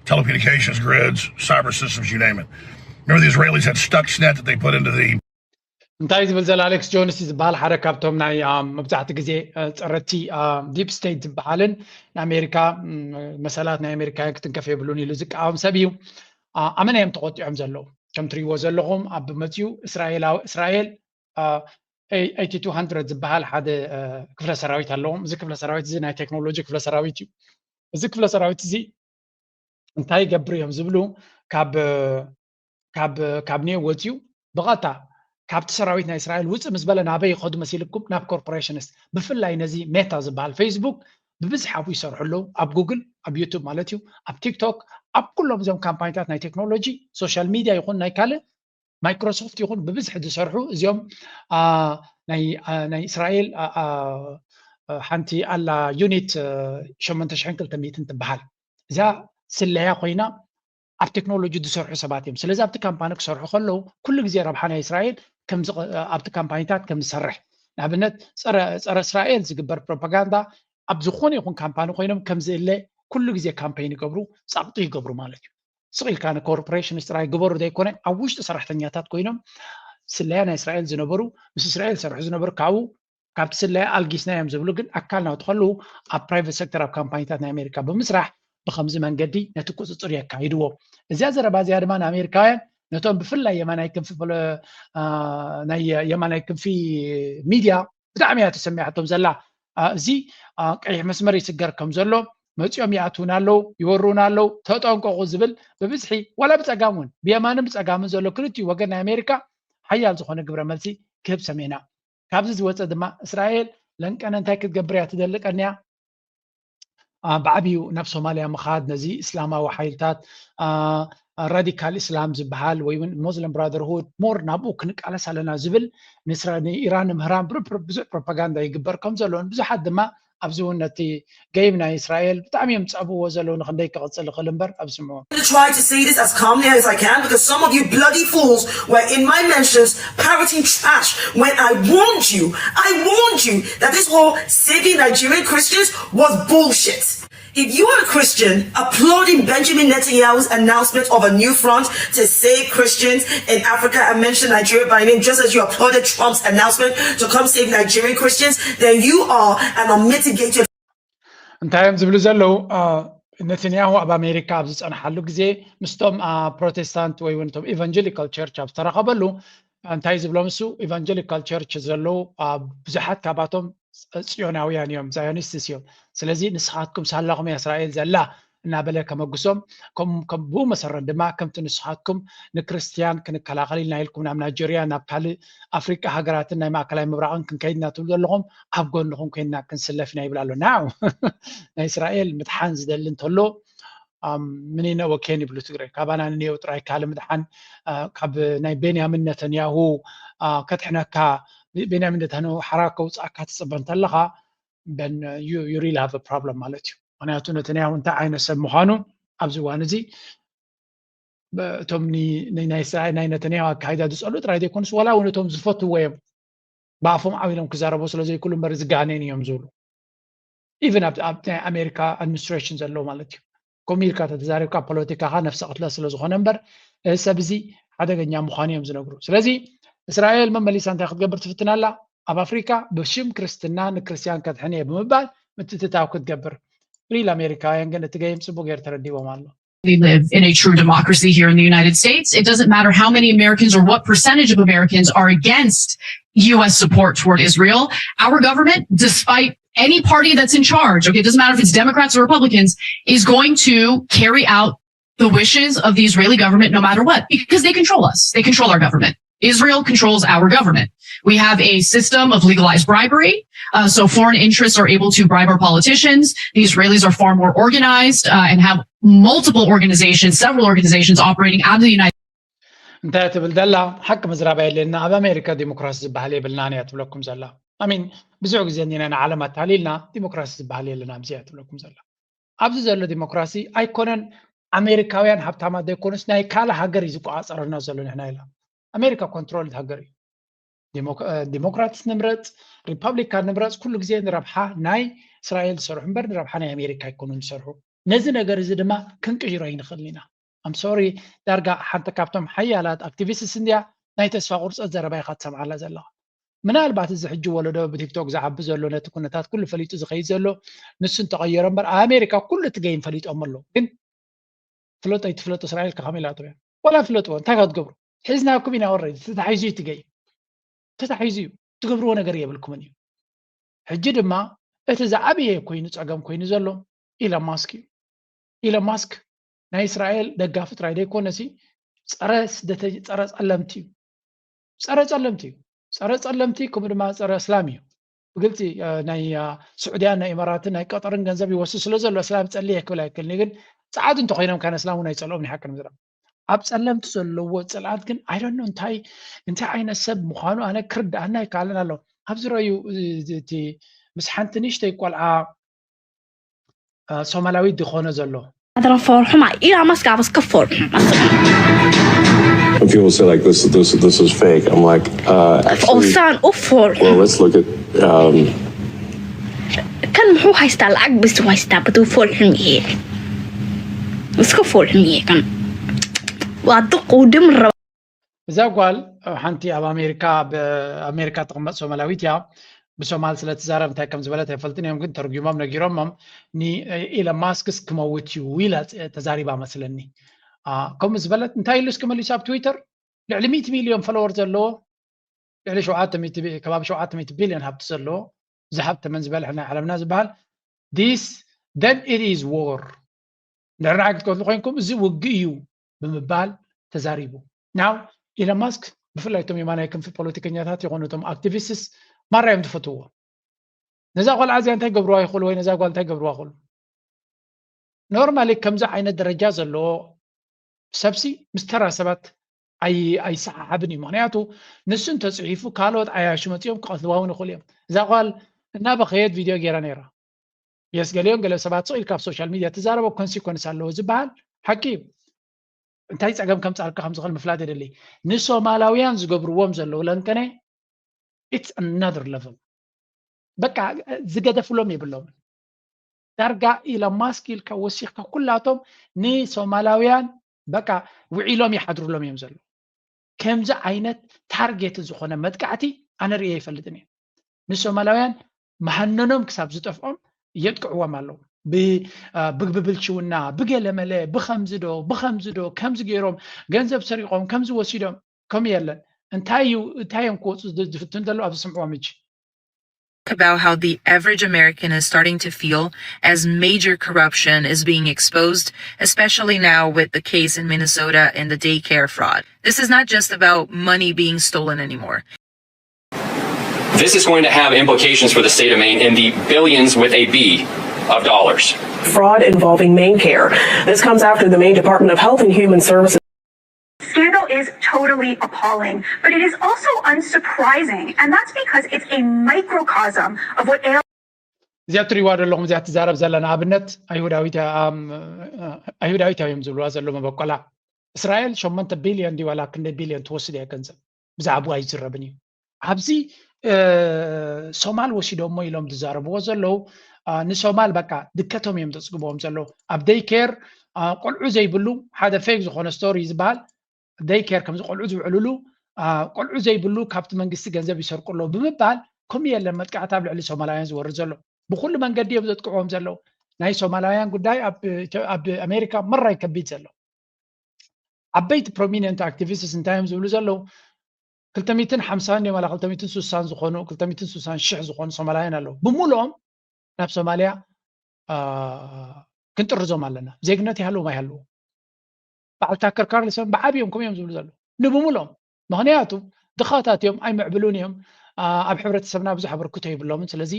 telecommunications grids, cyber systems, you name it. Remember, the Israelis had Stuxnet that they put into the እንታይ ዝብል ዘላ ኣሌክስ ጆንስ ዝበሃል ሓደ ካብቶም ናይ መብዛሕቲ ግዜ ፀረቲ ዲፕ ስቴት ዝበሃልን ንኣሜሪካ መሰላት ናይ ኣሜሪካውያን ክትንከፍ የብሉን ኢሉ ዝቃወም ሰብ እዩ። ኣመና እዮም ተቆጢዖም ዘለዉ። ከም ትሪእዎ ዘለኹም ኣብ መፅኡ እስራኤል እስራኤል ኤይቲ ቱ ሃንድረድ ዝበሃል ሓደ ክፍለ ሰራዊት ኣለዎም። እዚ ክፍለ ሰራዊት እዚ ናይ ቴክኖሎጂ ክፍለ ሰራዊት እዩ። እዚ ክፍለ ሰራዊት እዚ እንታይ ይገብር እዮም ዝብሉ ካብ ካብ ካብ ኔው ወፂኡ ብቐጥታ ካብቲ ሰራዊት ናይ እስራኤል ውፅእ ምስ በለ ናበይ ይኸዱ መሲልኩም? ናብ ኮርፖሬሽንስ። ብፍላይ ነዚ ሜታ ዝበሃል ፌስቡክ ብብዝሒ ኣብኡ ይሰርሑ ኣለዉ። ኣብ ጉግል፣ ኣብ ዩቱብ ማለት እዩ፣ ኣብ ቲክቶክ፣ ኣብ ኩሎም እዞም ካምፓኒታት ናይ ቴክኖሎጂ፣ ሶሻል ሚድያ ይኹን ናይ ካልእ፣ ማይክሮሶፍት ይኹን ብብዝሒ ዝሰርሑ እዚኦም፣ አ፣ ናይ አ፣ ናይ እስራኤል፣ አ፣ አ፣ ሓንቲ ኣላ፣ ዩኒት ሸሞንተ ሽሕን ክልተ ሚእትን ትበሃል። እዚኣ ስለያ ኮይና ኣብ ቴክኖሎጂ ዝሰርሑ ሰባት እዮም። ስለዚ ኣብቲ ካምፓኒ ክሰርሑ ከለዉ ኩሉ ግዜ ረብሓ ናይ እስራኤል ከም ዝቐ-፣ ኣብቲ ካምፓኒታት ከም ዝሰርሕ፣ ንኣብነት ጸረ፣ ጸረ እስራኤል ዝግበር ፕሮፓጋንዳ ኣብ ዝኾነ ይኹን ካምፓኒ ኮይኖም ከም ዝእለ ኩሉ ግዜ ካምፔን ይገብሩ፣ ጸቕጢ ይገብሩ ማለት እዩ። ስቕ ኢልካ ንኮርፖሬሽንስ ጥራይ ግበሩ ዘይኮነ፣ ኣብ ውሽጢ ሰራሕተኛታት ኮይኖም ስለያ ናይ እስራኤል ዝነበሩ፣ ምስ እስራኤል ዝሰርሑ ዝነበሩ ካብኡ ካብቲ ስለያ ኣልጊስና እዮም ዝብሉ፣ ግን ኣካል ናቱ ከለዉ ኣብ ፕራይቬት ሴክተር ኣብ ካምፓኒታት ናይ ኣሜሪካ ብምስራሕ ብኸምዚ መንገዲ ነቲ ቁፅፅር የካይድዎ። እዚኣ ዘረባ እዚኣ ድማ ንኣሜሪካውያን ነቶም ብፍላይ የማናይ ክንፊ ፖለ-፣ አ፣ ናይ የማናይ ክንፊ ሚድያ ብጣዕሚ እያ ተሰሚዓቶም ዘላ። አ፣ እዚ አ፣ ቀይሕ መስመር ይስገር ከም ዘሎ መፂኦም ይኣትዉና ኣለዉ፣ ይወሩና ኣለዉ፣ ተጠንቀቑ ዝብል ብብዝሒ ዋላ ብፀጋም እውን ብየማንን ብፀጋምን ዘሎ ክልቲኡ ወገን ናይ ኣሜሪካ ሓያል ዝኾነ ግብረ መልሲ ክህብ ሰሚዕና። ካብዚ ዝወፀ ድማ እስራኤል ለንቀነ እንታይ ክትገብር እያ ትደሊ ቀንያ? አ፣ ብዓብዩ ናብ ሶማልያ ምኻድ ነዚ እስላማዊ ሓይልታት፣ አ፣ ራዲካል እስላም ዝበሃል ወይ እውን ሞስሊም ብራደርሁድ ሞር ናብኡ ክንቃለስ ኣለና ዝብል ንስራ-፣ ንኢራን ንምህራን ብር-፣ ብር-፣ ብዙሕ ፕሮፓጋንዳ ይግበር ከም ዘሎን ብዙሓት ድማ ኣብዚ እውን ነቲ ገይም ናይ እስራኤል ብጣዕሚ እዮም ዝጸብዎ ዘለዉ ንክንደይ ክቕጽል ይኽእል እምበር ኣብ ስምዑ። I'm gonna try to say this as calmly as I can because some of you bloody fools were in my mentions parroting trash when I warned you. I warned you that this whole saving Nigerian Christians was bullshit. If you are a Christian applauding Benjamin Netanyahu's announcement of a new front to save Christians in Africa and mention Nigeria by name, just as you applauded Trump's announcement to come save Nigerian Christians, then you are an unmitigated እንታይ እዮም ዝብሉ ዘለዉ? አ፣ ነተንያሁ ኣብ ኣሜሪካ ኣብ ዝጸንሓሉ ግዜ ምስቶም፣ አ፣ ፕሮቴስታንት ወይ እውን እቶም ኢቫንጀሊካል ቸርች ኣብ ዝተረኸበሉ እንታይ ዝብሎም እሱ? ኢቫንጀሊካል ቸርች ዘለዉ፣ አ፣ ብዙሓት ካባቶም ጽዮናውያን እዮም፣ ዛዮኒስትስ እዮም። ስለዚ ንስኻትኩም ሳላኹም እያ እስራኤል ዘላ እናበለ ከመጉሶም፣ ከም፣ ከም ብኡ መሰረት ድማ ከምቲ ንስኻትኩም ንክርስትያን ክንከላኸል ኢልና ኢልኩም ናብ ናይጀርያ፣ ናብ ካልእ ኣፍሪቃ ሃገራትን ናይ ማእከላይ ምብራቕን ክንከይድ ኢና ትብሉ ዘለኹም፣ ኣብ ጎንኹም ኮይንና ክንስለፍ ኢና ይብል ኣሎ። ናው ናይ እስራኤል ምድሓን ዝደሊ እንተሎ፣ ኣም፣ ምኒነ ወኬን ይብሉ ትግረ። ካባና ንንየው ጥራይ ካልእ ምድሓን፣ አ፣ ካብ ናይ ቤንያሚን ነተንያሁ፣ አ፣ ከድሕነካ፣ ቤንያሚን ነተንያሁ ሓራ ከውፅኣካ ትፅበ እንተለኻ፣ then you, you really have a problem ማለት እዩ። ምክንያቱ ነተንያሁ እንታይ ዓይነት ሰብ ምዃኑ ኣብዚ እዋን እዚ በ-፣ እቶም ኒ-፣ ኒ-፣ ናይ እስራኤል ናይ ነተንያሁ ኣካይዳ ዝጸልኡ ጥራይ ዘይኮኑስ፣ ዋላ እውን እቶም ዝፈትዎ እዮም ብኣፎም ዓው ኢሎም ክዛረቡ ስለ ዘይክእሉ እምበር ዝጋኔን እዮም ዝብሉ። ኢቨን ኣብ፣ ኣብ ናይ ኣሜሪካ ኣድሚኒስትሬሽን ዘለዉ ማለት እዩ። ከምኡ ኢልካ ተተዛሪብካ ፖለቲካኻ ነፍሰ ቅትለት ስለ ዝኾነ እምበር፣ እዚ ሰብ እዚ ሓደገኛ ምዃኑ እዮም ዝነግሩ። ስለዚ እስራኤል መመሊሳ እንታይ ክትገብር ትፍትን ኣላ? ኣብ ኣፍሪካ ብሽም ክርስትና ንክርስትያን ከድሕን እየ ብምባል ምትእትታው ክትገብር። ሪል ኣሜሪካውያን ግን እቲ ገይም ጽቡቅ ገይሩ ተረዲዎም ኣሎ። We live in a true democracy here in the United States. It doesn't matter how many Americans or what percentage of Americans are against U S support toward Israel. Our government, despite any party that's in charge, okay, it doesn't matter if it's Democrats or Republicans, is going to carry out the wishes of the Israeli government no matter what, because they control us. They control our government. Israel controls our government. We have a system of legalized bribery. Uh, so foreign interests are able to bribe our politicians. The Israelis are far more organized, uh, and have multiple organizations, several organizations operating out of the United እንታይ ትብል ዘላ? ሓቂ ምዝራብ የድልየና። ኣብ ኣሜሪካ ዲሞክራሲ ዝበሃል የብልናን እያ ትብለኩም ዘላ። ኣሚን፣ ብዙሕ ግዜ እንዲና ንዓለም ኣታሊልና ዲሞክራሲ ዝበሃል የለን ኣብዚ እያ ትብለኩም ዘላ። ኣብዚ ዘሎ ዲሞክራሲ ኣይኮነን ኣሜሪካውያን ሃብታማት ዘይኮኑስ ናይ ካልእ ሃገር እዩ ዝቆፃፀረና ዘሎ። ንሕና ኢላ ኣሜሪካ ኮንትሮል ሃገር እዩ። ዲሞክ-፣ እ፣ ዲሞክራትስ ንምረፅ ሪፐብሊካን ንምረፅ ኩሉ ግዜ ንረብሓ ናይ እስራኤል ዝሰርሑ እምበር ንረብሓ ናይ ኣሜሪካ ኣይኮኑን ዝሰርሑ። ነዚ ነገር እዚ ድማ ክንቅይሮ ኣይንኽእልን ኢና። ኣም ሶሪ፣ ዳርጋ ሓንቲ ካብቶም ሓያላት ኣክቲቪስትስ እንድያ ናይ ተስፋ ቁርፀት ዘረባ ኢኻ ትሰምዓላ ዘለኻ። ምናልባት እዚ ሕጂ ወለዶ ብቲክቶክ ዝዓቢ ዘሎ ነቲ ኩነታት ኩሉ ፈሊጡ ዝኸይድ ዘሎ ንሱ እንተቐየሮ እምበር ኣብ ኣሜሪካ ኩሉ እቲ ገይም ፈሊጦም ኣለዉ። ግን ፍለጦ ኣይትፍለጦ እስራኤል ከ ከመይ ኢላቶም እያ? ዋላ ፍለጥዎ እንታይ ክትገብሩ? ሒዝናኩም ኢና ወረድ ተታሒዙ እዩ እቲ ገይም። ተታሒዙ እዩ። ትገብርዎ ነገር የብልኩምን እዩ። ሕጂ ድማ እቲ ዝዓበየ ኮይኑ ጸገም ኮይኑ ዘሎ ኢሎን ማስክ እዩ። ኢሎን ማስክ ናይ እስራኤል ደጋፊ ጥራይ ዘይኮነሲ ጸረ ስደተ ጸረ ጸለምቲ እዩ። ጸረ ጸለምቲ እዩ። ጸረ ጸለምቲ ከምኡ ድማ ጸረ እስላም እዩ። ብግልጺ ናይ ስዑድያን ናይ ኢማራትን ናይ ቀጠርን ገንዘብ ይወስድ ስለ ዘሎ እስላም ጸልየ ክብል ኣይክእልን፣ ግን ጸዓዱ እንተኮይኖም ካነ እስላም እውን ኣይጸልኦም። ንሓቂ ንምዝራብ ኣብ ጸለምቲ ዘለዎ ጽልኣት ግን ኣይደኖ እንታይ እንታይ ዓይነት ሰብ ምዃኑ ኣነ ክርድኣና ኣይከኣልን ኣሎ። ኣብዚ ረዩ እቲ ምስ ሓንቲ ንእሽተይ ቆልዓ ሶማላዊት ዝኾነ ዘሎ ኣድራ ፈርሑማ ኢላ ማስክ ኣበስ ከፈርሑም When people say like this, this, this is fake, I'm like, uh, actually, ኦሳን ኡፎር well, let's look at. Um, ከን ምሑ ሃይስታ ለዓግ ብስ ሃይስታ ብትውፎል ሕምዬ እስከ ፎል ሕምዬ ከም ዋጥቁ ድምረ እዛ ጓል ሓንቲ ኣብ ኣሜሪካ ኣብ ኣሜሪካ ትቕመጥ ሶማላዊት እያ። ብሶማል ስለ ትዛረብ እንታይ ከም ዝበለት ኣይፈልጥን እዮም፣ ግን ተርጉሞም ነጊሮሞም ንኢለን ማስክስ ክመውት እዩ ኢላ ተዛሪባ መስለኒ። ከምኡ ዝበለት እንታይ ኢሉ እስኪ መሊሱ ኣብ ትዊተር ልዕሊ ሚእቲ ሚልዮን ፎሎወር ዘለዎ ልዕሊ ሸውዓተ ሚእቲ ቢ- ከባቢ ሸውዓተ ሚእቲ ቢልዮን ሃብቲ ዘለዎ ዝሃብተ መን ዝበልሕ ናይ ዓለምና ዝበሃል this then it is war ንድሕሪ ንዓይ ክትቀትሉ ኮይንኩም እዚ ውግእ እዩ ብምባል ተዛሪቡ። ናው ኢለን ማስክ ብፍላይ እቶም የማናይ ክንፊ ፖለቲከኛታት ይኾኑ እቶም ኣክቲቪስትስ ማራ እዮም ዝፈትዎ። ነዛ ቆልዓ እዚኣ እንታይ ገብርዋ ይኽእሉ ወይ ነዛ ጓል እንታይ ገብርዋ ይኽእሉ? ኖርማሊ ከምዚ ዓይነት ደረጃ ዘለዎ ሰብሲ ምስ ተራ ሰባት ኣይሰሓሓብን እዩ። ምክንያቱ ንሱ እንተፅሒፉ ካልኦት ዓያሹ መፂኦም ክቐትልዋ እውን ይኽእሉ እዮም። እዛ ጓል እናበኸየት ቪድዮ ገይራ ነይራ። የስ ገሊኦም ገለ ሰባት ስቕ ኢልካ ኣብ ሶሻል ሚድያ ትዛረቦ ኮንሲኮንስ ኣለዎ ዝበሃል ሓቂ እዩ። እንታይ ፀገም ከምፃልካ ከምዝኽእል ምፍላጥ የደሊ። ንሶማላውያን ዝገብርዎም ዘለዉ ለንቀነ it's another level። በቃ ዝገደፍሎም የብሎምን። ዳርጋ ኢሎን ማስክ ኢልካ ወሲኽካ ኩላቶም ንሶማላውያን በቃ ውዒሎም ይሓድሩሎም እዮም ዘለዉ። ከምዚ ዓይነት ታርጌት ዝኾነ መጥቃዕቲ ኣነ ርእየ ኣይፈልጥን እየ። ንሶማላውያን መሃነኖም ክሳብ ዝጠፍኦም የጥቅዕዎም ኣለዉ። ብብልሽውና ብገለመለ ብኸምዚ ዶ ብኸምዚ ዶ ከምዚ ገይሮም ገንዘብ ሰሪቖም ከምዚ ወሲዶም ከምኡ የለን። እንታይ እዩ እንታይ እዮም ክወፁ ዝፍትን ዘለዉ ኣብዚ ስምዕዎም እጂ። About how the average American is starting to feel as major corruption is being exposed, especially now with the case in Minnesota and the daycare fraud. This is not just about money being stolen anymore. This is going to have implications for the state of Maine in the billions with a B of dollars. Fraud involving Maine Care. This comes after the Maine Department of Health and Human Services. Scandal is totally appalling, but it is also unsurprising, and that's because it's a microcosm of what ails. እዚኣ ትሪዋ ዘለኹም እዚኣ ትዛረብ ዘለና ኣብነት ኣይሁዳዊት እዮም ዝብልዋ ዘሎ መበቆላ እስራኤል ሸሞንተ ቢልዮን ዲዋላ ክንደይ ቢልዮን ትወስድ እያ ገንዘብ ብዛዕባኡ ኣይዝረብን እዩ። ኣብዚ ሶማል ወሲዶሞ ኢሎም ዝዛረብዎ ዘለዉ ንሶማል በቃ ድከቶም እዮም ዘፅግብዎም ዘለዉ ኣብ ደይኬር ቆልዑ ዘይብሉ ሓደ ፌክ ዝኾነ ስቶሪ ዝበሃል ደይኬር ከምዚ ቆልዑ ዝውዕልሉ ቆልዑ ዘይብሉ ካብቲ መንግስቲ ገንዘብ ይሰርቁ ኣለዉ ብምባል ከምኡ የለን መጥቃዕቲ ኣብ ልዕሊ ሶማላውያን ዝወርድ ዘሎ ብኩሉ መንገዲ እዮም ዘጥቅዕዎም ዘለዉ ናይ ሶማላውያን ጉዳይ ኣብ ኣሜሪካ መራይ ከቢድ ዘሎ ዓበይቲ ፕሮሚነንት ኣክቲቪስትስ እንታይ እዮም ዝብሉ ዘለዉ ክልተ ሚእትን ሓምሳን ድዮም ዋላ ክልተ ሚእትን ስሳን ዝኾኑ ክልተ ሚእትን ስሳን ሽሕ ዝኾኑ ሶማላውያን ኣለዉ ብምሉኦም ናብ ሶማልያ ክንጥርዞም ኣለና ዜግነት ይሃልዎም ኣይሃልዎም በዓል ታከር ካርልሰን ብዓብዮም ከምኡ እዮም ዝብሉ ዘለዉ ንብምሉኦም ምክንያቱ ድኻታት እዮም ኣይምዕብሉን እዮም ኣብ ሕብረተሰብና ብዙሕ ኣበርክቶ የብሎምን ስለዚ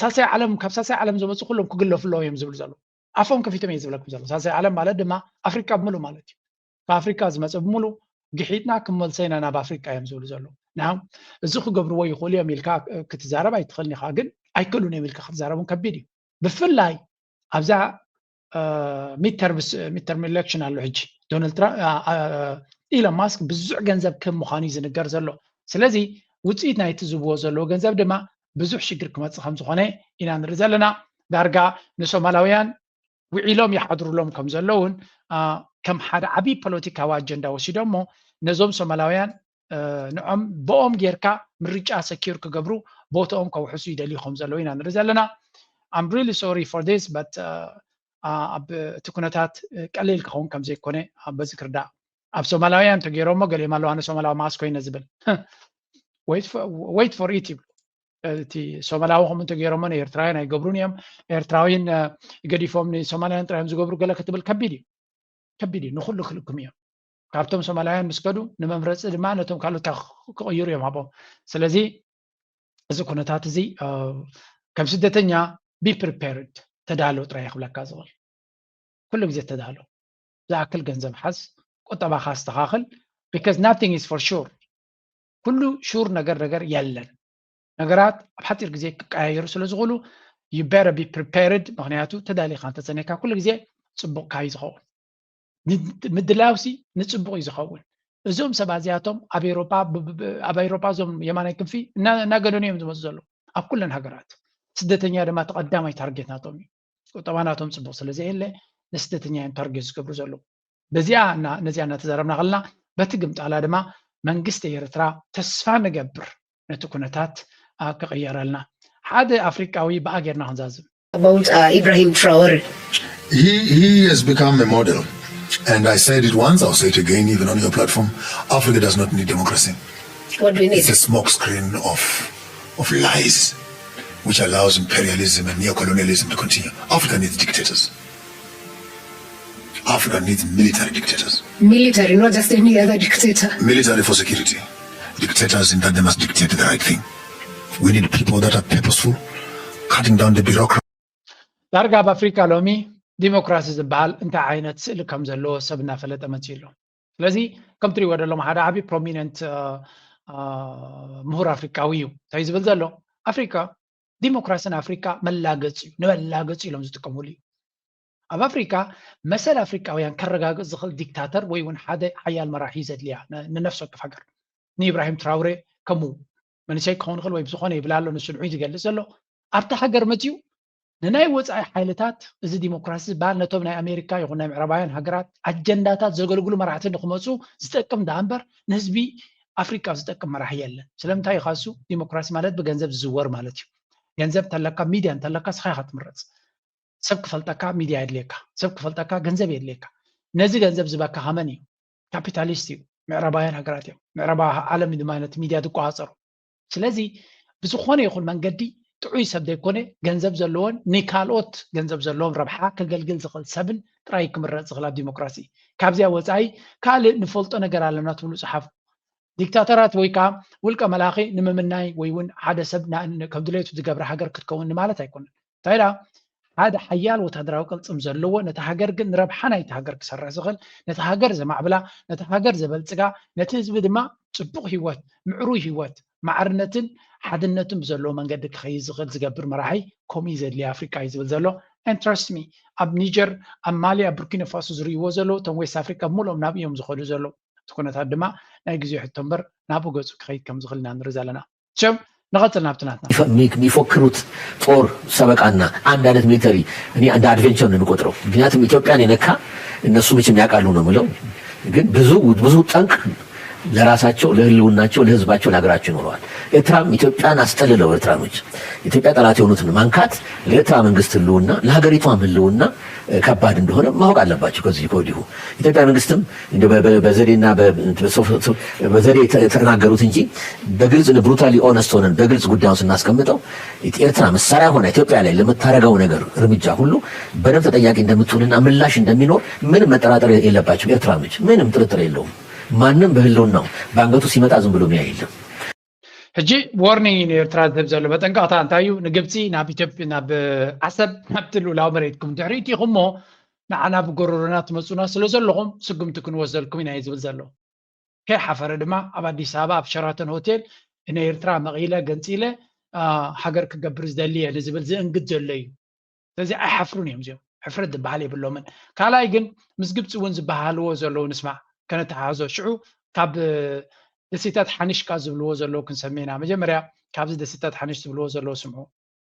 ሳልሳይ ዓለም ካብ ሳልሳይ ዓለም ዝመፁ ኩሎም ክግለፉ ኣለዎም እዮም ዝብሉ ዘለዉ ኣፎም ከፊቶም እየ ዝብለኩም ዘሎ ሳልሳይ ዓለም ማለት ድማ ኣፍሪካ ብምሉ ማለት እዩ ካብ ኣፍሪካ ዝመፀ ብምሉ ግሒጥና ክመልሰ ኢና ናብ ኣፍሪካ እዮም ዝብሉ ዘለዉ ና እዚ ክገብርዎ ይኽእሉ እዮም ኢልካ ክትዛረብ ኣይትኽእልን ኢኻ ግን ኣይክእሉን እዮም ኢልካ ክትዛረቡን ከቢድ እዩ ብፍላይ ኣብዛ ሚድተርም ኢሌክሽን ኣሎ ሕጂ ዶናልድ ትራምፕ ኢሎን ማስክ ብዙሕ ገንዘብ ከም ምዃኑ እዩ ዝንገር ዘሎ ስለዚ ውፅኢት ናይቲ ዝብዎ ዘለዉ ገንዘብ ድማ ብዙሕ ሽግር ክመፅእ ከም ዝኾነ ኢና ንርኢ ዘለና ዳርጋ ንሶማላውያን ውዒሎም ይሓድሩሎም ከም ዘለውን ከም ሓደ ዓብዪ ፖለቲካዊ ኣጀንዳ ወሲዶሞ ነዞም ሶማላውያን ንዖም ብኦም ጌርካ ምርጫ ሰኪር ክገብሩ ቦትኦም ከውሕሱ ይደልዩ ከም ዘለዉ ኢና ንርኢ ዘለና I'm really sorry for this but ኣብ እቲ ኩነታት ቀሊል ክኸውን ከም ዘይኮነ በዚ ክርዳእ ኣብ ሶማላውያን ተገይሮሞ ገሊኦም ኣለዋ ኣነ ሶማላዊ ማስ ኮይነ ዝብል wait for it ይብሉ እቲ ሶማላዊ ከምኡ እንተገይሮሞ ንኤርትራውያን ኣይገብሩን እዮም ኤርትራዊን ገዲፎም ንሶማላውያን ጥራዮም ዝገብሩ ገለ ክትብል ከቢድ እዩ ከቢድ እዩ ንኩሉ ክልኩም እዮም ካብቶም ሶማላውያን ምስ ከዱ ንመምረፂ ድማ ነቶም ካልኦት ክቕይሩ እዮም ሃቦም። ስለዚ እዚ ኩነታት እዚ ከም ስደተኛ be prepared፣ ተዳሎ ጥራይ ክብለካ ዝኽእል። ኩሉ ግዜ ተዳሎ። ዝኣክል ገንዘብ ሓዝ፣ ቁጠባኻ ኣስተኻኽል፣ because nothing is for sure። ኩሉ ሹር ነገር ነገር የለን። ነገራት ኣብ ሓፂር ግዜ ክቀያየሩ ስለ ዝኽእሉ you better be prepared። ምክንያቱ ተዳሊኻ እንተፀኒካ ኩሉ ግዜ ፅቡቕካ እዩ ዝኸውን። ምድላውሲ ንፅቡቕ እዩ ዝኸውን። እዞም ሰባት እዚኣቶም ኣብ ኤሮፓ ኣብ ኤሮፓ እዞም የማናይ ክንፊ እናገደኑ እዮም ዝመፁ ዘለዉ ኣብ ኩለን ሃገራት። ስደተኛ ድማ ተቐዳማይ ታርጌት ናቶም እዩ። ቁጠባ ናቶም ፅቡቕ ስለ ዘየለ ንስደተኛ እዮም ታርጌት ዝገብሩ ዘለዉ። በዚኣ ነዚኣ እናተዛረብና ከለና በቲ ግምጣላ ድማ መንግስቲ ኤርትራ ተስፋ ንገብር ነቲ ኩነታት ክቕየረልና። ሓደ ኣፍሪቃዊ ብኣ ጌርና ክንዛዝም። About uh, Ibrahim Traore. He, he has become a model. And I said it once, I'll say it again, even on your platform. Africa does not need democracy. What do we need? It's a smokescreen of, of lies, which allows imperialism and neocolonialism to continue. Africa needs dictators. Africa needs military dictators. Military, not just any other dictator. Military for security. Dictators in that they must dictate the right thing. We need people that are purposeful, cutting down the bureaucracy. ዳርጋ ኣብ ኣፍሪካ ሎሚ ዲሞክራሲ ዝበሃል እንታይ ዓይነት ስእሊ ከም ዘለዎ ሰብ እናፈለጠ መፅኡ ኣሎ። ስለዚ ከም ትሪእዎ ዘለኹም ሓደ ዓብዪ ፕሮሚነንት ምሁር ኣፍሪካዊ እዩ። እንታይ ዝብል ዘሎ ኣፍሪካ ዲሞክራሲ ንኣፍሪካ መላገፂ እዩ፣ ንመላገፂ ኢሎም ዝጥቀምሉ እዩ። ኣብ ኣፍሪካ መሰል ኣፍሪካውያን ከረጋግፅ ዝኽእል ዲክታተር ወይ እውን ሓደ ሓያል መራሒ ዘድልያ ንነፍሲ ወከፍ ሃገር ንኢብራሂም ትራውሬ ከምኡ መንእሰይ ክኸውን ይኽእል ወይ ብዝኾነ ይብል ኣሎ። ንሱ ንዑይ ዝገልፅ ዘሎ ኣብቲ ሃገር መፅኡ ንናይ ወፃኢ ሓይልታት እዚ ዲሞክራሲ ዝበሃል ነቶም ናይ ኣሜሪካ ይኹን ናይ ምዕራባውያን ሃገራት ኣጀንዳታት ዘገልግሉ መራሕቲ ንክመፁ ዝጠቅም ደኣ እምበር ንህዝቢ ኣፍሪካ ዝጠቅም መራሒ የለን። ስለምንታይ ኢኻ እሱ ዲሞክራሲ ማለት ብገንዘብ ዝዝወር ማለት እዩ። ገንዘብ እንተለካ ሚድያ እንተለካ ስኻ ኢኻ ትምረፅ። ሰብ ክፈልጠካ ሚድያ የድልየካ፣ ሰብ ክፈልጠካ ገንዘብ የድልየካ። ነዚ ገንዘብ ዝበካ ከመን እዩ? ካፒታሊስት እዩ። ምዕራባውያን ሃገራት እዮም። ምዕራባዊ ዓለም እዩ ድማ ነቲ ሚድያ ዝቆፃፀሩ። ስለዚ ብዝኾነ ይኹን መንገዲ ጥዑይ ሰብ ዘይኮነ ገንዘብ ዘለዎን ንካልኦት ገንዘብ ዘለዎም ረብሓ ከገልግል ዝኽእል ሰብን ጥራይ ክምረፅ ዝኽእል ኣብ ዲሞክራሲ። ካብዚኣ ወፃኢ ካልእ ንፈልጦ ነገር ኣለና ትብሉ ፀሓፉ። ዲክታተራት ወይ ከዓ ውልቀ መላኺ ንምምናይ ወይ እውን ሓደ ሰብ ከም ድሌቱ ዝገብረ ሃገር ክትከውን ንማለት ኣይኮነን። እንታይ ደኣ ሓደ ሓያል ወታደራዊ ቅልፅም ዘለዎ ነቲ ሃገር ግን ንረብሓ ናይቲ ሃገር ክሰርሕ ዝኽእል ነቲ ሃገር ዘማዕብላ ነቲ ሃገር ዘበልፅጋ ነቲ ህዝቢ ድማ ፅቡቕ ህይወት ምዕሩይ ህይወት ማዕርነትን ሓድነትን ብዘለዎ መንገዲ ክኸይድ ዝኽእል ዝገብር መራሒ ከምኡ እዩ ዘድልየ ኣፍሪቃ እዩ ዝብል ዘሎ። And trust me ኣብ ኒጀር ኣብ ማሊ ኣብ ቡርኪና ፋሶ ዝርእይዎ ዘለዉ እቶም ዌስት ኣፍሪቃ ብምልኦም ናብ እዮም ዝኸዱ ዘለዉ። እቲ ኩነታት ድማ ናይ ግዜ ሕቶ እምበር ናብኡ ገፁ ክኸይድ ከም ዝኽእል ኢና ንርኢ ዘለና። ቸም ንቐፅል ናብቲ ናትና። የሚፎክሩት ጦር ሰበቃና አንድ አይነት ሚሊተሪ እኔ እንደ አድቬንቸር ነው የሚቆጥረው። ምክንያቱም ኢትዮጵያን የነካ እነሱ መቼም ያውቃሉ ነው የምለው፣ ግን ብዙ ብዙ ጠንቅ ለራሳቸው ለህልውናቸው ለህዝባቸው ለሀገራቸው ይኖረዋል። ኤርትራም ኢትዮጵያን አስጠልለው ኤርትራኖች ኢትዮጵያ ጠላት የሆኑትን ማንካት ለኤርትራ መንግስት ህልውና ለሀገሪቷም ህልውና ከባድ እንደሆነ ማወቅ አለባቸው። ከዚህ ከወዲሁ ኢትዮጵያ መንግስትም በዘዴና በዘዴ የተናገሩት እንጂ በግልጽ ብሩታሊ ኦነስት ሆነን በግልጽ ጉዳዩን ስናስቀምጠው ኤርትራ መሳሪያ ሆና ኢትዮጵያ ላይ ለምታደርገው ነገር እርምጃ ሁሉ በደንብ ተጠያቂ እንደምትሆንና ምላሽ እንደሚኖር ምንም መጠራጠር የለባቸው ኤርትራኖች። ምንም ጥርጥር የለውም። ማንም በህልውናው በአንገቱ ሲመጣ ዝም ብሎ ሚያ የለም። ሕጂ ዋርኒንግ እዩ ንኤርትራ ዝህብ ዘሎ መጠንቀቕታ እንታይ እዩ? ንግብፂ ናብ ኢትዮጵያ ናብ ዓሰብ ናብቲ ልኡላዊ መሬትኩም ድሕሪ እቲኹሞ ንዓና ብጎረሮና ትመፁና ስለ ዘለኹም ስጉምቲ ክንወስደልኩም ኢና እዩ ዝብል ዘሎ። ከይሓፈረ ድማ ኣብ ኣዲስ ኣበባ ኣብ ሸራተን ሆቴል ንኤርትራ መቒለ ገንፂለ ሃገር ክገብር ዝደሊ እየ ንዝብል ዝእንግድ ዘሎ እዩ። ስለዚ ኣይሓፍሩን እዮም እዚኦም። ሕፍረት ዝበሃል የብሎምን። ካልኣይ ግን ምስ ግብፂ እውን ዝበሃልዎ ዘለዉ ንስማዕ ከነተሓሕዞ። ሽዑ ካብ ደሴታት ሓኒሽካ ዝብልዎ ዘለዉ ክንሰምዕ ኢና። መጀመርያ ካብዚ ደሴታት ሓኒሽ ዝብልዎ ዘለዉ ስምዑ።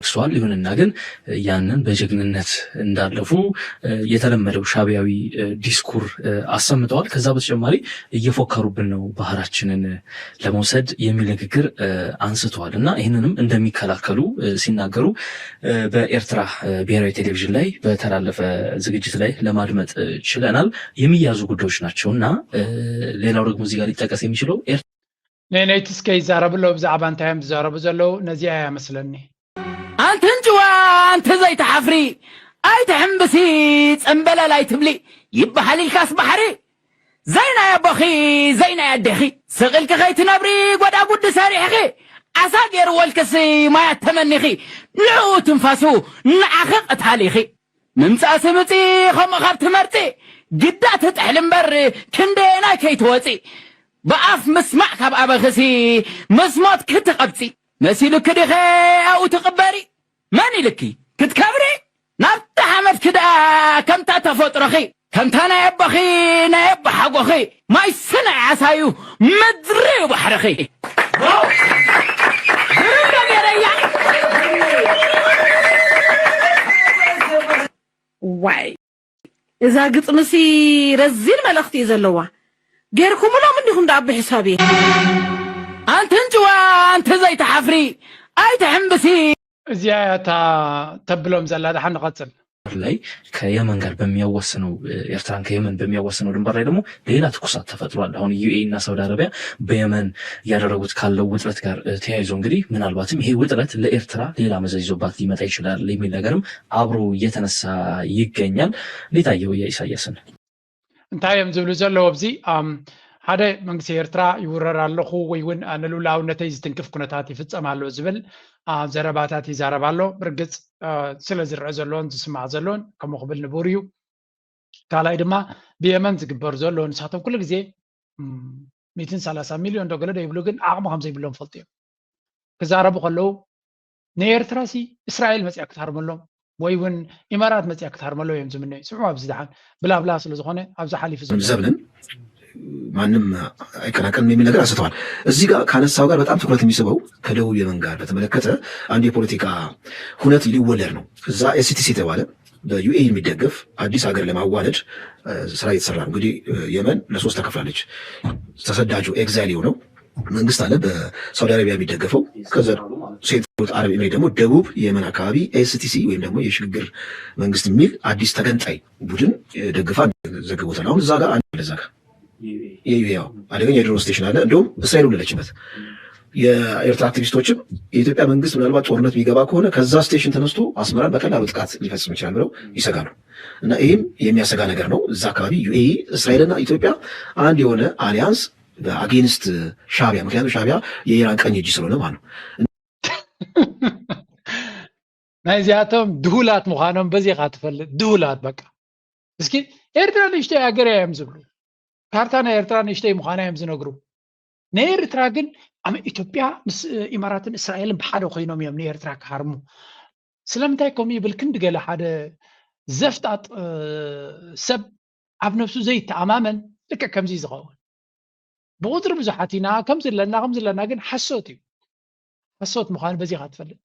ደርሰዋል። ይሁንና ግን ያንን በጀግንነት እንዳለፉ የተለመደው ሻዕቢያዊ ዲስኩር አሰምተዋል። ከዛ በተጨማሪ እየፎከሩብን ነው ባህራችንን ለመውሰድ የሚል ንግግር አንስተዋል እና ይህንንም እንደሚከላከሉ ሲናገሩ በኤርትራ ብሔራዊ ቴሌቪዥን ላይ በተላለፈ ዝግጅት ላይ ለማድመጥ ችለናል። የሚያዙ ጉዳዮች ናቸው እና ሌላው ደግሞ እዚህ ጋር ሊጠቀስ የሚችለው ነይቲ እስከ ይዛረቡ ኣለዉ ብዛዕባ እንታይ እዮም ዝዛረቡ ዘለዉ ነዚኣ እያ መስለኒ። ኣንቲ እንጭዋ ኣንቲ ዘይትሓፍሪ ኣይትሕምብሲ፣ ጸምበላል ኣይትብሊ ይበሃል ኢልካስ ባሕሪ። ዘይናይ ኣቦኺ ዘይናይ ኣዴኺ ስቕ ኢልኪ ከይትነብሪ ጓዳጉዲ ሰሪሕኺ ዓሳ ገይሩ ወልክሲ ማያት ተመኒኺ ንዕኡ ትንፋሱ ንዓኺ ቐታሊኺ ምምጻእ ስምጺ ከምኡ ካብ ትመርጺ ግዳ ትጥሕሊ እምበር ክንደየናይ ከይትወጺ ብኣፍ ምስማዕ ካብ ኣበኽሲ ምስ ሞትኪ ትቐብጺ መሲሉኪ ዲኸ ኣብኡ ትቕበሪ መን ኢልኪ ክትከብሪ ናብቲ ሓመድኪ ደኣ ከምታ ተፈጥሮኺ ከምታ ናይ ኣቦኺ ናይ ኣቦ ሓጎኺ ማይ ስነ ዓሳዩ ምድሪ እዩ ባሕርኺ ዋይ እዛ ግጥምሲ ረዚን መልእኽቲ እዩ ዘለዋ። ጌርኩምሎም እንዲኹም ደኣ ብሕሳብ እየ። ኣንቲ እንጭዋ ኣንቲ ዘይትሓፍሪ ኣይትሕምብሲ። እዚኣ እያ እታ ተብሎም ዘላ። ደሓን ንቐጽል። ላይ ከየመን ጋር በሚያዋስነው ኤርትራን ከየመን በሚያዋስነው ድንበር ላይ ደግሞ ሌላ ትኩሳት ተፈጥሯል። አሁን ዩኤኢ እና ሳውዲ አረቢያ በየመን እያደረጉት ካለው ውጥረት ጋር ተያይዞ እንግዲህ ምናልባትም ይሄ ውጥረት ለኤርትራ ሌላ መዘዝ ይዞባት ሊመጣ ይችላል የሚል ነገርም አብሮ እየተነሳ ይገኛል። እንዴት አየው የኢሳያስን? እንታይ እዮም ዝብሉ ዘለዉ ኣብዚ ሓደ መንግስቲ ኤርትራ ይውረር ኣለኹ ወይ እውን ንልኡላውነተይ ዝትንክፍ ኩነታት ይፍጸም ኣሎ ዝብል ዘረባታት ይዛረብ ኣሎ። ብርግጽ ስለ ዝረአ ዘሎን ዝስማዕ ዘሎን ከምኡ ክብል ንቡር እዩ። ካልኣይ ድማ ብየመን ዝግበር ዘሎ ንሳቶም ኩሉ ግዜ ሚትን ሰላሳ ሚልዮን ዶ ገለ ዶ ይብሉ ግን ዓቕሚ ከም ዘይብሎም ፈልጡ እዮም። ክዛረቡ ከለዉ ንኤርትራ ሲ እስራኤል መፅያ ክትሃርመሎም ወይ እውን ኢማራት መፅያ ክትሃርመሎም እዮም ዝምነዩ። ስምዑ ኣብዚ ደሓን ብላብላ ስለ ዝኾነ ኣብዚ ሓሊፉ ዘሎ ዘብልን ማንም አይቀናቀንም የሚል ነገር አንስተዋል። እዚህ ጋር ካነሳው ጋር በጣም ትኩረት የሚስበው ከደቡብ የመን ጋር በተመለከተ አንድ የፖለቲካ ሁነት ሊወለድ ነው። እዛ ኤስቲሲ የተባለ በዩኤኢ የሚደገፍ አዲስ ሀገር ለማዋለድ ስራ እየተሰራ ነው። እንግዲህ የመን ለሶስት ተከፍላለች። ተሰዳጁ ኤግዛይል የሆነው መንግስት አለ በሳውዲ አረቢያ የሚደገፈው ከዛ ሴንትራል አረብ ኤምሬት ደግሞ ደቡብ የመን አካባቢ ኤስቲሲ ወይም ደግሞ የሽግግር መንግስት የሚል አዲስ ተገንጣይ ቡድን ደግፋ ዘግቦታል። አሁን እዛ ጋር አንድ ለዛ ጋር የዩኤ አደገኛ የድሮን ስቴሽን አለ። እንደውም እስራኤል ወለደችበት። የኤርትራ አክቲቪስቶችም የኢትዮጵያ መንግስት ምናልባት ጦርነት የሚገባ ከሆነ ከዛ ስቴሽን ተነስቶ አስመራን በቀላሉ ጥቃት ሊፈጽም ይችላል ብለው ይሰጋሉ። እና ይህም የሚያሰጋ ነገር ነው። እዛ አካባቢ ዩኤኢ እስራኤልና ኢትዮጵያ አንድ የሆነ አሊያንስ አጌንስት ሻቢያ፣ ምክንያቱም ሻቢያ የኢራን ቀኝ እጅ ስለሆነ ማለት ነው። ናይዚኣቶም ድሁላት ምዃኖም በዚኻ ትፈልጥ። ድሁላት በቃ እስኪ ኤርትራ ንእሽተይ ሃገር እዮም ዝብሉ። ካርታ ናይ ኤርትራ ንእሽተይ ምዃና እዮም ዝነግሩ። ናይ ኤርትራ ግን ኣመ ኢትዮጵያ ምስ ኢማራትን እስራኤልን ብሓደ ኮይኖም እዮም ንኤርትራ ክሃርሙ። ስለምንታይ ከምኡ ይብል ክንዲ ገለ ሓደ ዘፍጣጥ ሰብ ኣብ ነብሱ ዘይተኣማመን ልክዕ ከምዚ ዝኸውን ብቁፅሪ ብዙሓት ኢና ከም ዘለና ከም ዘለና ግን ሓሶት እዩ። ሓሶት ምዃኑ በዚኻ ትፈልጥ።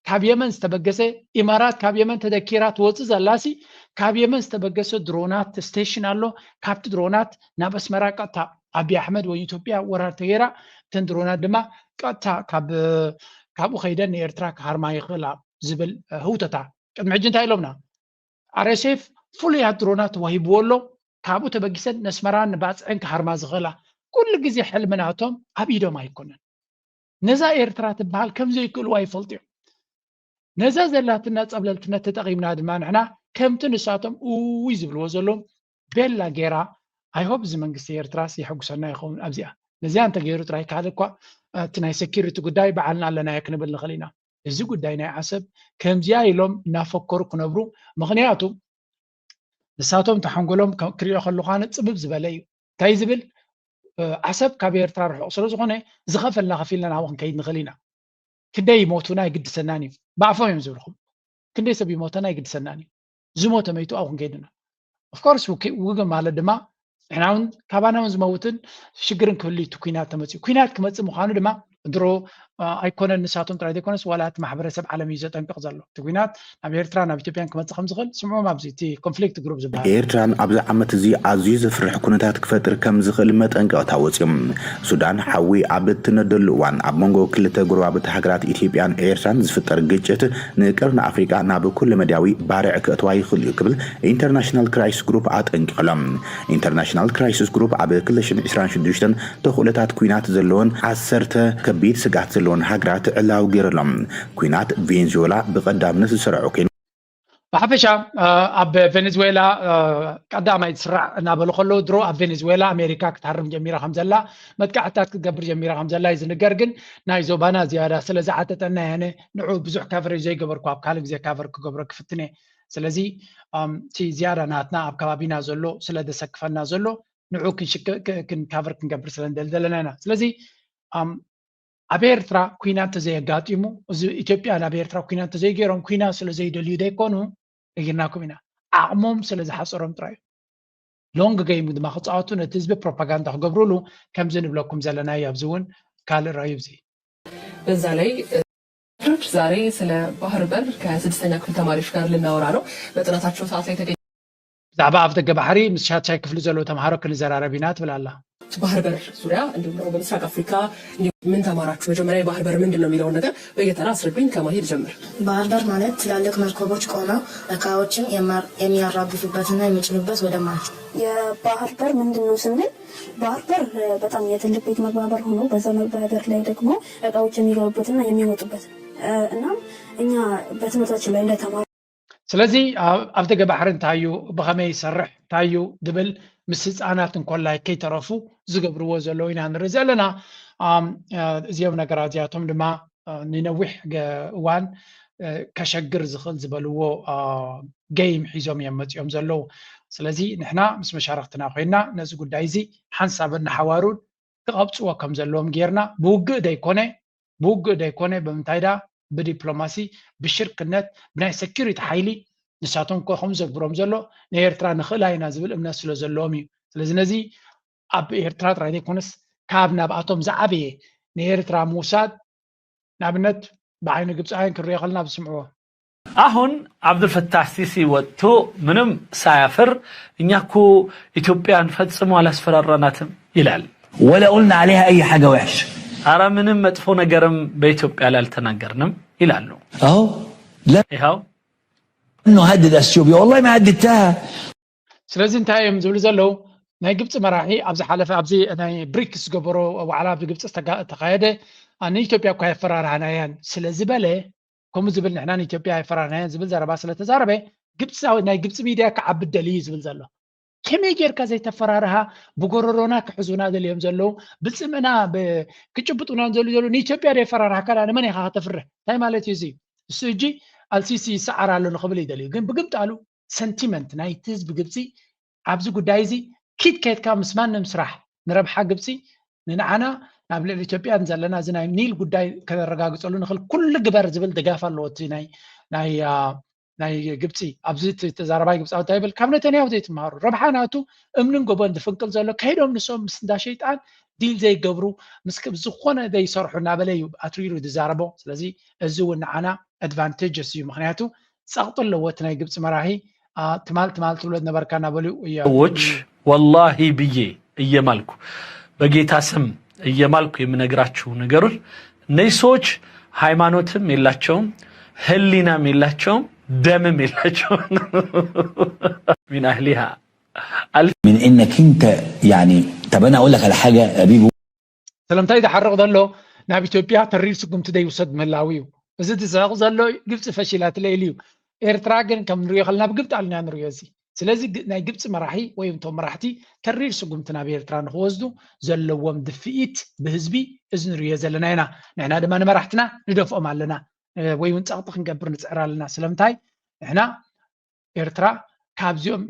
ካብ የመን ዝተበገሰ ኢማራት ካብ የመን ተደኪራ ትወፅእ ዘላሲ ካብ የመን ዝተበገሰ ድሮናት ስቴሽን ኣሎ። ካብቲ ድሮናት ናብ ኣስመራ ቀጥታ ኣቢ ኣሕመድ ወይ ኢትዮጵያ ወራር ተገይራ እተን ድሮናት ድማ ቀጥታ ካብ ካብኡ ከይደን ንኤርትራ ክሃርማ ይኽእላ ዝብል ህውተታ ቅድሚ ሕጂ እንታይ ኢሎምና? ኣርኤስኤፍ ፍሉያት ድሮናት ተዋሂብዎ ኣሎ። ካብኡ ተበጊሰን ነስመራን ንባፅዕን ክሃርማ ዝኽእላ ኩሉ ግዜ ሕልሚ ናቶም ኣብ ኢዶም ኣይኮነን። ነዛ ኤርትራ ትበሃል ከም ዘይክእልዋ ይፈልጡ እዮም። ነዛ ዘላትና ፀብለልትነት ተጠቒምና ድማ ንሕና ከምቲ ንሳቶም እውይ ዝብልዎ ዘለዉ ቤላ ጌራ I hope እዚ መንግስቲ ኤርትራስ የሐጉሰና ይኸውን ኣብዚኣ። ነዚኣ እንተገይሩ ጥራይ ካልእ እኳ እቲ ናይ ሴኪሪቲ ጉዳይ ባዕልና ኣለናዮ ክንብል ንኽእል ኢና። እዚ ጉዳይ ናይ ዓሰብ ከምዚኣ ኢሎም እናፈከሩ ክነብሩ ምኽንያቱ ንሳቶም ተሓንጎሎም ክሪኦ ከለኳነ ፅብብ ዝበለ እዩ። እንታይ ዝብል ዓሰብ ካብ ኤርትራ ርሑቕ ስለ ዝኾነ ዝኸፈልና ከፊልና ናብኡ ክንከይድ ንኽእል ኢና። ክንደይ ይሞቱና ኣይግድሰናን እዩ። ብኣፎም እዮም ዝብልኹም። ክንደይ ሰብ ይሞተና ኣይግድሰናን እዩ። ዝሞተ መይቱ ኣብኡ ክንከይድ ኢና። ኦፍኮርስ ውግእ ማለት ድማ ንሕና እውን ካባና እውን ዝመውትን ሽግርን ክህሉ እቲ ኩናት ተመፅኡ። ኩናት ክመፅእ ምዃኑ ድማ ድሮ ኣይኮነን ንሳቶም ጥራይ ዘይኮነስ ዋላ እቲ ማሕበረሰብ ዓለም እዩ ዘጠንቅቕ ዘሎ። እቲ ኩናት ናብ ኤርትራ ናብ ኢትዮጵያን ክመፅእ ከም ዝኽእል ስምዖም ኣብዚ እቲ ኮንፍሊክት ግሩፕ ዝበሃል። ኤርትራን ኣብዚ ዓመት እዚ ኣዝዩ ዘፍርሕ ኩነታት ክፈጥር ከም ዝኽእል መጠንቀቕታ ወፂኦም። ሱዳን ሓዊ ኣብ እትነደሉ እዋን ኣብ መንጎ ክልተ ጎረባብቲ ሃገራት ኢትዮጵያን ኤርትራን ዝፍጠር ግጭት ንቀርኒ ኣፍሪቃ ናብ ኩለመዳያዊ ባርዕ ክእትዋ ይኽእል እዩ ክብል ኢንተርናሽናል ክራይሲስ ግሩፕ ኣጠንቂቑ ኣሎ። ኢንተርናሽናል ክራይሲስ ግሩፕ ኣብ ክልተ ሽሕን ዕስራን ሽዱሽተን ተኽእሎታት ኲናት ዘለወን ዓሰርተ ከቢድ ስግኣት ዘለወን ሃገራት ዕላዊ ገይሩ ኣሎ። ኲናት ቬንዙዌላ ብቐዳምነት ዝሰርዖ ኮይኑ፣ ብሓፈሻ ኣብ ቬኔዙዌላ ቀዳማይ ዝስራዕ እናበሉ ከለዉ ድሮ ኣብ ቬኔዙዌላ ኣሜሪካ ክትሃርም ጀሚራ ከም ዘላ፣ መጥቃዕትታት ክትገብር ጀሚራ ከም ዘላ እዩ ዝንገር። ግን ናይ ዞባና ዝያዳ ስለ ዝዓጠጠና ያነ ንዑ ብዙሕ ካቨሬጅ ዘይገበርኩ ኣብ ካልእ ግዜ ካቨር ክገብሮ ክፍትነ። ስለዚ እቲ ዝያዳ ናትና ኣብ ከባቢና ዘሎ ስለ ዘሰክፈና ዘሎ ንዑ ክንካቨር ክንገብር ስለ ንደሊ ዘለና ኢና። ስለዚ ኣብ ኤርትራ ኩናት ተዘየጋጢሙ፣ እዚ ኢትዮጵያ ናብ ኤርትራ ኩናት ተዘይገይሮም ኩናት ስለ ዘይደልዩ ዘይኮኑ ነጊርናኩም ኢና። ዓቕሞም ስለ ዝሓፀሮም ጥራይ እዩ። ሎንግ ገይም ድማ ክፃወቱ ነቲ ህዝቢ ፕሮፓጋንዳ ክገብሩሉ ከምዚ ንብለኩም ዘለና እዩ። ኣብዚ እውን ካልእ ራእዩ እዚ በዛ ላይ ዛሬ ስለ ባህር በር ከስድስተኛ ክፍል ተማሪዎች ጋር ልናወራ ነው። በጥናታቸው ሰዓት ላይ ተገኝ ብዛዕባ ኣፍ ደገ ባሕሪ ምስ ሻድሻይ ክፍሊ ዘለዉ ተምሃሮ ክንዘራረብ ኢና ትብል ኣላ። ባህር በር ዙሪያ እንዲሁም ደግሞ በምስራቅ አፍሪካ ምን ተማራችሁ? መጀመሪያ የባህር በር ምንድን ነው የሚለውን ነገር በየተራ አስረዱኝ። ከማሂ ልጀምር። ባህር በር ማለት ትላልቅ መርከቦች ቆመው እቃዎችን የሚያራግፉበትና የሚጭኑበት ወደብ ማለት ነው። የባህር በር ምንድን ነው ስንል ባህር በር በጣም የትልቅ ቤት መግቢያ በር ሆኖ በዛ መግቢያ በር ላይ ደግሞ እቃዎች የሚገቡበትና የሚወጡበት እናም እኛ በትምህርታችን ላይ እንደተማርነው ስለዚ ኣብ ደገ ባሕሪ እንታይ እዩ፣ ብኸመይ ይሰርሕ፣ እንታይ እዩ ዝብል ምስ ህፃናት እንኮላይ ከይተረፉ ዝገብርዎ ዘለዉ ኢና ንርኢ ዘለና። እዚኦም ነገራት እዚኣቶም ድማ ንነዊሕ እዋን ከሸግር ዝኽእል ዝበልዎ ገይም ሒዞም እዮም መፂኦም ዘለዉ። ስለዚ ንሕና ምስ መሻርክትና ኮይና ነዚ ጉዳይ እዚ ሓንሳብ እናሓዋሩን ክቐብፅዎ ከም ዘለዎም ጌርና ብውግእ ደይኮነ ብውግእ ደይኮነ ብምንታይ ዳ ብዲፕሎማሲ ብሽርክነት ብናይ ሰኪሪቲ ሓይሊ ንሳቶም እኮ ከምኡ ዘግብሮም ዘሎ ንኤርትራ ንኽእላ ኢና ዝብል እምነት ስለ ዘለዎም እዩ። ስለዚ ነዚ ኣብ ኤርትራ ጥራይ ዘይኮነስ ካብ ናብኣቶም ዝዓበየ ንኤርትራ ምውሳድ ንኣብነት ብዓይኒ ግብፃውያን ክንሪኦ ከለና ብስምዕዎ አሁን አብዱልፈታህ ሲሲ ወጥቶ ምንም ሳያፍር እኛ እኮ ኢትዮጵያን ፈጽሞ አላስፈራራናትም ይላል። ولا قلنا عليها أي حاجة وحشة። አረ ምንም መጥፎ ነገርም በኢትዮጵያ ላይ አልተናገርንም ይላሉ። أهو لا ይኸው أنه هدد أثيوبيا، والله ما هددتها። ስለዚ እንታይ እዮም ዝብሉ ዘለዉ? ናይ ግብፂ መራሒ ኣብ ዝሓለፈ ኣብዚ ናይ ብሪክስ ዝገበሮ ዋዕላ ኣብ ግብፂ ዝተካየደ ንኢትዮጵያ እኳ የፈራርሃናያን ስለ ዝበለ ከምኡ ዝብል ንሕና ንኢትዮጵያ የፈራርሃናያን ዝብል ዘረባ ስለ ተዛረበ ግብፃዊ ናይ ግብፂ ሚድያ ክዓብድ ደልዩ እዩ ዝብል ዘሎ። ከመይ ጌርካ ዘይተፈራርሃ? ብጎረሮና ክሕዙና ደልዮም ዘለዉ ብፅምና ክጭብጡና ዘሉ ዘለዉ ንኢትዮጵያ ዶ የፈራርሃካ? ንመን ኢኻ ከተፍርህ? እንታይ ማለት እዩ እዚ? እሱ እጂ ኣልሲሲ ይሰዓር ኣሎ ንኽብል ይደልዩ ግን ብግምጣሉ ሰንቲመንት ናይቲ ህዝቢ ግብፂ ኣብዚ ጉዳይ እዚ ኪድ ከይድካ ምስ ማንም ስራሕ ንረብሓ ግብፂ ንንዓና ናብ ልዕሊ ኢትዮጵያ ዘለና እዚ ናይ ኒል ጉዳይ ከነረጋግፀሉ ንኽእል ኩሉ ግበር ዝብል ድጋፍ ኣለዎ እቲ ናይ ናይ ናይ ግብፂ ኣብዚ ተዛረባይ ግብፃዊ እንታይ ይብል ካብ ነተንያሁ ዘይትምሃሩ ረብሓ ናቱ እምንን ጎቦን ዝፍንቅል ዘሎ ከይዶም ንሶም ምስ እንዳ ሸይጣን ዲል ዘይገብሩ ምስ ዝኾነ ዘይሰርሑ እናበለ እዩ ኣትሪሩ ዝዛረቦ። ስለዚ እዚ እውን ንዓና ኣድቫንቴጅስ እዩ ምክንያቱ ፀቕጢ ኣለዎ እቲ ናይ ግብፂ መራሒ ትማል ትማል ትብሎ ዝነበርካ እናበሉ እዮም። ሰዎች ወላሂ ብዬ እየማልኩ በጌታ ስም እየማልኩ የምነግራችሁ ነገሮች እነዚህ ሰዎች ሃይማኖትም የላቸውም፣ ህሊናም የላቸውም፣ ደምም የላቸውም። من أهلها من إنك أنت يعني طب أنا أقول لك على حاجة يا بيبو ስለምንታይ ዝሓርቕ ዘሎ ናብ ኢትዮጵያ ተሪር ስጉምቲ ዘይውሰድ ምህላው እዩ። እዚ ዝስሕቕ ዘሎ ግብፂ ፈሺላትለ ኢሉ እዩ። ኤርትራ ግን ከም ንሪኦ ከለና ብግብጣል ኢና ንሪኦ እዚ። ስለዚ ናይ ግብፂ መራሒ ወይ እቶም መራሕቲ ተሪር ስጉምቲ ናብ ኤርትራ ንክወስዱ ዘለዎም ድፍኢት ብህዝቢ እዚ ንሪኦ ዘለና ኢና። ንሕና ድማ ንመራሕትና ንደፍኦም ኣለና ወይ እውን ፀቕጢ ክንገብር ንፅዕር ኣለና። ስለምንታይ ንሕና ኤርትራ ካብዚኦም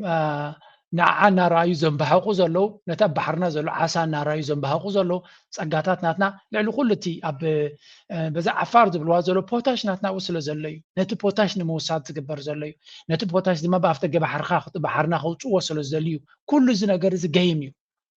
ንዓ እናረኣዩ ዘንባህቑ ዘለዉ ነቲ ኣብ ባሕርና ዘሎ ዓሳ እናረኣዩ ዘንባህቑ ዘለዉ ፀጋታት ናትና ልዕሊ ኩሉ እቲ ኣብ በዛ ዓፋር ዝብልዋ ዘሎ ፖታሽ ናትናኡ ስለ ዘሎ እዩ። ነቲ ፖታሽ ንምውሳድ ዝግበር ዘሎ እዩ። ነቲ ፖታሽ ድማ ብኣፍደገ ባሕርካ ባሕርና ከውፅዎ ስለ ዝደልዩ ኩሉ እዚ ነገር እዚ ገይም እዩ።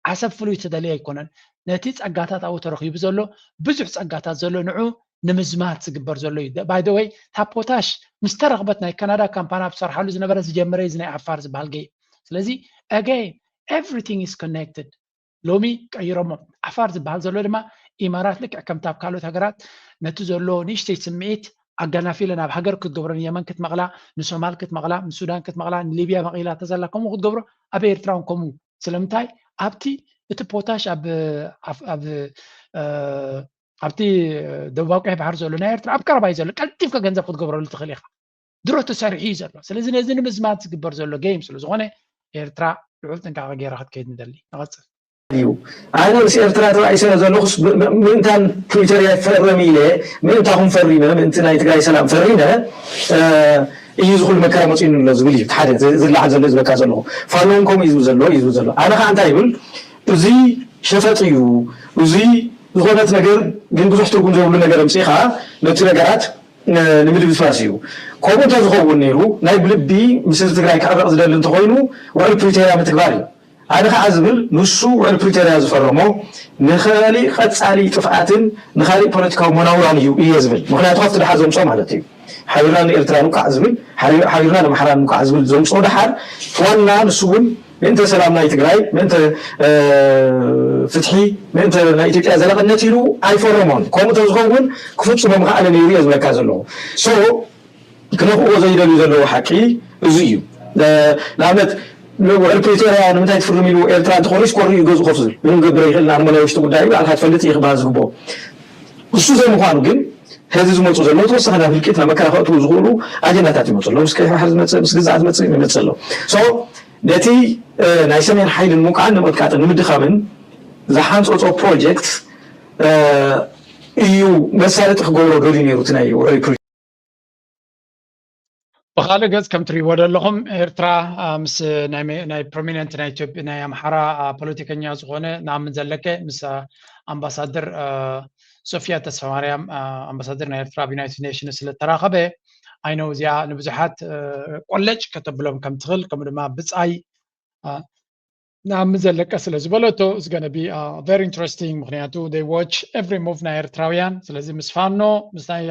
ዓሰብ ፍሉይ ተደልየ ኣይኮነን። ነቲ ጸጋታት ኣብኡ ተረኺቡ ዘሎ ብዙሕ ጸጋታት ዘሎ ንዑ ንምዝማት ዝግበር ዘሎ እዩ። ባይ ዘ ወይ እታ ፖታሽ ምስ ተረኽበት ናይ ካናዳ ካምፓኒ ኣብ ትሰርሓሉ ዝነበረ ዝጀመረ እዚ ናይ ዓፋር ዝበሃል ገይ ስለዚ again everything is connected። ሎሚ ቀይሮሞ ዓፋር ዝበሃል ዘሎ ድማ ኢማራት ልክዕ ከምታ ኣብ ካልኦት ሃገራት ነቲ ዘሎ ንእሽተይ ስምዒት ኣጋናፊለ ናብ ሃገር ክትገብሮ ንየመን ክትመቕላ ንሶማል ክትመቕላ ንሱዳን ክትመቕላ ንሊብያ መቒላ ተዘላ ከምኡ ክትገብሮ ኣብ ኤርትራ እውን ከምኡ ስለምንታይ ኣብቲ እቲ ፖታሽ ኣብ ኣብቲ ደቡባዊ ቀይሕ ባሕሪ ዘሎ ናይ ኤርትራ ኣብ ቀረባ እዩ ዘሎ ቀልጢፍካ ገንዘብ ክትገብረሉ ትኽእል ኢኻ ድሮ ተሰሪሑ እዩ ዘሎ። ስለዚ ነዚ ንምዝማት ዝግበር ዘሎ ጌም ስለ ዝኾነ ኤርትራ ልዑል ጥንቃቐ ገይራ ክትከይድ ንደሊ። ንቐጽል። እዩ። ኣነ ምስ ኤርትራ ተባኢሰ ዘለኹስ ምእንታን ፕሪቶርያ ይፈረም ኢለ ምእንታኹም ፈሪመ ምእንቲ ናይ ትግራይ ሰላም ፈሪመ እዩ ዝኹሉ መከራ መፂኡኒ ኣሎ ዝብል እዩ ሓደ ዝለዓል ዘሎ ዝበካ ዘለኹ ፋኖን ከምኡ እዩ ዝብል ዘሎ እዩ ዝብል ዘሎ ኣነ ከዓ እንታይ ይብል እዚ ሸፈጥ እዩ እዚ ዝኾነት ነገር ግን ብዙሕ ትርጉም ዘይብሉ ነገር ኣምፂኻ ነቲ ነገራት ንምድብስባስ እዩ ከምኡ እንተዝኸውን ነይሩ ናይ ብልቢ ምስ ህዝቢ ትግራይ ክዕረቕ ዝደሊ እንተኮይኑ ውዕል ፕሪቶርያ ምትግባር እዩ ኣነ ከዓ ዝብል ንሱ ውዕል ፕሪቶርያ ዝፈረሞ ንኸሊእ ቀፃሊ ጥፍኣትን ንኻሊእ ፖለቲካዊ መናውራን እዩ እየ ዝብል ምክንያቱ ካብቲ ድሓር ዘምፅኦ ማለት እዩ ሓቢርና ንኤርትራ ንውቃዕ ዝብል ሓቢርና ንኣምሓራ ንውቃዕ ዝብል ዘምፅኦ ድሓር ዋና ንሱ እውን ምእንተ ሰላም ናይ ትግራይ ምእንተ ፍትሒ ምእንተ ናይ ኢትዮጵያ ዘላቕነት ኢሉ ኣይፈረሞን ከምኡ ተዝኸውን ክፍፅሞ ምኽኣለ ነይሩ እየ ዝብለካ ዘለኹ so ክነኽእዎ ዘይደልዩ ዘለዉ ሓቂ እዚ እዩ ንኣብነት ውዕል ፕሪቶርያ ንምንታይ ትፍርም ኢሉ ኤርትራ እንተኾሪስ ኮሪ እዩ ገዝኡ ከፍ ዝብል ምንም ገብረ ይኽእል ንኣርሞንያ ውሽጢ ጉዳይ ባዕልካ ትፈልጥ እዩ ክበሃል ዝግብኦ እሱ ዘይምዃኑ ግን ሕዚ ዝመፁ ዘለዉ ተወሳኺ ናብ ህልቂት ናብ መከራ ከእትዉ ዝኽእሉ ኣጀንዳታት ይመፁ ኣለዉ ምስ ቀይሕ ባሕሪ ዝመፅእ ምስ ግዛኣት ዝመፅእ ይመፅእ ኣለዉ so ነቲ ናይ ሰሜን ሓይሊ ንምውቃዕን ንምቕጥቃጥን ንምድኻምን ዝሓንፀፆ ፕሮጀክት እዩ መሳለጢ ክገብሮ ደልዩ ነይሩ እቲ ናይ ውዕል ብካልእ ገፅ ከም ትሪእዎ ዘለኹም ኤርትራ ምስ ናይ ፕሮሚነንት ናይ ኢትዮጵያ ናይ ኣምሓራ ፖለቲከኛ ዝኾነ ንኣምን ዘለከ ምስ ኣምባሳደር ሶፊያ ተስፋማርያም ኣምባሳደር ናይ ኤርትራ ኣብ ዩናይትድ ኔሽንስ ስለተራኸበ ኣይነው እዚኣ ንብዙሓት ቆለጭ ከተብሎም ከም ትኽእል ከምኡ ድማ ብፃይ ንኣምን ዘለቀ ስለ ዝበለቶ is gonna be very interesting ምክንያቱ they watch every move ናይ ኤርትራውያን ስለዚ ምስ ፋኖ ምስ ናይ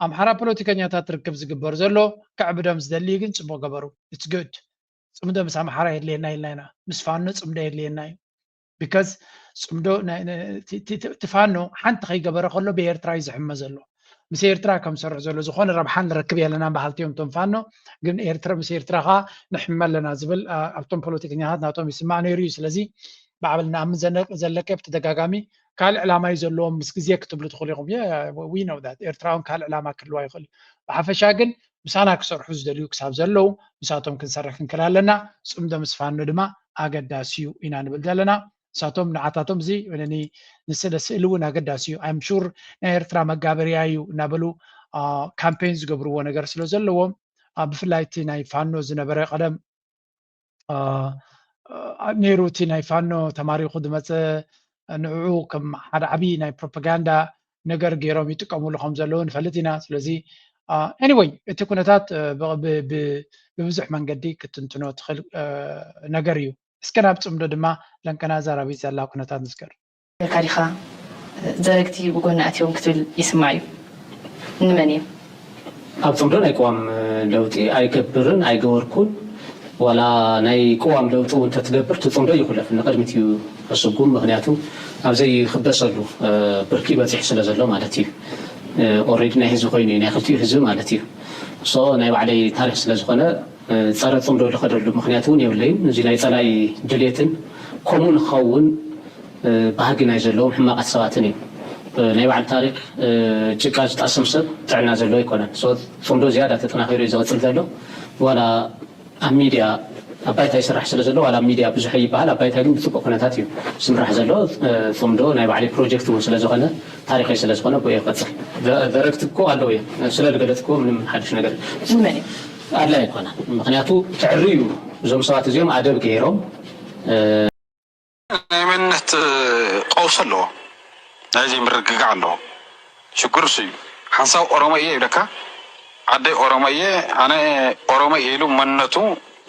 ኣምሓራ ፖለቲከኛታት ርክብ ዝግበር ዘሎ ከዕብዶም ዝደሊ ግን ፅቡቅ ገበሩ it's good ፅምዶ ምስ ኣምሓራ የድልየና ኢልና ኢና ምስ ፋኖ ፅምዶ የድልየና እዩ because ፅምዶ ትፋኖ ሓንቲ ከይገበረ ከሎ ብኤርትራ እዩ ዝሕመ ዘሎ ምስ ኤርትራ ከም ዝሰርሕ ዘሎ ዝኾነ ረብሓ ንረክብ የለና በሃልቲ እዮም እቶም ፋኖ ግን ኤርትራ ምስ ኤርትራ ከዓ ንሕመ ኣለና ዝብል ኣብቶም ፖለቲከኛታት ናቶም ይስማዕ ነይሩ እዩ ስለዚ ባዕብል ንኣምን ዘለቀ ብተደጋጋሚ ካልእ ዕላማ እዩ ዘለዎም ምስ ግዜ ክትብሉ ትኽእሉ ኢኹም we know that ኤርትራውን ካልእ ዕላማ ክህልዋ ይኽእል እዩ ብሓፈሻ ግን ምሳና ክሰርሑ ዝደልዩ ክሳብ ዘለዉ ምሳቶም ክንሰርሕ ክንክእል ኣለና ፅምዶ ምስ ፋኖ ድማ ኣገዳሲ እዩ ኢና ንብል ዘለና ንሳቶም ንዓታቶም እዚ ንስለ ስእሊ እውን ኣገዳሲ እዩ I'm sure ናይ ኤርትራ መጋበርያ እዩ እናበሉ ካምፔን ዝገብርዎ ነገር ስለ ዘለዎም ብፍላይ እቲ ናይ ፋኖ ዝነበረ ቀደም ነይሩ እቲ ናይ ፋኖ ተማሪኹ ዝመፀ ንዕኡ ከም ሓደ ዓብዪ ናይ ፕሮፓጋንዳ ነገር ገይሮም ይጥቀምሉ ከም ዘለዉ ንፈልጥ ኢና ስለዚ anyway እቲ ኩነታት ብብዙሕ መንገዲ ክትንትኖ ትኽእል ነገር እዩ እስከ ናብ ፅምዶ ድማ ለንቀና ዘራቢት ዘላ ኩነታት ንዝከር ካዲኻ ዘረግቲ ብጎኒ ኣትዮም ክትብል ይስማዕ እዩ ንመን እዮም ኣብ ፅምዶ ናይ ቅዋም ለውጢ ኣይገብርን ኣይገበርኩን ዋላ ናይ ቅዋም ለውጢ እውን ተትገብር ትፅምዶ ይኩለፍ ንቅድሚት እዩ ክስጉም ምክንያቱ ኣብ ዘይክበሰሉ ብርኪ በፂሑ ስለ ዘሎ ማለት እዩ already ናይ ህዝቢ ኮይኑ እዩ ናይ ክልቲኡ ህዝቢ ማለት እዩ so ናይ ባዕለይ ታሪክ ስለ ዝኮነ ፀረ ፅምዶ ዝኸደሉ ምክንያት እውን የብለይን እዚ ናይ ፀላኢ ድሌትን ከምኡ ንክኸውን ባህጊ ናይ ዘለዎም ሕማቃት ሰባትን እዮም ናይ ባዕሉ ታሪክ ጭቃ ዝጣስም ሰብ ጥዕና ዘለዎ ኣይኮነን ፅምዶ ዝያዳ ተጠናኺሩ እዩ ዝቕፅል ዘሎ ዋላ ኣብ ሚድያ ኣብ ባይታ ይስራሕ ስለ ዘሎ ዋላ ኣብ ሚድያ ብዙሕ ይበሃል ኣብ ባይታ ግን ብፅቡቅ ኩነታት እዩ ዝምራሕ ዘሎ ፅምዶ ናይ ባዕለይ ፕሮጀክት እውን ስለ ዝኾነ ታሪኸይ ስለ ዝኾነ ብኡ ይቐፅል ዘረግቲ እኮ ኣለዉ እዮም ስለ ዝገለፅክዎ ምንም ሓድሽ ነገር ንመን እዩ ኣድላይ ኣይኮነን ምክንያቱ ትዕሪ እዩ እዞም ሰባት እዚኦም ኣደብ ገይሮም ናይ መንነት ቀውሲ ኣለዎ ናይ ዘይምርግጋዕ ኣለዎ ሽግር እሱ እዩ ሓንሳብ ኦሮሞ እየ ይብለካ ዓደይ ኦሮሞ እየ ኣነ ኦሮሞ እየ ኢሉ መንነቱ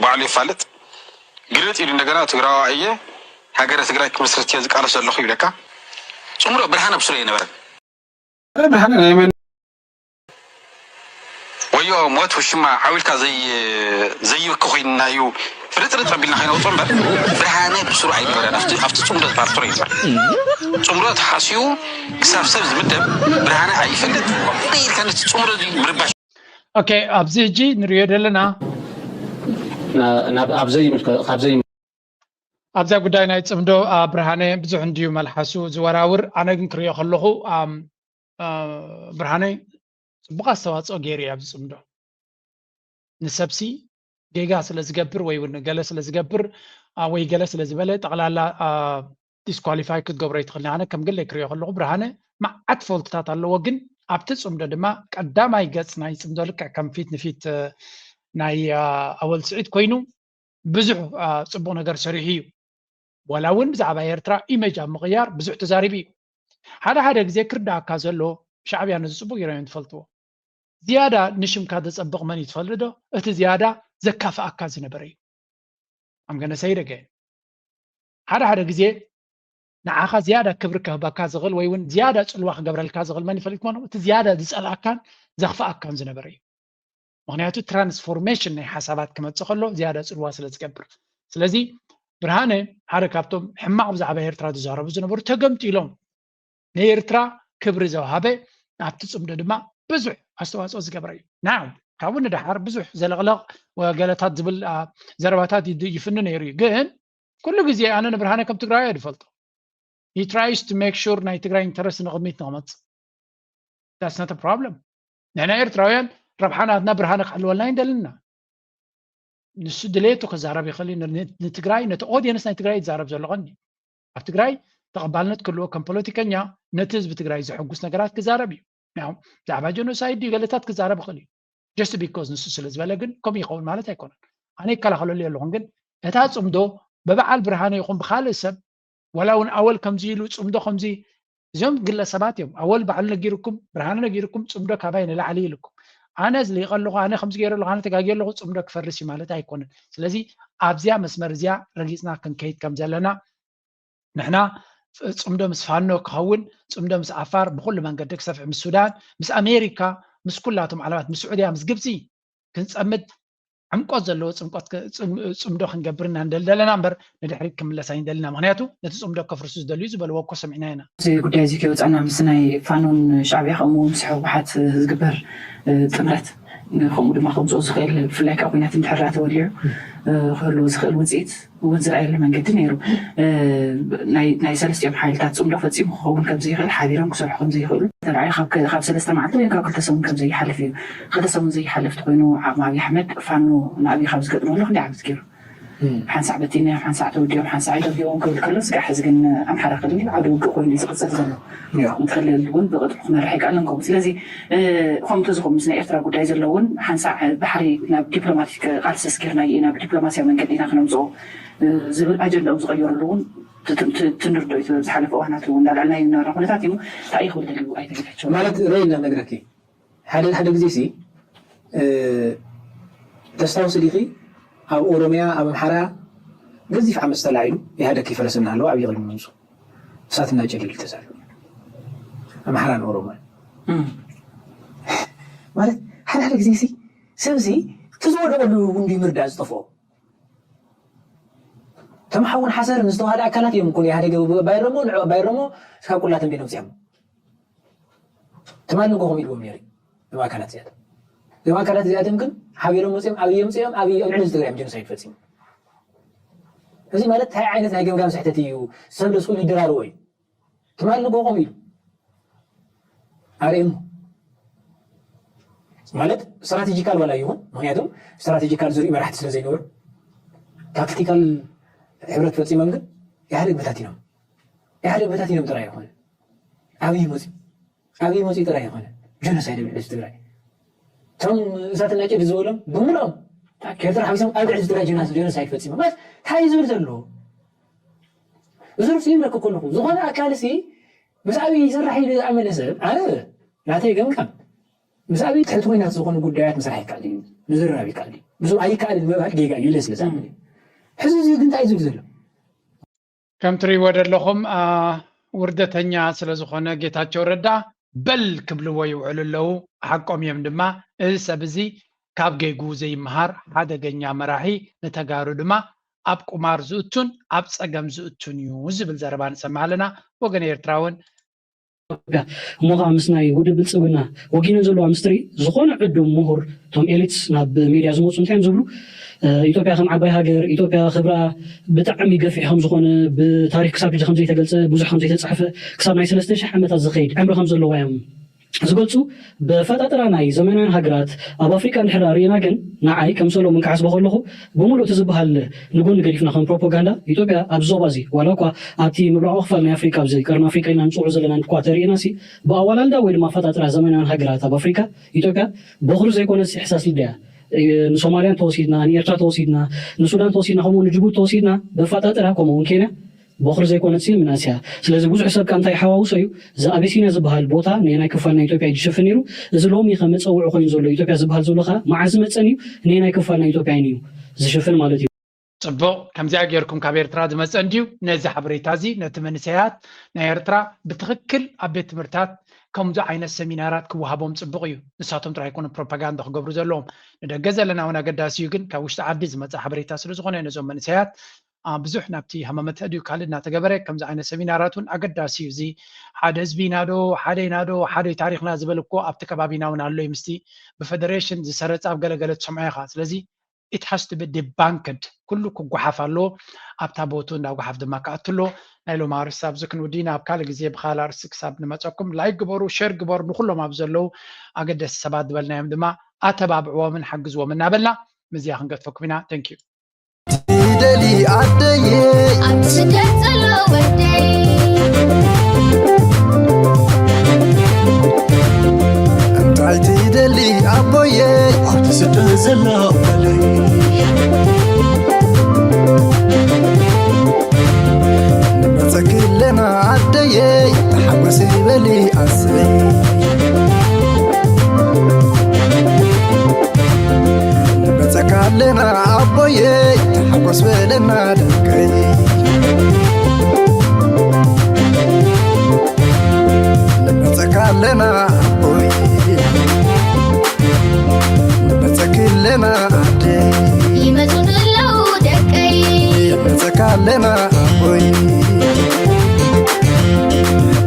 ባዕሉ ይፋልጥ ግልጥ ኢሉ እንደገና ትግራዋ እየ ሃገረ ትግራይ ክምስርት እየ ዝቃለስ ዘለኹ ይብለካ ፅምዶ ብርሃነ ብስሩ የነበረ ብርሃነ ናይ መን ወዮ ሞት ውሽማ ዓው ኢልካ ዘይብኪ ኮይንና እዩ ፍርጥርጥ ኣቢልና ከይነውፅኦ እምበር ብርሃነ ብስሩ ኣይነበረን ኣብቲ ፅምዶ ዝፓርትሮ እዩ እምበር ፅምዶ ተሓስዩ ክሳብ ሰብ ዝምደብ ብርሃነ ኣይፈልጥ ኢልካ ነቲ ፅምዶ ምርባሽ ኦኬ ኣብዚ ሕጂ ንሪኦ ዘለና ናብ ዘይምልከ ካብ ዘይ ኣብዛ ጉዳይ ናይ ፅምዶ ብርሃነ ብዙሕ እንድዩ መልሓሱ ዝወራውር ኣነ ግን ክሪኦ ከለኹ ብርሃነ ፅቡቅ ኣስተዋፅኦ ገይሩ እዩ ኣብዚ ፅምዶ ንሰብሲ ጌጋ ስለ ዝገብር ወይ እውን ገለ ስለ ዝገብር ወይ ገለ ስለ ዝበለ ጠቕላላ ዲስኳሊፋይ ክትገብሮ ይትኽእል። ኣነ ከም ግለይ ክሪኦ ከለኹ ብርሃነ መዓት ፎልትታት ኣለዎ፣ ግን ኣብቲ ፅምዶ ድማ ቀዳማይ ገፅ ናይ ፅምዶ ልክዕ ከም ፊት ንፊት ናይ ኣወል ስዒድ ኮይኑ ብዙሕ ፅቡቕ ነገር ሰሪሑ እዩ። ዋላ እውን ብዛዕባ ኤርትራ ኢሜጅ ኣብ ምቕያር ብዙሕ ተዛሪቡ እዩ። ሓደ ሓደ ግዜ ክርዳኣካ ዘሎ ሻዕብያ ነዚ ፅቡቕ ገይሮም እዮም ዝፈልጥዎ። ዝያዳ ንሽምካ ዘፀብቕ መን እዩ ትፈልጥ ዶ? እቲ ዝያዳ ዘካፍኣካ ዝነበረ እዩ። ኣምገነሰይ ደገ ሓደ ሓደ ግዜ ንዓኻ ዝያዳ ክብሪ ክህበካ ዝኽእል ወይ እውን ዝያዳ ፅልዋ ክገብረልካ ዝኽእል መን ይፈልጥ ኮኖ? እቲ ዝያዳ ዝፀልኣካን ዘኽፍኣካን ዝነበረ እዩ። ምክንያቱ ትራንስፎርሜሽን ናይ ሓሳባት ክመፅእ ከሎ ዝያዳ ፅልዋ ስለ ዝገብር። ስለዚ ብርሃነ ሓደ ካብቶም ሕማቕ ብዛዕባ ኤርትራ ዝዛረቡ ዝነበሩ ተገምጢሎም ንኤርትራ ክብሪ ዘውሃበ ኣብቲ ፅምዶ ድማ ብዙሕ ኣስተዋፅኦ ዝገበረ እዩ። ናው ካብኡ ንደሓር ብዙሕ ዘለቕለቕ ገለታት ዝብል ዘረባታት ይፍኒ ነይሩ እዩ። ግን ኩሉ ግዜ ኣነ ንብርሃነ ከም ትግራዊ እየ ዝፈልጦ። He tries to make sure ናይ ትግራይ ኢንተረስት ንቕድሚት ንቕመፅእ። That's not a problem። ንሕና ኤርትራውያን ረብሓ ናትና ብርሃነ ክሕልወልና ይንደልና። ንሱ ድሌቱ ክዛረብ ይኽእል እዩ። ንትግራይ ነቲ ኦዲየንስ ናይ ትግራይ ይዛረብ ዘሎ ቀኒ ኣብ ትግራይ ተቐባልነት ክህልዎ ከም ፖለቲከኛ ነቲ ህዝቢ ትግራይ ዘሐጉስ ነገራት ክዛረብ እዩ። ብዛዕባ ጀኖሳይድ ድዩ ገለታት ክዛረብ ይኽእል እዩ። Just because ንሱ ስለ ዝበለ ግን ከምኡ ይኸውን ማለት ኣይኮነን። ኣነ ይከላኸለሉ የለኹን፣ ግን እታ ፅምዶ ብበዓል ብርሃነ ይኹን ብካልእ ሰብ ዋላ እውን ኣወል ከምዚ ኢሉ ፅምዶ ከምዚ እዚኦም ግለሰባት እዮም። ኣወል ባዕሉ ነጊርኩም፣ ብርሃነ ነጊርኩም፣ ፅምዶ ካባይ ንላዕሊ ኢልኩም። ኣነ ዝሊቀ ኣለኹ፣ ኣነ ከምዚ ገይረ ኣለኹ፣ ኣነ ተጋጊ ኣለኹ፣ ፅምዶ ክፈርስ እዩ ማለት ኣይኮነን። ስለዚ ኣብዚያ መስመር እዚያ ረጊፅና ክንከይድ ከም ዘለና ንሕና ፅምዶ ምስ ፋኖ ክኸውን፣ ፅምዶ ምስ ዓፋር ብኩሉ መንገዲ ክሰፍሕ፣ ምስ ሱዳን፣ ምስ ኣሜሪካ፣ ምስ ኩላቶም ዓለማት፣ ምስ ስዑድያ፣ ምስ ግብፂ ክንፀምድ ዕምቆት ዘለዎ ፅምዶ ክንገብር ኢና ንደሊ ዘለና እምበር ንድሕሪት ክምለስ ኣይንደልና። ምክንያቱ ነቲ ፅምዶ ከፍርሱ ዝደልዩ ዝበልዎ እኮ ሰሚዕና ኢና። እዚ ጉዳይ እዚ ከይወፃና ምስ ናይ ፋኖን ሻዕብያ ከምኡ ምስ ህወሓት ዝግበር ጥምረት ከምኡ ድማ ከምፅኦ ዝኽእል ብፍላይ ከዓ ኩናት እንድሕር ተወሊዑ ክህልዎ ዝኽእል ውፅኢት እውን ዝረኣየሉ መንገዲ ነይሩ። ናይ ሰለስቲኦም ሓይልታት ፅምዶ ፈፂሙ ክኸውን ከምዘይኽእል ሓቢሮም ክሰርሑ ከምዘይኽእሉ ተረኣዩ። ካብ ሰለስተ መዓልቲ ወይ ካብ ክልተ ሰሙን ከምዘይሓልፍ እዩ። ክልተ ሰሙን ዘይሓልፍ ተኮይኑ ዓቕሚ ኣብይ ኣሕመድ ፋኖ ንኣብይ ካብ ዝገጥመሉ ክንደይ ዓመት ገይሩ? ሓንሳዕ በቲናዮም፣ ሓንሳዕ ተወዲኦም፣ ሓንሳዕ ኣይተወዲኦም ክብል ከሎ ስጋዕ ሕዚ ግን ኣምሓራ ክልል ዓውደ ውግእ ኮይኑ እዩ ዝቕፅል ዘሎ። እንተለል እውን ብቕጥዑ ክመርሕ ይከኣለን ከምኡ። ስለዚ ከምኡ ተዝኸውን ምስ ናይ ኤርትራ ጉዳይ ዘሎ እውን ሓንሳዕ ባሕሪ ናብ ዲፕሎማቲክ ቃልሲ ኣስጊርናዮ ኢና፣ ብዲፕሎማስያዊ መንገዲ ኢና ክነምፅኦ ዝብል ኣጀንዳኦም ዝቐየሩሉ እውን ትንርዶ እዩ። ዝሓለፈ እዋናት እውን እንዳልዕልና ይነበረ ኩነታት እዩ። እንታይ እዩ ክብል ደልዩ ኣይተገታቸው ማለት ረይና ነግረኪ ሓደ ሓደ ግዜ ሲ ተስታውሲ ዲኺ ኣብ ኦሮሚያ ኣብ ኣምሓራ ገዚፍ ዓመፅ ተላዒሉ ኢህኣደግ ይፈረሰና ኣለዎ ኣብ ይቕድሚ ምምፁ እሳትና ጨዲዱ ተዛሉ ኣምሓራን ኦሮሞን ማለት ሓደ ሓደ ግዜ ሲ ሰብ ሲ እቲ ዝወደቐሉ እውን ምርዳእ ዝጠፍኦ ተምሓውን ሓሰርን ዝተዋሃደ ኣካላት እዮም እኮ ኢህኣደግ ባይረሞ ባይረሞ ካብ ቁላተን ቤት ኣውፅኦም ትማሊ እኮ ከምኡ ኢልዎም ነይሩ እዞም ኣካላት እዚኣቶም እዞም ኣካላት እዚኣቶም ግን ሓቢሮም መፅኦም ኣብይ የምፅኦም ኣብይ ኣብ ልዕሊ ትግራይ ጀኖሳይድ ፈፂሙ እዚ ማለት እንታይ ዓይነት ናይ ገምጋም ስሕተት እዩ ሰብ ለስኩል ይደራርቦ እዩ ትማሊ እኮ ከምኡ ኢሉ ኣርእሞ ማለት ስትራቴጂካል ዋላ ይኹን ምክንያቱም ስትራቴጂካል ዝርኢ መራሕቲ ስለ ዘይነበሩ ታክቲካል ሕብረት ፈፂሞም ግን ኢህኣደግ በታቲኖም ኢህኣደግ በታቲኖም ጥራይ ኣይኮነ ኣብይ መፅኡ ኣብይ መፅኡ ጥራይ ኣይኮነ ጀኖሳይድ ኣብ ልዕሊ ትግራይ እቶም እሳትና ጭድ ዝበሎም ብምልኦም ኤርትራ ሓዊሶም ኣብ ልዕሊ ትግራይ ጀኖሳይድ ፈፂሞም ማለት እንታይ ዝብል ዘለዎ እዚ ርእሲ ይብለክ ከለኹ ዝኾነ ኣካል ሲ ምስ ኣብይ ይስራሕ ኢሉ ዝኣመነ ሰብ ኣነ ናተይ ገምጋም ምስ ኣብይ ትሕቲ ኩናት ዝኾኑ ጉዳያት ምስራሕ ይከኣል እዩ ምዝርራብ ይከኣል እዩ ምስ ኣይከኣልን ምባል ጌጋ እዩ ኢለ ስለ ዝኣምን እዩ ሕዚ እዚ ግን እንታይ ዝብል ዘሎ ከም ትሪእዎ ዘለኹም ውርደተኛ ስለ ዝኾነ ጌታቸው ረዳ በል ክብልዎ ይውዕሉ ኣለዉ። ሓቆም እዮም ድማ። እዚ ሰብ እዚ ካብ ጌጉ ዘይምሃር ሓደገኛ መራሒ፣ ንተጋሩ ድማ ኣብ ቁማር ዝእቱን ኣብ ጸገም ዝእቱን እዩ ዝብል ዘረባ ንሰምዕ ኣለና። ወገን ኤርትራ እውን ኢትዮጵያ እሞ ከዓ ምስ ናይ ውድብ ብልፅግና ወጊነን ዘለዋ ምስ ትርኢ ዝኾነ ዕዱም ምሁር እቶም ኤሊትስ ናብ ሜድያ ዝመፁ እንታይ እዮም ዝብሉ ኢትዮጵያ ከም ዓባይ ሃገር ኢትዮጵያ ክብራ ብጣዕሚ ገፊሕ ከም ዝኾነ ብታሪክ ክሳብ ሕጂ ከም ዘይተገልፀ ብዙሕ ከም ዘይተፃሕፈ ክሳብ ናይ ሰለስተ ሽሕ ዓመታት ዝኸይድ ዕምሪ ከም ዘለዋ እዮም ዝገልፁ ብኣፈጣጥራ ናይ ዘመናውያን ሃገራት ኣብ ኣፍሪካ እንድሕር ርኢና ግን ንዓይ ከም ሰሎሙን ክሓስቦ ከለኹ ብምሉእ እቲ ዝበሃል ንጎኒ ገዲፍና ከም ፕሮፓጋንዳ ኢትዮጵያ ኣብዚ ዞባ እዚ ዋላ እኳ ኣብቲ ምብራቕ ክፋል ናይ ኣፍሪካ ኣብዚ ቀርኒ ኣፍሪካ ኢልና ንፅውዑ ዘለና እንኳ ተርእና ሲ ብኣዋላልዳ ወይ ድማ ኣፈጣጥራ ዘመናውያን ሃገራት ኣብ ኣፍሪካ ኢትዮጵያ በኹሪ ዘይኮነስ ሕሳስ ልደያ ንሶማልያ እንተወሲድና ንኤርትራ ተወሲድና ንሱዳን ተወሲድና ከምኡ ንጅቡቲ ተወሲድና ብኣፈጣጥራ ከምኡ እውን ኬንያ በኹሪ ዘይኮነት ሲል ምናስያ ስለዚ ብዙሕ ሰብ ከ እንታይ ሓዋውሶ እዩ እዚ ኣቢሲንያ ዝበሃል ቦታ ነየናይ ክፋል ናይ ኢትዮጵያ እዩ ዝሽፍን ነይሩ እዚ ሎሚ ከ መፀውዒ ኮይኑ ዘሎ ኢትዮጵያ ዝበሃል ዘሎ ከ መዓዝ ዝመፀን እዩ ነየናይ ክፋል ናይ ኢትዮጵያ እዩ ዝሽፍን ማለት እዩ ፅቡቕ ከምዚኣ ጌርኩም ካብ ኤርትራ ዝመፀ እንድዩ ነዚ ሓበሬታ እዚ ነቲ መንሰያት ናይ ኤርትራ ብትኽክል ኣብ ቤት ትምህርታት ከምዚ ዓይነት ሰሚናራት ክወሃቦም ፅቡቕ እዩ ንሳቶም ጥራይ ኣይኮኑ ፕሮፓጋንዳ ክገብሩ ዘለዎም ንደገ ዘለና እውን ኣገዳሲ እዩ ግን ካብ ውሽጢ ዓዲ ዝመፀ ሓበሬታ ስለ ዝኾነ ነዞም መንሰያት ብዙሕ ናብቲ ሃማመተ ድዩ ካልእ እናተገበረ ከምዚ ዓይነት ሰሚናራት እውን ኣገዳሲ እዩ እዚ ሓደ ህዝቢ ኢና ዶ ሓደ ኢና ዶ ሓደ ታሪክና ዝበል እኮ ኣብቲ ከባቢና እውን ኣሎ ምስቲ ብፌደሬሽን ዝሰረፀ ኣብ ገለገለ ትሰምዖ ኢኻ ስለዚ it has to be debunked ኩሉ ክጓሓፍ ኣለዎ ኣብታ ቦቱ እንዳ ጓሓፍ ድማ ክኣቱ ኣለዎ ናይ ሎም ኣርስቲ ኣብዚ ክንውዲ ናብ ካልእ ግዜ ብካል ኣርስቲ ክሳብ ንመፀኩም ላይክ ግበሩ ሸር ግበሩ ንኩሎም ኣብ ዘለዉ ኣገደስቲ ሰባት ዝበልናዮም ድማ ኣተባብዕዎምን ሓግዝዎም እናበልና ምዝያ ክንገድፈኩም ኢና thank you ትደሊ ኣደየ ኣብቲ ስደት ዘሎ ወደይ እንታይ ትደሊ ኣቦየ ኣብቲ ስደት ዘሎ ወደይ ንመፀኪ ኣለና ኣደየ ተሓጎሲ በሊ ኣስበይ ንመፀካ ኣለና ኣቦየ ተሓጎስ በለና ደቀይ ንመፀካ ኣለና